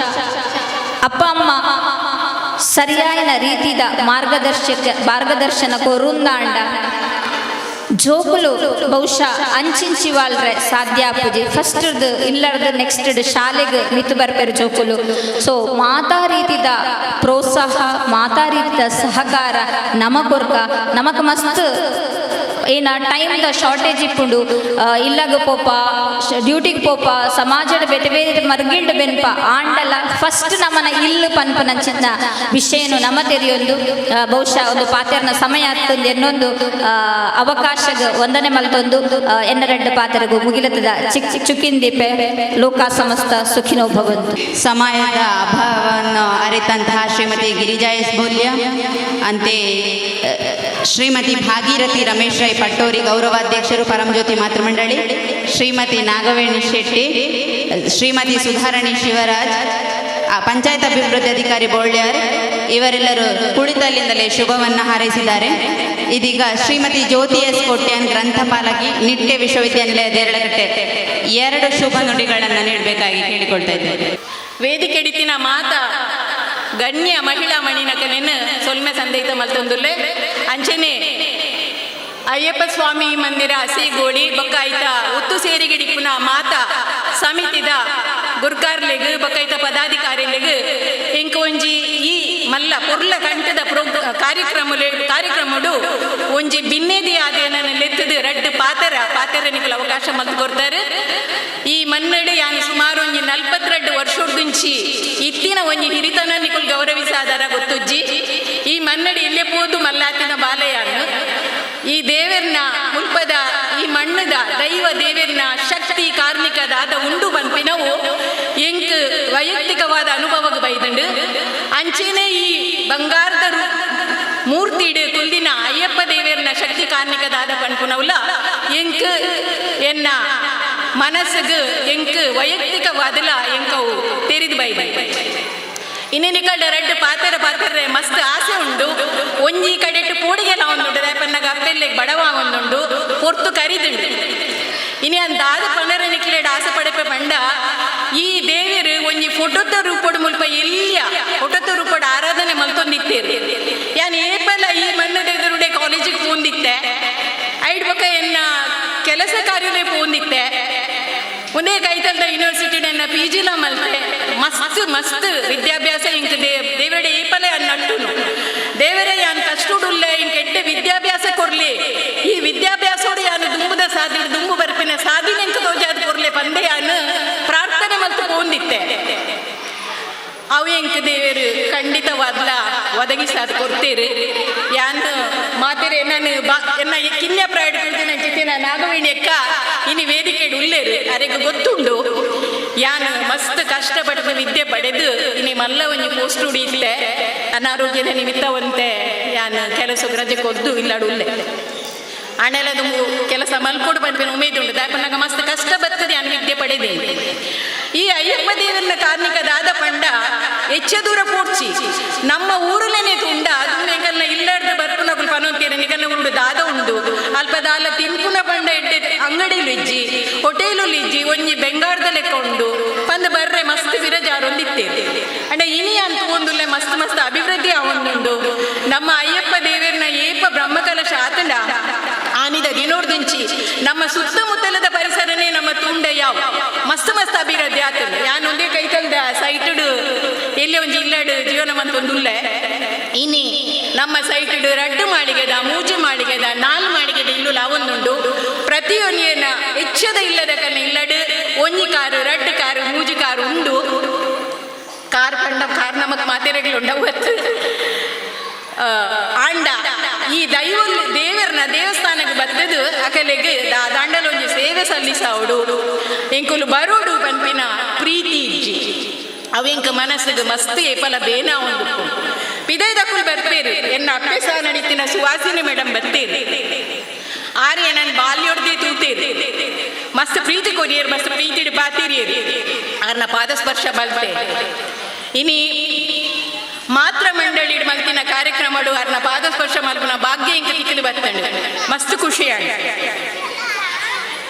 ಅಪ್ಪ ಅಮ್ಮ ಸರಿಯಾದ ರೀತಿದ ಮಾರ್ಗದರ್ಶನ ಕೊರುಂದಾಂಡ ಜೋಕುಲು ಬಹುಶಃ ಅಂಚಿಂಚಿ ವಾಲ್ರೆ ಸಾಧ್ಯ ಆಪುಜಿ. ಫಸ್ಟ್ ಇಲ್ಲರ್ದು ನೆಕ್ಸ್ಟ್ ಶಾಲೆಗೆ ಮಿತ್ತು ಬರ್ಪೇರು ಜೋಕುಲು. ಸೊ ಮಾತಾ ರೀತಿದ ಪ್ರೋತ್ಸಾಹ, ಮಾತಾ ರೀತಿದ ಸಹಕಾರ ನಮ ಕೊರ್ಕ. ನಮಕ್ ಮಸ್ತ್ ಏನ ಟೈಮ್ದ ಶಾರ್ಟೇಜ್ ಇಪ್ಪುಂಡು. ಇಲ್ಲಗ ಪೋಪ, ಡ್ಯೂಟಿಗೆ ಪೋಪ, ಸಮಾಜದ ಬೇತೆ ಬೇತೆ ಮರ್ಗಿಲ್ಡ್ ಬೆನ್ಪ. ಆಂಡಲ ಫಸ್ಟ್ ನಮನ ಇಲ್ಲು ಪನ್ಪನಂಚಿನ ವಿಷಯನು ನಮ ತೆರಿಯೊಂದು. ಬಹುಶಃ ಒಂದು ಪಾತೆರ್ನ ಸಮಯ ಆಗ್ತಂದು ಎನ್ನೊಂದು ಅವಕಾಶಗ ವಂದನೆ ಮಲ್ತೊಂದು ಎನ್ನ ರೆಡ್ಡ ಪಾತೆರಗು ಮುಗಿಲತದ ಚಿಕ್ ಚಿಕ್ ಚುಕ್ಕಿಂದೀಪೆ. ಲೋಕ ಸಮಸ್ತ ಸುಖಿನೋ ಭವಂತು. ಸಮಯದ ಅಭಾವವನ್ನು ಅರಿತಂತಹ ಶ್ರೀಮತಿ ಗಿರಿಜಾ ಎಸ್ ಬೋಲ್ಯ, ಅಂತೆಯೇ ಶ್ರೀಮತಿ ಭಾಗೀರಥಿ ರಮೇಶ್ ರೈ ಪಟ್ಟೋರಿ, ಗೌರವಾಧ್ಯಕ್ಷರು, ಪರಮಜ್ಯೋತಿ ಮಾತೃಮಂಡಳಿ, ಶ್ರೀಮತಿ ನಾಗವೇಣಿ ಶೆಟ್ಟಿ, ಶ್ರೀಮತಿ ಸುಧಾರಣಿ ಶಿವರಾಜ್, ಪಂಚಾಯತ್ ಅಭಿವೃದ್ಧಿ ಅಧಿಕಾರಿ ಬೋಳ್ಯಾರ್, ಇವರೆಲ್ಲರೂ ಕುಳಿತಲ್ಲಿಂದಲೇ ಶುಭವನ್ನು ಹಾರೈಸಿದ್ದಾರೆ. ಇದೀಗ ಶ್ರೀಮತಿ ಜ್ಯೋತಿ ಎಸ್ ಕೋಟ್ಯಾನ್, ಗ್ರಂಥಪಾಲಕಿ, ನಿಟ್ಟೆ ವಿಶ್ವವಿದ್ಯಾನಿಲಯ ದೇರಳಕಟ್ಟೆ, ಎರಡು ಶುಭ ನುಡಿಗಳನ್ನು ನೀಡಬೇಕಾಗಿ ಕೇಳಿಕೊಳ್ತಾ ಇದ್ದೇನೆ. ವೇದಿಕೆಡಿತಿನ ಮಾತ ಗಣ್ಯ ಮಹಿಳಾ ಮಣಿನಕನೆನ್ ಸೊಲ್ಮೆ ಸಂದೇಹಿತ ಮಲ್ತೊಂದುಲ್ಲೆ. ಅಂಚನೆ ಅಯ್ಯಪ್ಪ ಸ್ವಾಮಿ ಮಂದಿರ ಅಸೀಗೋಳಿ ಬೊಕ್ಕಾಯ್ತ ಒತ್ತು ಸೇರಿಗಿಡಿಪುನ ಮಾತ ಸಮಿತಿದ ಗುರ್ಕಾರ್ಲೆಗ್ ಬೊಕ್ಕಾಯ್ತ ಪದಾಧಿಕಾರಿಲೆಗ್ ಇಂಕ ಒಂಜಿ ಈ ಮಲ್ಲ ಪೊರ್ಲ ಕಂಠದ ಕಾರ್ಯಕ್ರಮಡು ಒಂಜಿ ಬಿನ್ನೇದಿ ಆದೇನ ಲೆತ್ತದು ರಡ್ಡು ಪಾತೆರ ಪಾತೆರ ನಿಕುಲು ಅವಕಾಶ ಮಲ್ತು ಕೊಡ್ತಾರೆ. ಈ ಮನ್ನಡು ಯಾನ್ ಸುಮಾರು ಒಂಜಿ 42 ವರ್ಷದುಂಚಿ ಇತ್ತಿನ ಒಂಜಿ ಹಿರಿತನ ನಿಕುಲು ಗೌರವಿಸಾದಾರ ಗೊತ್ತುಜ್ಜಿ. ಈ ಮನ್ನಡಿ ಇಲ್ಲೇ ಪೋದು ಮಲ್ಲಾತಿನ ಬಾಲೆಯಾನು ಈ ದೇವೆರ್ನ ಮುಲ್ಪದ ಈ ಮಣ್ಣದ ದೈವ ದೇವೆರ್ನ ಶಕ್ತಿ ಕಾರ್ಮಿಕದಾದ ಉಂಡು ಪನ್ಪಿನವು ಎಂಕ್ ವೈಯಕ್ತಿಕವಾದ ಅನುಭವಕ್ಕೆ ಬೈದುಂಡು. ಅಂಚೆನೆ ಈ ಬಂಗಾರದ ಮೂರ್ತಿಡು ಕುಲ್ದಿನ ಅಯ್ಯಪ್ಪ ದೇವೆರ್ನ ಶಕ್ತಿ ಕಾರ್ಮಿಕದಾದ ಪನ್ಪುನವುಲ ಎಂಕ್ ಎನ್ನ ಮನಸ್ಸಿಗೆ ಎಂಕ್ ವೈಯಕ್ತಿಕವಾದಲ ಎಂಕವು ತೆರಿದು ಬೈದು. ಇನ್ನೇನಿಕಲ್ಡ ರಡ್ಡ್ ಪಾತೆರ ಪಾತೆರೆ ಮಸ್ತ್ ಆಸೆ ಉಂಡು. ಒಂಜಿ ಕಡೆಟ್ ಪೋಡಿಗೆಲ ಒಂದುಂಡು, ದಾಯಪನ್ನಗ ಅಪ್ಪೆಲ್ಲೆಗ್ ಬಡವ ಒಂದುಂಡು, ಪೊರ್ತು ಕರಿದುಂಡು. ಇನಿ ಅಂದಾದ ಪನರ ನಿಕ್ಲೆಡ್ ಆಸೆ ಪಡೆಪೆ ಪಂಡ, ಈ ದೇವೆರು ಒಂಜಿ ಫೋಟೋತ ರೂಪಡ್ ಮುಲ್ಪ ಎಲ್ಲಿಯ ಫೋಟೋತ ರೂಪಡ್ ಆರಾಧನೆ ಮಲ್ತೊಂದಿತ್ತೇರು. ಯಾನ್ ಏಪಲ ಈ ಮಣ್ಣದ ಎದುರುಡೆ ಕಾಲೇಜಿಗೆ ಪೋಂದಿತ್ತೆ, ಐಡ್ ಬೊಕ ಎನ್ನ ಕೆಲಸ ಕಾರ್ಯಲೇ ಪೋಂದಿತ್ತೆ. ಒಂದೇ ಕೈತಲ್ದ ಯೂನಿವರ್ಸಿಟಿ ನನ್ನ ಪಿ ಜಿಲ ಮಲ್ತೆ. ಮಸ್ತ್ ಮಸ್ತ್ ವಿದ್ಯಾಭ್ಯಾಸ ಇಂಕ್ ದೇವರಡೆ ಏಪಲೆ ಅನ್ನಟ್ಟುನು. ದೇವರೇ, ಯಾನ್ ಕಷ್ಟುಡುಲ್ಲೆ, ಇಂಕ್ ಎಡ್ಡೆ ವಿದ್ಯಾಭ್ಯಾಸ ಕೊರ್ಲಿ, ಈ ವಿದ್ಯಾಭ್ಯಾಸೋಡು ಯಾನು ದುಂಬುದ ಸಾಧಿ ದುಂಬು ಬರ್ಪಿನ ಸಾಧಿನ ಎಂಕ್ ತೋಜಾದ್ ಕೊರ್ಲೆ ಪಂದೆ ಯಾನು ಪ್ರಾರ್ಥನೆ ಮಲ್ತು ಪೋಂದಿತ್ತೆ. ಅವು ಎಂಕ್ ದೇವರು ಖಂಡಿತವಾದ್ಲ ಒದಗಿಸಾದ ಕೊಡ್ತೇರು. ಯಾನ್ ಮಾತೆರೆ ನಾನು ಬಾ ಎನ್ನ ಕಿನ್ಯ ಪ್ರಾಯಡ್ ಕುಳ್ದಿನ ನಾಗವೇಣಿ ಅಕ್ಕ ಇನಿ ವೇದಿಕೆ ಉಲ್ಲೇರು, ಅರೆಗ್ ಗೊತ್ತುಂಡು. ಯಾನ್ ಮಸ್ತ್ ಕಷ್ಟಪಟ್ಟು ವಿದ್ಯೆ ಪಡೆದು ಇನಿ ಮಲ್ಲ ಒಂಜಿ ಪೋಸ್ಟ್ ಉಡಿಯಿತ್ತೆ. ಅನಾರೋಗ್ಯದ ನಿಮಿತ್ತವಂತೆ ಯಾನ್ ಕೆಲಸ ರಜೆ ಕೊದ್ದು ಇಲ್ಲಾಡು ಉಲ್ಲೆ. ಆಣೆಲದು ಕೆಲಸ ಮಲ್ಕೊಡು ಪನ್ಪಿನ ಉಮೇದುಂಡು. ದಾಪನಾಗ ಮಸ್ತ್ ಕಷ್ಟ ಬರ್ತದೆ ಯಾನ್ ವಿದ್ಯೆ ಪಡೆದೇನೆ. ಈ ಅಯ್ಯಪ್ಪ ದೇವರನ್ನ ಕಾರ್ಣಿಕ ದಾದ ಪಂಡ ಹೆಚ್ಚ ದೂರ ಪೋಡ್ಚಿ ನಮ್ಮ ಊರಲೇನೆ ತುಂಡ ಅದು ಎಂಕಲ್ನ ಇಲ್ಲಾರ್ದ ಬರ್ಪುನಕುಲು ಪನೊಂತೀರ ನಿಕಲ್ನ ಉಂಡು ದಾದ ಉಂಡು ಅಲ್ಪ ದಾಲ ತಿನ್ಪುನ ಪಂಡ ಎಡ್ಡೆ ಅಂಗಡಿಲು ಇಜ್ಜಿ, ಹೋಟೆಲು ಇಜ್ಜಿ, ಒಂಜಿ ಬೆಂಗಾರ್ದ ಲೆಕ್ಕ ಉಂಡು ಪಂದ್ ಬರ್ರೆ ಮಸ್ತ್ ವಿರಜಾರೊಂದಿತ್ತೇವೆ. ಅಂಡ ಇನಿ ಅಂತ ಒಂದುಲ್ಲೆ ಮಸ್ತ್ ಮಸ್ತ್ ಅಭಿವೃದ್ಧಿ ಆವೊಂದುಂಡು. ನಮ್ಮ ಅಯ್ಯಪ್ಪ ದೇವರನ್ನ ಏಪ ಬ್ರಹ್ಮಕಲಶ ಆತಂಡ ಆನಿದ ದಿನೋರ್ದುಂಚಿ ನಮ್ಮ ಸುತ್ತಮುತ್ತಲದ ಪರಿಸರನೇ ನಮ್ಮ ತುಂಡ ಯಾವ ಮಸ್ತ್ ಮಸ್ತ್ ಅಭಿವೃದ್ಧಿ ಆತಂಡ. ಯಾನ್ ಒಂದೇ ಕೈತಲ್ದ ಸೈಟುಡು ಎಲ್ಲಿ ಒಂಜಿ ಇಲ್ಲಡು ಜೀವನ ಮಂತೊಂದುಲ್ಲೆ. ಇನಿ ನಮ್ಮ ಸೈಟುಡು ರಡ್ಡು ಮಾಳಿಗೆದ, ಮೂಜಿ ಮಾಳಿಗೆದ, ನಾಲ್ ಮಾಳಿಗೆದ ಇಲ್ಲು ಲಾವೊಂದುಂಡು. ಪ್ರತಿಯೊಂದಿನ ಹೆಚ್ಚದ ಇಲ್ಲದ ಕಲ್ಲ ಇಲ್ಲಡು ಒಂಜಿ ಕಾರು, ರಡ್ಡು ಕಾರು, ಮೂಜಿ ಕಾರು ಉಂಡು. ಕಾರ್ ಪಂಡ ಕಾರ್ ನಮಕ್ ಮಾತೆರೆಗಳು ಉಂಡವು. ಆಂಡ ಈ ದೈವ ದೇವರನ ದೇವಸ್ಥಾನಕ್ಕೆ ಬತ್ತದು ಅಕಲೆಗ್ ದಾಂಡಲೊಂಜಿ ಸೇವೆ ಸಲ್ಲಿಸಾವಡು ಎಂಕುಲು ಬರೋಡು ಪನ್ಪಿನ ಪ್ರೀತಿ ಇಜ್ಜಿ. ಅವೆಂಕ ಮನಸ್ಸಿಗೆ ಮಸ್ತ್ ಏಪಲ ಬೇನ ಒಂದು ಪಿದೈದಕುಲು ಬರ್ಪೇರು. ಎನ್ನ ಅಪ್ಪೆ ಸಹ ನಡೀತಿನ ಸುವಾಸಿನಿ ಮೇಡಮ್ ಬರ್ತೇರು. ಆರ್ಯ ನಾನು ಬಾಲ್ಯೊಡ್ದೇ ತೂತೇರು. ಮಸ್ತ್ ಪ್ರೀತಿ ಕೊರಿಯರ್, ಮಸ್ತ್ ಪ್ರೀತಿ ಪಾತೀರಿಯರು. ಆರ್ನ ಪಾದಸ್ಪರ್ಶ ಬಲ್ತೆ. ಇನಿ ಮಾತ್ರ ಮಂಡಳಿ ಮಲ್ತಿನ ಕಾರ್ಯಕ್ರಮಡು ಅರ್ನ ಪಾದಸ್ಪರ್ಶ ಮಲ್ಪುನ ಭಾಗ್ಯ ಇಂಕ ತಿಕ್ಕಲು ಬತ್ತಂಡು ಮಸ್ತ್ ಖುಷಿಯಾಂಡ್.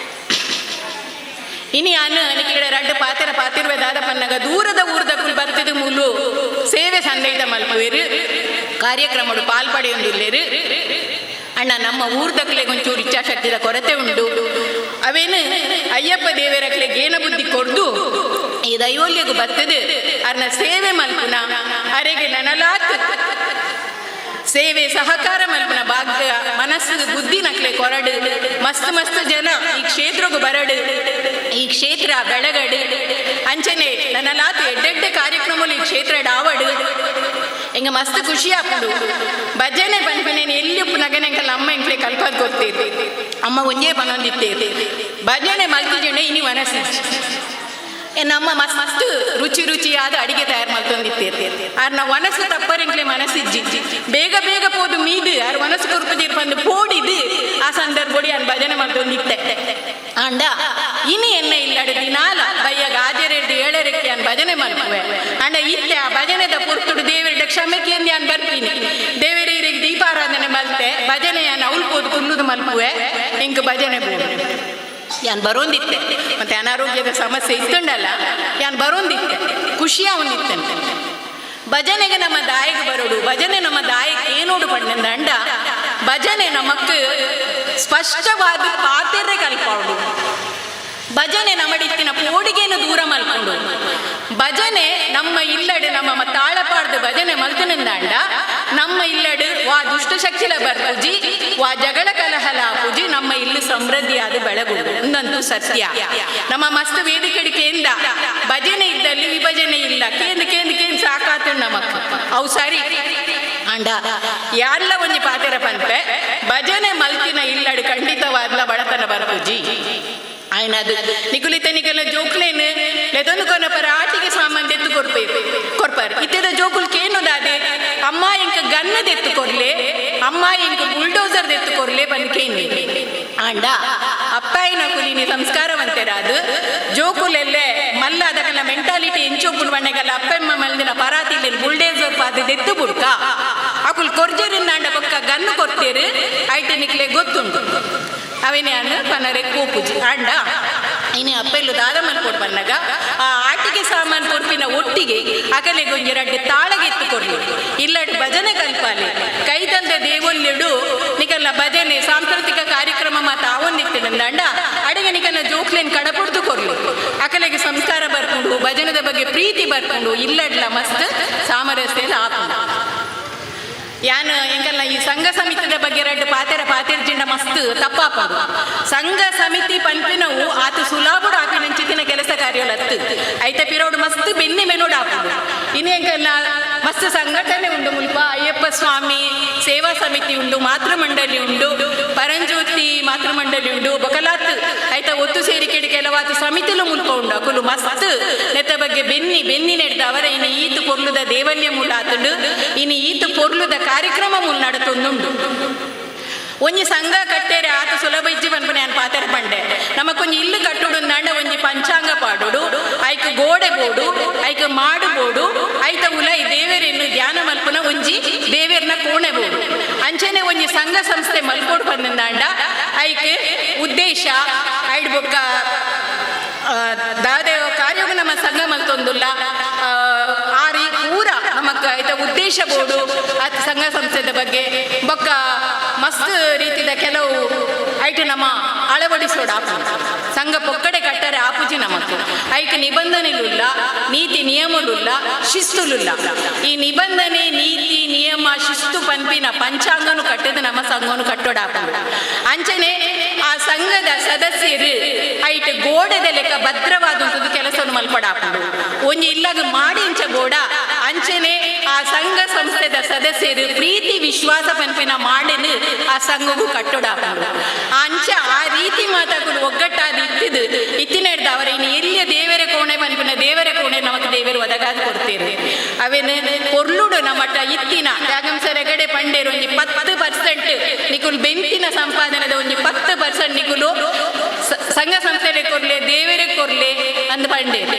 ಇನಿ ಅನ್ನ ನಿಕ್ಕಿಡ ರಡ್ಡು ಪಾತೆರ ಪಾತಿರುವೆ ದಾದ ಪನ್ನಗ ದೂರದ ಊರ್ದಕುಲು ಬರ್ತದ ಮೂಲು ಸೇವೆ ಸಂದೈತ ಮಲ್ಪುವೆರು, ಕಾರ್ಯಕ್ರಮಡು ಪಾಲ್ಪಡೆಯೊಂದುಲ್ಲೇರು. ಅಣ್ಣ ನಮ್ಮ ಊರ್ದಕ್ಲೆಗ್ ಒಂಚೂರು ಇಚ್ಛಾಶಕ್ತಿದ ಕೊರತೆ ಉಂಡು. ಅವೇನು ಅಯ್ಯಪ್ಪ ದೇವರಕ್ಲೆ ಗೇನ ಬುದ್ಧಿ ಕೊಡ್ದು ಈ ದೈವೋಲ್ಯಗು ಬರ್ತದೆ ಅರ್ನ ಸೇವೆ ಮಲ್ಪುನ ಅರೆಗೆ ನನಲಾತ್ ಸೇವೆ ಸಹಕಾರ ಮಲ್ಪುನ ಭಾಗ್ಯ ಮನಸ್ಸು ಬುದ್ಧಿ ನಕ್ಲೆ ಕೊರಡು. ಮಸ್ತ್ ಮಸ್ತ್ ಜನ ಈ ಕ್ಷೇತ್ರಗು ಬರಡು, ಈ ಕ್ಷೇತ್ರ ಬೆಳಗಡು. ಅಂಚನೆ ನನಲಾತ್ ಎಡ್ಡೆಡ್ಡೆ ಕಾರ್ಯಕ್ರಮలు ಈ ಕ್ಷೇತ್ರ ಡಾವಡು. ಎಂಗ ಮಸ್ತ್ ಖುಷಿ ಆಪುಂಡು. ಭಜನೆ ಪನ್ಪಿನೇನು ಎಲ್ಲಿ ಉಪ್ಪುನಗನೆಂಕಲ್ಲ ಅಮ್ಮ ಎಂಕ್ಲೆ ಕಲ್ಪದ್ ಗೊತ್ತೇರು. ಅಮ್ಮ ಒಂಜೇ ಪನೊಂದಿತ್ತೇರು, ಭಜನೆ ಮಲ್ತಿಜೆಂಡೆ ಇನಿ ಮನಸ್ಸಿಜ್ಜಿ. ನಮ್ಮ ಮಸ್ತ್ ರುಚಿ ರುಚಿಯಾದ ಅಡಿಗೆ ತಯಾರು ಮಲ್ತೊಂದಿತ್ತೇರು. ಆರ್ನ ವನಸು ತಪ್ಪರೆಂಕ್ಲೆ ಮನಸ್ಸಿಜ್ಜಿ. ಬೇಗ ಬೇಗ ಪೋದು ಮೀದು ಆರ್ ವನಸು ಕೊರ್ಪುಜೀರ್ ಬಂದು ಪೋಡಿದು ಆ ಸಂದರ್ಭಡಿ ಆನ್ ಭಜನೆ ಮಲ್ತೊಂದಿತ್ತೆ. ಆಂಡ ಇನಿ ಎನ್ನ ಇಲ್ಲಡು ದಿನಾಲ ಬಯ್ಯಗ ಆಜರೆಡ್ದು ಏಳರಕ್ಕೆ ಆನ್ ಭಜನೆ ಮಲ್ಪುವೆ. ಆಂಡ ಇತ್ತೆ ಆ ಭಜನೆದ ಪೊರ್ತುಡು ದೇವರ ಕ್ಷಮೆ ಕೇಂದ್ರ ಆನ್ ಬರ್ತೀನಿ. ದೇವರಿಗೆ ದೀಪಾರಾಧನೆ ಮಲ್ತೆ ಭಜನೆ ಯಾನ್ ಅವ್ಲು ಪೋದು ಕುಲ್ಲುದು ಮಲ್ಪುವೆ. ಎಂಕ್ ಭಜನೆ ಬೋಡು ಯಾನ್ ಬರೋಂದಿತ್ತೆ. ಮತ್ತೆ ಅನಾರೋಗ್ಯದ ಸಮಸ್ಯೆ ಇತ್ತುಂಡಲ್ಲ, ಯಾನ್ ಬರೋಂದಿತ್ತೆ, ಖುಷಿಯ ಒಂದಿತ್ತೆ. ಭಜನೆಗೆ ನಮ್ಮ ದಾಯಿಗೆ ಬರೋಡು, ಭಜನೆ ನಮ್ಮ ದಾಯಕ್ಕೆ ಏನೋಡು ಪಂಡಂದ ಭಜನೆ ನಮಕ್ ಸ್ಪಷ್ಟವಾದ ಪಾತೆರೆ ಕಲ್ಪಾಡು. ಭಜನೆ ನಮ್ಮಡಿತ್ತಿನ ಪೋಡಿಗೆಯನ್ನು ದೂರ ಮಲ್ಕೊಂಡು ಭಜನೆ ನಮ್ಮ ಇಲ್ಲಡೆ ನಮ್ಮ ತಾಳಪಾಡ್ದು ಭಜನೆ ಮಲ್ತನಿಂದಾಂಡ ನಮ್ಮ ಇಲ್ಲಡು ವಾ ದುಷ್ಟಶಕ್ತಿಲ ಬರ್ಪುಜಿ, ವಾ ಜಗಳ ಕಲಹಲ ಪೂಜಿ, ನಮ್ಮ ಇಲ್ಲು ಸಮೃದ್ಧಿಯಾದ ಬೆಳಗುಡು. ಒಂದಂತೂ ಸತ್ಯ. ನಮ್ಮ ಮಸ್ತ್ ವೇದಿಕೆ ಕೇಂದ್ರ ಭಜನೆ ಇದ್ದಲ್ಲಿ ವಿಭಜನೆ ಇಲ್ಲ. ಕೇಂದ್ರ ಕೇಂದ್ರ ಕೇಂದ್ರ ಸಾಕಾತು ನಮಕ್ ಅವು ಸರಿ. ಅಂಡ ಯಾರ್ಲ ಒಂಜಿ ಪಾತೆರ ಪನ್ಪೆ ಭಜನೆ ಮಲ್ತಿನ ಇಲ್ಲಡು ಖಂಡಿತವಾದ್ಲ ಬಡತನ ಬರ್ಪುಜಿ. ಆಯ್ನದು ನಿಕುಲಿತ ನಿಕಲ ಜೋಕ್ಲೇನು ಲೆದೊಂದು ಕೊನ ಪರ ಆಟಿಗೆ ಸಾಮಾನ್ ದೆತ್ತು ಕೊರ್ಪೇರು ಕೊರ್ಪಾರು. ಇತ್ತೆದ ಜೋಕುಲ್ ಕೇನುದಾದೆ ಅಮ್ಮ ಇಂಕ ಗನ್ನದೆತ್ತು ಕೊರ್ಲೆ, ಅಮ್ಮ ಇಂಕ ಬುಲ್ಡೋಸರ್ ದೆತ್ತು ಕೊರ್ಲೆ ಬಂದು ಕೇನಿ. ಆಂಡ ಅಪ್ಪಾಯಿನ ಕುಲಿನಿ ಸಂಸ್ಕಾರವಂತೆರಾದು ಜೋಕುಲೆಲ್ಲೆ ಮಲ್ಲ ಅದಕ್ಕೆಲ್ಲ ಮೆಂಟಾಲಿಟಿ ಎಂಚೋಪುಲ್ ಬಣ್ಣಗೆಲ್ಲ ಅಪ್ಪೆಮ್ಮ ಮಲ್ದಿನ ಪರಾತಿಲಿ ಬುಲ್ಡೇಸರ್ ಪಾದ ದೆತ್ತು ಬುಡ್ಕ ಅಕುಲ್ ಕೊರ್ಜರಿನ್ನಾಂಡ ಬೊಕ್ಕ ಗನ್ನು ಕೊರ್ತೇರು. ಐಟ ನಿಕ್ಲೆ ಗೊತ್ತುಂಟು. ಅವೇನೇ ಅನ್ನ ಪನರೆ ಕೋಪುಜಿ. ಆಂಡ ಇನಿ ಅಪ್ಪೆಲ್ಲು ದಾದ ಮಲ್ಕೊಡು ಬನ್ನಗ ಆ ಆಟಿಕೆ ಸಾಮಾನು ಕೊರ್ಪಿನ ಒಟ್ಟಿಗೆ ಅಗಲೆಗೆ ಒಂಜಿ ರಡ್ಡು ತಾಳಗೆತ್ತು ಕೊರ್ಲಿ, ಇಲ್ಲಡು ಭಜನೆ ಕಲ್ಪಾಲಿ. ಕೈತಲ್ದ ದೇವೊಲ್ಲೆಡು ನಿಕಲ್ಲ ಭಜನೆ ಸಾಂಸ್ಕೃತಿಕ ಕಾರ್ಯಕ್ರಮ ಮಾತ ಆವೊಂದಿತ್ತಿನಂದಾಂಡ ಅಡಿಗೆ ನಿಕಲ್ಲ ಜೋಕ್ಲೇನ್ ಕಡಪುಡ್ದು ಕೊರ್ಲಿ. ಅಕಲೆಗೆ ಸಂಸ್ಕಾರ ಬರ್ಕೊಂಡು ಭಜನದ ಬಗ್ಗೆ ಪ್ರೀತಿ ಬರ್ಕೊಂಡು ಇಲ್ಲಡ್ಲ ಮಸ್ತ್ ಸಾಮರಸ್ಯ ಆಪುಂಡು. ಯಾನ್ ಎಂಕಲ್ನ ಈ ಸಂಘ ಸಮಿತಿದ ಬಗ್ಗೆ ರಡ್ಡು ಪಾತೆರ ಪಾತೆರ್ಜಿಂಡ ಮಸ್ತ್ ತಪ್ಪಾಪುಂಡು. ಸಂಘ ಸಮಿತಿ ಪನ್ಪಿನವು ಆತ ಸುಲಾಬುಡು ಆಪಿನಂಚಿತಿನ ಕೆಲಸ ಕಾರ್ಯಲತ್ತು ಐತ ಪಿರೋಡು ಮಸ್ತ್ ಬೆನ್ನಿ ಮೆನೋಡು ಆಪುಂಡು. ಇನಿ ಇನಿ ಮಸ್ತ್ ಸಂಘಟನೆ ಉಂಡು ಮುಲ್ಪ. ಅಯ್ಯಪ್ಪ ಸ್ವಾಮಿ ಸೇವಾ ಸಮಿತಿ ಉಂಡು, ಮಾತೃಮಂಡಲಿ ಉಂಡು, ಪರಂಜ್ಯೋತಿ ಮಾತೃಮಂಡಲಿ ಉಂಡು, ಬಕಲಾತ್ ಐತ ಒತ್ತು ಸೇರಿಕೆ ಕೆಲವಾತು ಸಮಿತಿಲು ಮುಲ್ಪ ಉಂಡು. ಅಕುಲು ಮಸ್ತ್ ನೆತ್ತ ಬಗ್ಗೆ ಬೆನ್ನಿ ಬೆನ್ನಿ ನೆಡ್ದ ಅವರ ಇನ್ನು ಈತು ಪೊರ್ಲುದ ದೇವಲ್ಯ ಮೂಲ ಆತುಂಡು, ಇನ್ನು ಈತು ಪೊರ್ಲುದ ಕಾರ್ಯಕ್ರಮ ಮೂಲ ನಡತೊಂದುಂಡು. ಒಂಜಿ ಸಂಘ ಕಟ್ಟೇರೆ ಆತ ಸುಲಭ ಇಜ್ಜಿ ಪನ್ಪುನೆ ಯಾನ್ ಪಾತೆರ ಪಂಡೆ. ನಮಕೊಂಜಿ ಇಲ್ಲು ಕಟ್ಟುಡು ಅಂದಾಂಡ ಒಂಜಿ ಪಂಚಾಂಗ ಪಾಡೋಡು, ಐಕ್ ಗೋಡೆ ಬೋಡು, ಐಕ್ ಮಾಡು ಬೋಡು, ಐತ ಉಲೈ ದೇವೆರೆನ್ನು ಧ್ಯಾನ ಮಲ್ಪುನ ಒಂಜಿ ದೇವೆರ್ನ ಕೋಣೆ ಬೋಡು. ಅಂಚನೆ ಒಂಜಿ ಸಂಘ ಸಂಸ್ಥೆ ಮಲ್ಪೋಡು ಪಂದಂದಾಂಡ ಐಕ್ ಉದ್ದೇಶ ಐಡ್ ಬೊಕ್ಕ ದಾದೆ ಕಾರ್ಯವು ನಮ್ಮ ಸಂಘ ಮಲ್ತೊಂದುಲ್ಲ ಆರಿ ಪೂರ ನಮಕ್ ಐತ ಉದ್ದೇಶ ಬೋಡು. ಆತ ಸಂಘ ಸಂಸ್ಥೆದ ಬಗ್ಗೆ ಬೊಕ್ಕ ಮಸ್ತ್ ರೀತಿದ ಕೆಲವು ಐಟು ನಮ್ಮ ಅಳವಡಿಸೋಡು ಆಪು ಸಂಘ ಪೊಕ್ಕಡೆ ಕಟ್ಟರೆ ಆಪುಜಿ ನಮಕ್. ಐಕ್ ನಿಬಂಧನೆಲುಲ್ಲ, ನೀತಿ ನಿಯಮಲುಲ್ಲ, ಶಿಸ್ತುಲುಲ್ಲ. ಈ ನಿಬಂಧನೆ ನೀತಿ ನಿಯಮ ಶಿಸ್ತು ಪನ್ಪಿನ ಪಂಚಾಂಗನು ಕಟ್ಟದ ನಮ್ಮ ಸಂಘನು ಕಟ್ಟೋಡಾಪು. ಅಂಚನೆ ಆ ಸಂಘದ ಸದಸ್ಯರು ಐಟ್ ಗೋಡೆದ ಲೆಕ್ಕ ಭದ್ರವಾದಂಥದ್ದು ಕೆಲಸವನ್ನು ಮಲ್ಪಡಾಪುಂಡು. ಒಂಜಿ ಇಲ್ಲಾಗ ಮಾಡಿ ಇಂಚ ಗೋಡ ಅಂಚನೆ ಆ ಸಂಘ ಸಂಸ್ಥೆದ ಸದಸ್ಯರು ಪ್ರೀತಿ ವಿಶ್ವಾಸ ಪನ್ಪಿನ ಮಾಡಿನ ಆ ಸಂಘಗೂ ಕಟ್ಟೋಡಾಪುಂಡು. ಅಂಚ ಆ ರೀತಿ ಮಾತಾಕುಲು ಒಗ್ಗಟ್ಟಾದ ಇತ್ತಿದು ಇತ್ತಿನ ಅವರ ಇನ್ನು ಎಲ್ಲಿಯ ದೇವರ ಕೋಣೆ ಪನ್ಪಿನ ದೇವರ ಕೋಣೆ ನಮಕ್ ದೇವರು ಒದಗಾದ ಕೊಡ್ತೀರಿ. ಅವೇನು ಪೊರ್ಲುಡು ನಮ್ಮಟ ಇತ್ತಿನ ತ್ಯಾಗಂಸರ ಗಡೆ ಪಂಡೇರು ಒಂಜಿ 10% ನಿಕುಲು ಬೆಂತಿನ ಸಂಪಾದನೆದ ಒಂಜಿ 10% ನಿಕುಲು ಸಂಘ ಸಂಸ್ಥೆ ಕೊರ್ಲೆ ದೇವರೇ ಕೊರ್ಲೆ ಅಂದ್ ಪಂಡೇರು.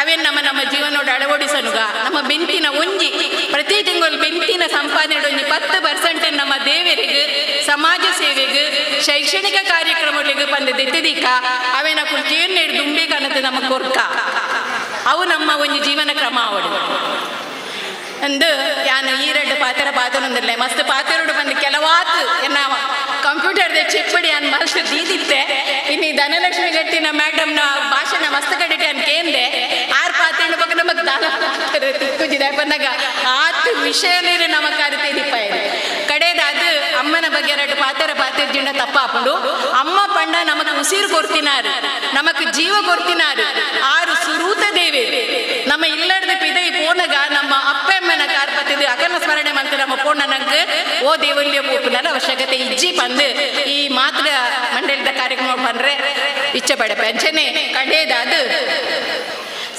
ಅವೇನು ನಮ್ಮ ನಮ್ಮ ಜೀವನೋಡು ಅಳವಡಿಸನುಗ ನಮ್ಮ ಬೆಂತಿನ ಒಂಜಿ ಪ್ರತಿ ತಿಂಗಳು ಬೆಂತಿನ ಸಂಪಾದನೆ ಒಂಜಿ 10% ನಮ್ಮ ದೇವರಿಗೆ ಸಮಾಜ ಸೇವೆಗೆ ಶೈಕ್ಷಣಿಕ ಕಾರ್ಯಕ್ರಮಗಳಿಗೆ ಬಂದ ದೆತ್ತದಿಕ್ಕ ಅವೇನ ಕೇರ್ನೇಡು ದುಂಬೆ ಕನತು ನಮ್ಮ ಕೊರ್ಕ ಅವು ನಮ್ಮ ಒಂಜಿ ಜೀವನ ಕ್ರಮ ಅವಡು ಅಂದು ಯಾನು ಈ ರೆಡ್ಡು ಪಾತ್ರ ಪಾತ್ರನೊಂದಿಲ್ಲ ಮಸ್ತ್ ಪಾತ್ರಡು ಬಂದು ಕೆಲವಾತು ಎನ್ನ ಕಂಪ್ಯೂಟರ್ ಚೆಪ್ಪಡಿ ಅನ್ ಮಸ್ತ್ ದೀದಿತ್ತೆ. ಇನ್ನು ಈ ಧನಲಕ್ಷ್ಮಿ ಗಟ್ಟಿನ ಮೇಡಮ್ನ ಭಾಷಣ ಮಸ್ತ್ ಕಡಿಟೆ ಅನ್ ಕೇಂದೆ ಆರ್ ಪಾತ್ರ ಬಗ್ಗೆ ನಮಗ್ ದಾನ ತಿಕ್ಕುಜಿದೆ ಬಂದಾಗ ಆತು ವಿಷಯನೇರು ನಮ್ಮ ಕಾರ್ಯ ಕಡೆದಾದ ಅಮ್ಮನ ಬಗ್ಗೆ ಎರಡು ಪಾತ್ರ ಪಾತಿರ್ಜಿಂಡ ತಪ್ಪಾಪುಂಡು. ಅಮ್ಮ ಪಂಡ ನಮಕ್ ಉಸಿರು ಕೊರ್ತಿನಾರು, ನಮಕ್ ಜೀವ ಕೊರ್ತಿನಾರು, ಆರು ಸುರೂತ ದೇವಿ. ನಮ್ಮ ಇಲ್ಲಡ್ದ ಪಿದೈ ಪೋನಗ ನಮ್ಮ ಅಪ್ಪಮ್ಮನ ಕಾರ್ಪತಿದು ಅಕಲ ಸ್ಮರಣೆ ಮಂತ ನಮ್ಮ ಪೋಣ ನಂಗೆ ಓ ದೇವಲ್ಯ ಪೋಪುನರ ಅವಶ್ಯಕತೆ ಇಜ್ಜಿ ಬಂದು ಈ ಮಾತ್ರ ಮಂಡಳಿದ ಕಾರ್ಯಕ್ರಮ ಬಂದ್ರೆ ಇಚ್ಛೆ ಪಡಪೆ. ಅಂಚನೆ ಕಡೆದಾದ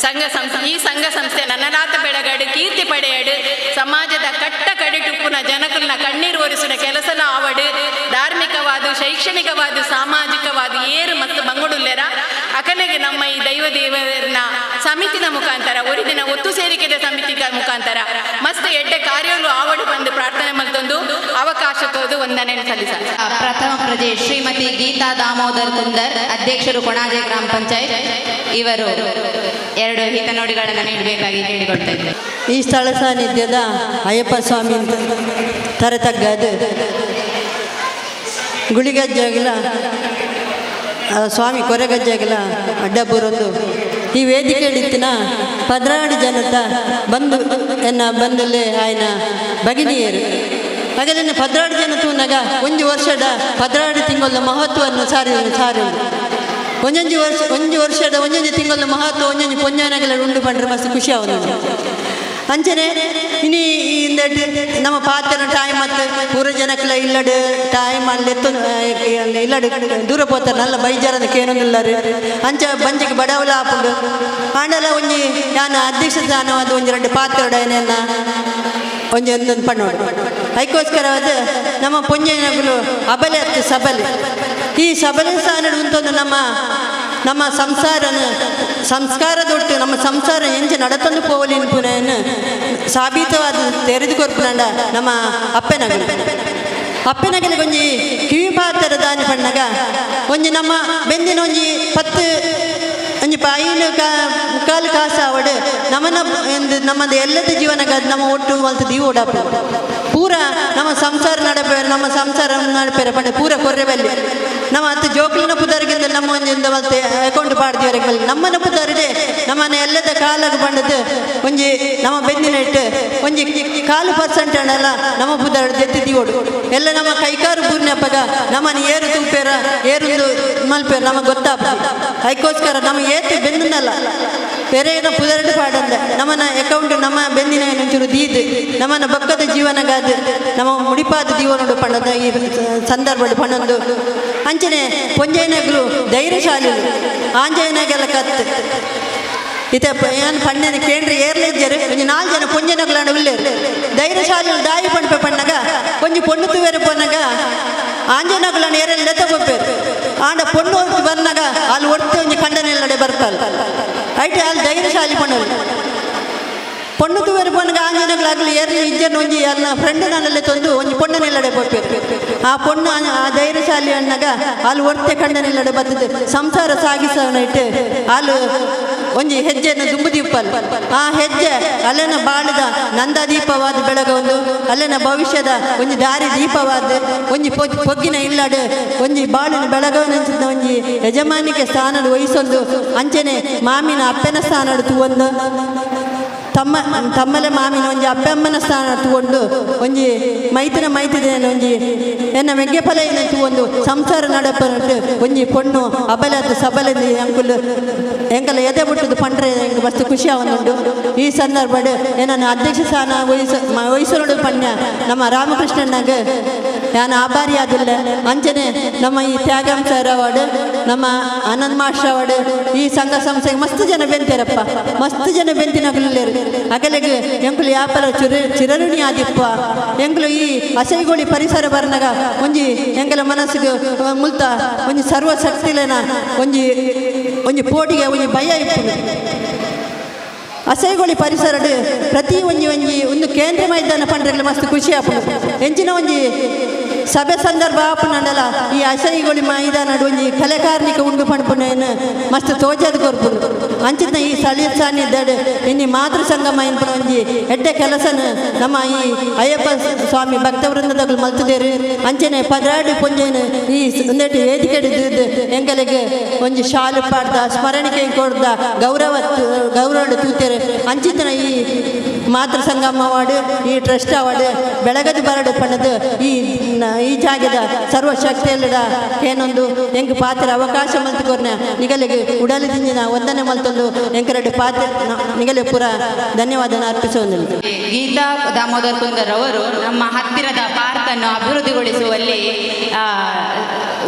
ಸಂಘ ಸಂಸ್ಥೆ ಈ ಸಂಘ ಸಂಸ್ಥೆ ನನ್ನನಾಥ ಬೆಳಗಾಡು ಕೀರ್ತಿ ಪಡೆಯಾಡು ಸಮಾಜದ ಕಟ್ಟ ಕಡಿಟುಪ್ಪುನ ಜನಕಲ್ನ ಕಣ್ಣೀರು ಒರೆಸುವ ಕೆಲಸನ ಆವಡು ಧಾರ್ಮಿಕವಾದ ಶೈಕ್ಷಣಿಕವಾದ ಸಾಮಾಜಿಕವಾದ ಏರು ಮತ್ತು ಬಂಗುಡುಲ್ಲೆರ ಅಕಲೆಗೆ ನಮ್ಮ ಈ ದೈವ ದೇವರನ್ನ ಸಮಿತಿನ ಮುಖಾಂತರ ಒರಿದಿನ ಒತ್ತು ಸೇರಿಕೆದ ಸಮಿತಿ ಮುಖಾಂತರ ಮಸ್ತ್ ಎಡ್ಡೆ ಕಾರ್ಯಗಳು ಆವಡು ಬಂದು ಪ್ರಾರ್ಥನೆ ಮಲ್ತೊಂದು ಅವಕಾಶಕ್ಕೋದು ವಂದನೆ ಸಲ್ಲಿಸ. ಪ್ರಥಮ ಪ್ರಜೆ ಶ್ರೀಮತಿ ಗೀತಾ ದಾಮೋದರ್ ಕುಂದರ್, ಅಧ್ಯಕ್ಷರು ಕೊಣಾಜೆ ಗ್ರಾಮ ಪಂಚಾಯತ್, ಇವರು ಎರಡು ಹಿತನುಡಿಗಳನ್ನು ನೀಡಬೇಕಾಗಿ ಕೇಳಿಕೊಳ್ತಾ ಇದ್ದೇನೆ. ಈ ಸ್ಥಳ ಸಾನ್ನಿಧ್ಯದ ಅಯ್ಯಪ್ಪ ಸ್ವಾಮಿ ತರತಗ್ಗದು ಗುಳಿಗಜ್ಜಾಗಿಲ್ಲ ಸ್ವಾಮಿ ಕೊರಗಜ್ಜಾಗಿಲ್ಲ ಅಡ್ಡಬೂರೊಂದು ಈ ವೇದಿಕೆ ಇತ್ತಿನ 12 ಜನತ ಬಂದು ಎನ್ನ ಬಂದಲ್ಲೇ ಆಯ್ನ ಬಗಿನಿಯರು ಹಾಗಾದ್ರೆ 12 ಜನ ತೂನಾಗ ಒಂಜಿ ವರ್ಷದ 12 ತಿಂಗಳ ಮಹತ್ವವನ್ನು ಸಾರಿ ಸಾರಿ ಒಂಜೊಂಜಿ ವರ್ಷ ಒಂಜಿ ವರ್ಷದ ಒಂಜೊಂಜಿ ತಿಂಗಳ ಮಹತ್ವ ಒಂಜೊಂಜಿ ಪೊಂಜಾನಗಲ ಉಂಡು ಪಂಡ್ರೆ ಮಸ್ತ್ ಖುಷಿ ಆವೊಂದು. ಅಂಚನೆ ಇನಿ ಇಂದಟ್ ನಮ್ಮ ಪಾತ್ರ ಟೈಮ್ ಮತ್ತು ಪೂರ ಜನಕ್ಲ ಇಲ್ಲಡ್ ಟೈಮ್ ಅಲ್ಲಿ ಇಲ್ಲಡ್ ದೂರ ಪೋತಾರೆ ನಲ್ಲ ಬೈಜಾರದ ಕೇನೊಂದಿಲ್ಲರು ಅಂಚ ಬಂಜಿಗೆ ಬಡವಲ ಆಪುಂಡು. ಆಂಡಲ ಒಂಜಿ ಯಾನ ಅಧ್ಯಕ್ಷ ಸ್ಥಾನವಾದ ಒಂಜಿ ಎರಡು ಪಾತ್ರ ಏನೆಲ್ಲ ಒಂಜಿ ಒಂದೊಂದು ಪಣ್ಣೋಡು ಅದಕ್ಕೋಸ್ಕರವಾದ ನಮ್ಮ ಪೊಂಜನಗಳು ಅಬಲೆ ಅತ್ತು ಸಬಲೆ ಈ ಸಬಲೆ ಸ್ಥಾನ ಉಂಟೊಂದು ನಮ್ಮ ನಮ್ಮ ಸಂಸಾರನ ಸಂಸ್ಕಾರದೊಟ್ಟು ನಮ್ಮ ಸಂಸಾರ ಎಂಚ ನಡತಂದು ಪೋವಲಿ ಪುನಃ ಸಾಬೀತವಾದ ತೆರೆದು ಕೊರ್ಪುನಂಡ ನಮ್ಮ ಅಪ್ಪನಗಲು ಅಪ್ಪನಗಲಿ ಒಂಜಿ ಕಿವಿ ಪಾತ್ರ ದಾನಿ ಪಣ್ಣಗ ಒಂಜಿ ನಮ್ಮ ಬೆಂದಿನ ಒಂಜಿ 10 ಒಂಜಿ ಐನು ಮುಕ್ಕಾಲು ಕಾಸು ಆವಡು ನಮ್ಮನ ನಮ್ಮದು ಎಲ್ಲದ ಜೀವನ ನಮ್ಮ ಒಟ್ಟು ಮಲ್ತು ದೀವ ಓಡಾಪ ಪೂರ ನಮ್ಮ ಸಂಸಾರ ನಡಪೇರೆ ನಮ್ಮ ಸಂಸಾರ ನಡಪೇರೆ ಪಂಡ ಪೂರ ಕೊರ್ರೆ ಬಲ್ಲಿ ನಮ್ಮ ಅತ್ತ ಜೋಕ್ಲಿನ ಪುದರ್ಗಿಂದ ನಮ್ಮ ಒಂಜಿಂದ ಮಲ್ತೆ ಅಕೌಂಟ್ ಪಾಡ್ದಿವರೆಗೆ ಬಲ್ಲಿ ನಮ್ಮನ ಪುದರ್ಡೆ ನಮ್ಮನ ಎಲ್ಲದ ಕಾಲಾಗ ಬಂಡದು ಒಂಜಿ ನಮ್ಮ ಬೆಂದಿನ ಇಟ್ಟು ಒಂಜಿ 4% ಅಣ್ಣಲ್ಲ ನಮ್ಮ ಪುದರ್ ಜೆತ್ತಿ ದೀವೋಡು ಎಲ್ಲ ನಮ್ಮ ಕೈಕಾರು ಪೂರ್ಣಪ್ಪಗ ನಮ್ಮನ ಏರು ತುಪ್ಪೇರ ಏರುಂದು ಮಲ್ಪೇರು ನಮಗೆ ಗೊತ್ತಾಗ್ತದೆ. ಅದಕ್ಕೋಸ್ಕರ ನಮ್ಮ ಏತು ಬೆಂದನಲ್ಲ ಬೇರೆ ಏನೋ ಪುದರಡು ಪಾಡಂದ ನಮ್ಮನ ಅಕೌಂಟ್ ನಮ್ಮ ಬೆಂದಿನ ಒಂಚೂರು ದೀದ್ ನಮ್ಮನ ಬೊಕ್ಕದ ಜೀವನಗಾದ ನಮ್ಮ ಮುಡಿಪಾದ ಜೀವನಡು ಪಂಡದ ಈ ಸಂದರ್ಭಡು ಪಣೊಂದು ಅಂಚನೆ ಪೊಂಜೈನಗ್ಲು ಧೈರ್ಯಶಾಲಿ ಆಂಜೈನಾಗೆಲ್ಲ ಕತ್ತು ಇತ್ತೆ ಏನು ಪಣ್ಣನ ಕೇಂದ್ರ ಏರ್ಲೆಜ್ಜರು ಒಂಜಿ ನಾಲ್ ಜನ ಪೊಂಜನಗ್ಲಾಂಡ ಉಲ್ಲೇರು ಧೈರ್ಯಶಾಲಿ ದಾಯಿ ಪಂಪೆ ಪಣ್ಣಗ ಒಂಜಿ ಪೊಣ್ಣು ತುವೇರು ಪೋನಗ ಆಂಜನಗ್ಲಾಂಡ ಏರೆಲ್ಲ ಲೆತ್ತ ಪೋಪೇರು ಆಂಡ ಪೊಣ್ಣು ಹೊರ್ತು ಬರ್ನಾಗ ಅಲ್ಲಿ ಒಡ್ತೆ ಒಂಜಿ ಖಂಡನೆಲ್ಲಡೆ ಬರ್ತಾಳೆ ಐಟ್ ಅಲ್ಲಿ ಧೈರ್ಯಶಾಲಿ ಪಣ್ಣರು ಪೊಣ್ಣು ತುವೇರು ಪೋನಗ ಆಂಜನಗ್ಲಾಗ್ಲಿ ಏರ್ಲಿ ಇಜ್ಜನ ಒಂಜಿ ಅಲ್ಲ ಫ್ರೆಂಡ್ ನನ್ನಲ್ಲೇ ತಂದು ಒಂಜಿ ಪೊಣ್ಣನೆಲ್ಲಡೆ ಪೋಪೇರು ಆ ಪೊಣ್ಣು ಆ ಧೈರ್ಯಶಾಲಿ ಅಣ್ಣಗ ಅಲ್ಲಿ ಒಡ್ತೆ ಖಂಡನೆಲ್ಲಡೆ ಬರ್ತದೆ ಸಂಸಾರ ಸಾಗಿಸೋಣ ಇಟ್ಟು ಅಲ್ಲಿ ಒಂಜಿ ಹೆಜ್ಜೆಯನ್ನು ದುಂಬುದೀಪಲ್ ಆ ಹೆಜ್ಜೆ ಅಲ್ಲೇನ ಬಾಳಿದ ನಂದಾದೀಪವಾದ ಬೆಳಗೊಂದು ಅಲ್ಲೇನ ಭವಿಷ್ಯದ ಒಂಜಿ ದಾರಿ ದೀಪವಾದ ಒಂಜಿ ಪೊಗ್ಗಿನ ಇಲ್ಲಡು ಒಂಜಿ ಬಾಳಿನ ಬೆಳಗವನಂಚಿನ ಒಂಜಿ ಯಜಮಾನಿಗೆ ಸ್ಥಾನಡು ವಹಿಸೊಂದು ಅಂಚನೆ ಮಾಮಿನ ಅಪ್ಪನ ಸ್ಥಾನಡು ತೂವೊಂದು ತಮ್ಮ ತಮ್ಮಲೆ ಮಾಮಿನ ಒಂಜಿ ಅಪ್ಪಮ್ಮನ ಸ್ಥಾನ ತೂವೊಂಡು ಒಂಜಿ ಮೈತಿನ ಮೈತಿದ ಒಂಜಿ ಎನ್ನ ಮೆಗ್ಗೆ ಫಲ ತೂವೊಂದು ಸಂಸಾರ ನಡಪನಟ್ಟು ಒಂಜಿ ಪೊಣ್ಣು ಅಬಲದ್ದು ಸಬಲದ ಅಂಕುಲು ಎಂಕಲ ಎದೆ ಬಿಟ್ಟದ್ದು ಪಂಡ್ರೆ ಎಂಕ್ ಮಸ್ತ್ ಖುಷಿ ಆವೊಂದುಂಡು. ಈ ಸಂದರ್ಭಡ್ ಏನನ್ನ ಅಧ್ಯಕ್ಷ ಸ್ಥಾನ ವಹಿಸೋಡು ಪಣ್ಯ ನಮ್ಮ ರಾಮಕೃಷ್ಣನಾಗ ನಾನು ಆಭಾರಿ ಆದಿಲ್ಲ. ಅಂಚನೆ ನಮ್ಮ ಈ ತ್ಯಾಗಂ ಸರ್ ಅವಾರ್ಡ್ ನಮ್ಮ ಆನಂದ್ ಮಾಸ್ಟರ್ ಅವಾರ್ಡ್ ಈ ಸಂಘ ಸಂಸ್ಥೆಗೆ ಮಸ್ತ್ ಜನ ಬೆಂತೇರಪ್ಪ ಮಸ್ತ್ ಜನ ಬೆಂತಿನಗುಲ್ಲೇರು ಅಗಲಿಗೆ ಎಂಕುಲು ಯಾಪಲ ಚಿರಋಣಿ ಆದಿಪ್ಪ ಎಂಕುಲು ಈ ಅಸೈಗೋಳಿ ಪರಿಸರ ಬರ್ನಾಗ ಒಂಜಿ ಎಂಕಲ ಮನಸ್ಸಿಗೆ ಮುಲ್ತ ಒಂಜಿ ಸರ್ವ ಶಕ್ತಿಲೇನ ಒಂಜಿ ಒಂಜಿ ಪೋಟಿಗೆ ಒಂಜಿ ಭಯ ಇಪ್ಪು. ಅಸೈಗೋಳಿ ಪರಿಸರಡ್ ಪ್ರತಿ ಒಂಜಿ ಒಂಜಿ ಒಂದು ಕೇಂದ್ರ ಮೈದಾನ ಪಂಡ್ರೆಗ್ಲ ಮಸ್ತ್ ಖುಷಿ ಆಪುಂಡು. ಎಂಚಿನ ಒಂಜಿ ಸಭೆ ಸಂದರ್ಭ ಆಪುನಂಡಲ ಈ ಅಸೈಗೋಳಿ ಮೈದಾನಡ್ ಒಂಜಿ ಕಲೆಕಾರ್ನಿಕ ಉಂಡು ಪಣ್ಪುನೇನು ಮಸ್ತ್ ತೋಜಾದ ಕೊರ್ಪುಂಡು. ಅಂಚಿನ ಈ ಸ್ಥಳೀಯ ಸಾನ್ನಿಧ್ಯಡ್ ಇನ್ನಿ ಮಾತೃ ಸಂಗಮ ಎನ್ಪುನ ಒಂಜಿ ಎಡ್ಡೆ ಕೆಲಸನ ನಮ್ಮ ಈ ಅಯ್ಯಪ್ಪ ಸ್ವಾಮಿ ಭಕ್ತವೃಂದದಗಳು ಮಲ್ತುದೇರು. ಅಂಚನೆ ಪದ್ರಾಡು ಪೊಂಜೇನು ಈ ಒಂದೆಟ್ಟು ವೇದಿಕೆ ಎಂಕಲೆಗ್ ಒಂಜಿ ಶಾಲು ಪಾಡ್ದ ಸ್ಮರಣಿಕೆ ಕೊಡ್ದ ಗೌರವ ಗೌರವ ತೂತೇರು. ಅಂಚಿತನ ಈ ಮಾತೃ ಸಂಗಮ ಅವಾರ್ಡ್ ಈ ಟ್ರಸ್ಟ್ ಅವಾರ್ಡ್ ಬೆಳಗದು ಬರಡು ಪಣ್ಣದು ಈ ಈ ಜಾಗದ ಸರ್ವಶಕ್ತಿಯಲ್ಲಡ ಏನೊಂದು ಎಂಕ್ ಪಾತ್ರ ಅವಕಾಶ ಮಲ್ತುಕೊರ್ನ ನಿಗಲಿಗೆ ಉಡಲು ದಿಂಜಿನ ವಂದನೆ ಮಲ್ತೊಂದು ಎಂಕರಡು ಪಾತ್ರ ನಿಗಲೆ ಪೂರ ಧನ್ಯವಾದ ಅರ್ಪಿಸುವಂದಿಲ್ಲ. ಗೀತಾ ದಾಮೋದರ್ ಕುಂದರ್ ಅವರು ನಮ್ಮ ಹತ್ತಿರದ ಪಾರ್ಕನ್ನು ಅಭಿವೃದ್ಧಿಗೊಳಿಸುವಲ್ಲಿ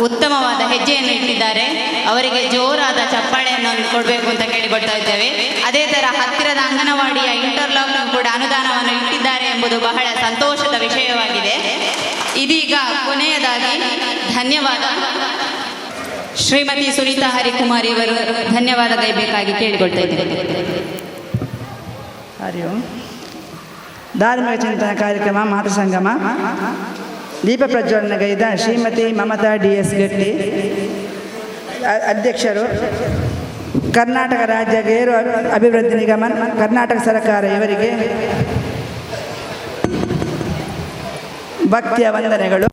ಉತ್ತಮವಾದ ಹೆಜ್ಜೆಯನ್ನು ಇಟ್ಟಿದ್ದಾರೆ. ಅವರಿಗೆ ಜೋರಾದ ಚಪ್ಪಾಳೆಯನ್ನು ಕೊಡಬೇಕು ಅಂತ ಕೇಳಿಕೊಳ್ತಾ ಇದ್ದೇವೆ. ಅದೇ ಥರ ಹತ್ತಿರದ ಅಂಗನವಾಡಿಯ ಇಂಟರ್ಲಾಕ್ ಕೂಡ ಅನುದಾನವನ್ನು ಇಟ್ಟಿದ್ದಾರೆ ಎಂಬುದು ಬಹಳ ಸಂತೋಷದ ವಿಷಯವಾಗಿದೆ. ಇದೀಗ ಕೊನೆಯದಾಗಿ ಧನ್ಯವಾದ ಶ್ರೀಮತಿ ಸುನೀತಾ ಹರಿಕುಮಾರಿ ಅವರು ಧನ್ಯವಾದ ಗೈಬೇಕಾಗಿ ಕೇಳಿಕೊಳ್ತಾ ಇದ್ದೇನೆ. ಹರಿ ಓಂ. ಧಾರ್ಮಿಕ ಚಿಂತನ ಕಾರ್ಯಕ್ರಮ ಮಾತೃ ಸಂಗಮ ದೀಪ ಪ್ರಜ್ವಲನಗೈದ ಶ್ರೀಮತಿ ಮಮತಾ ಡಿ.ಎಸ್. ಗಟ್ಟಿ ಅಧ್ಯಕ್ಷರು, ಕರ್ನಾಟಕ ರಾಜ್ಯ ಗೇರು ಅಭಿವೃದ್ಧಿ ನಿಗಮ, ಕರ್ನಾಟಕ ಸರ್ಕಾರ ಇವರಿಗೆ ಭಕ್ತಿಯ ವಂದನೆಗಳು.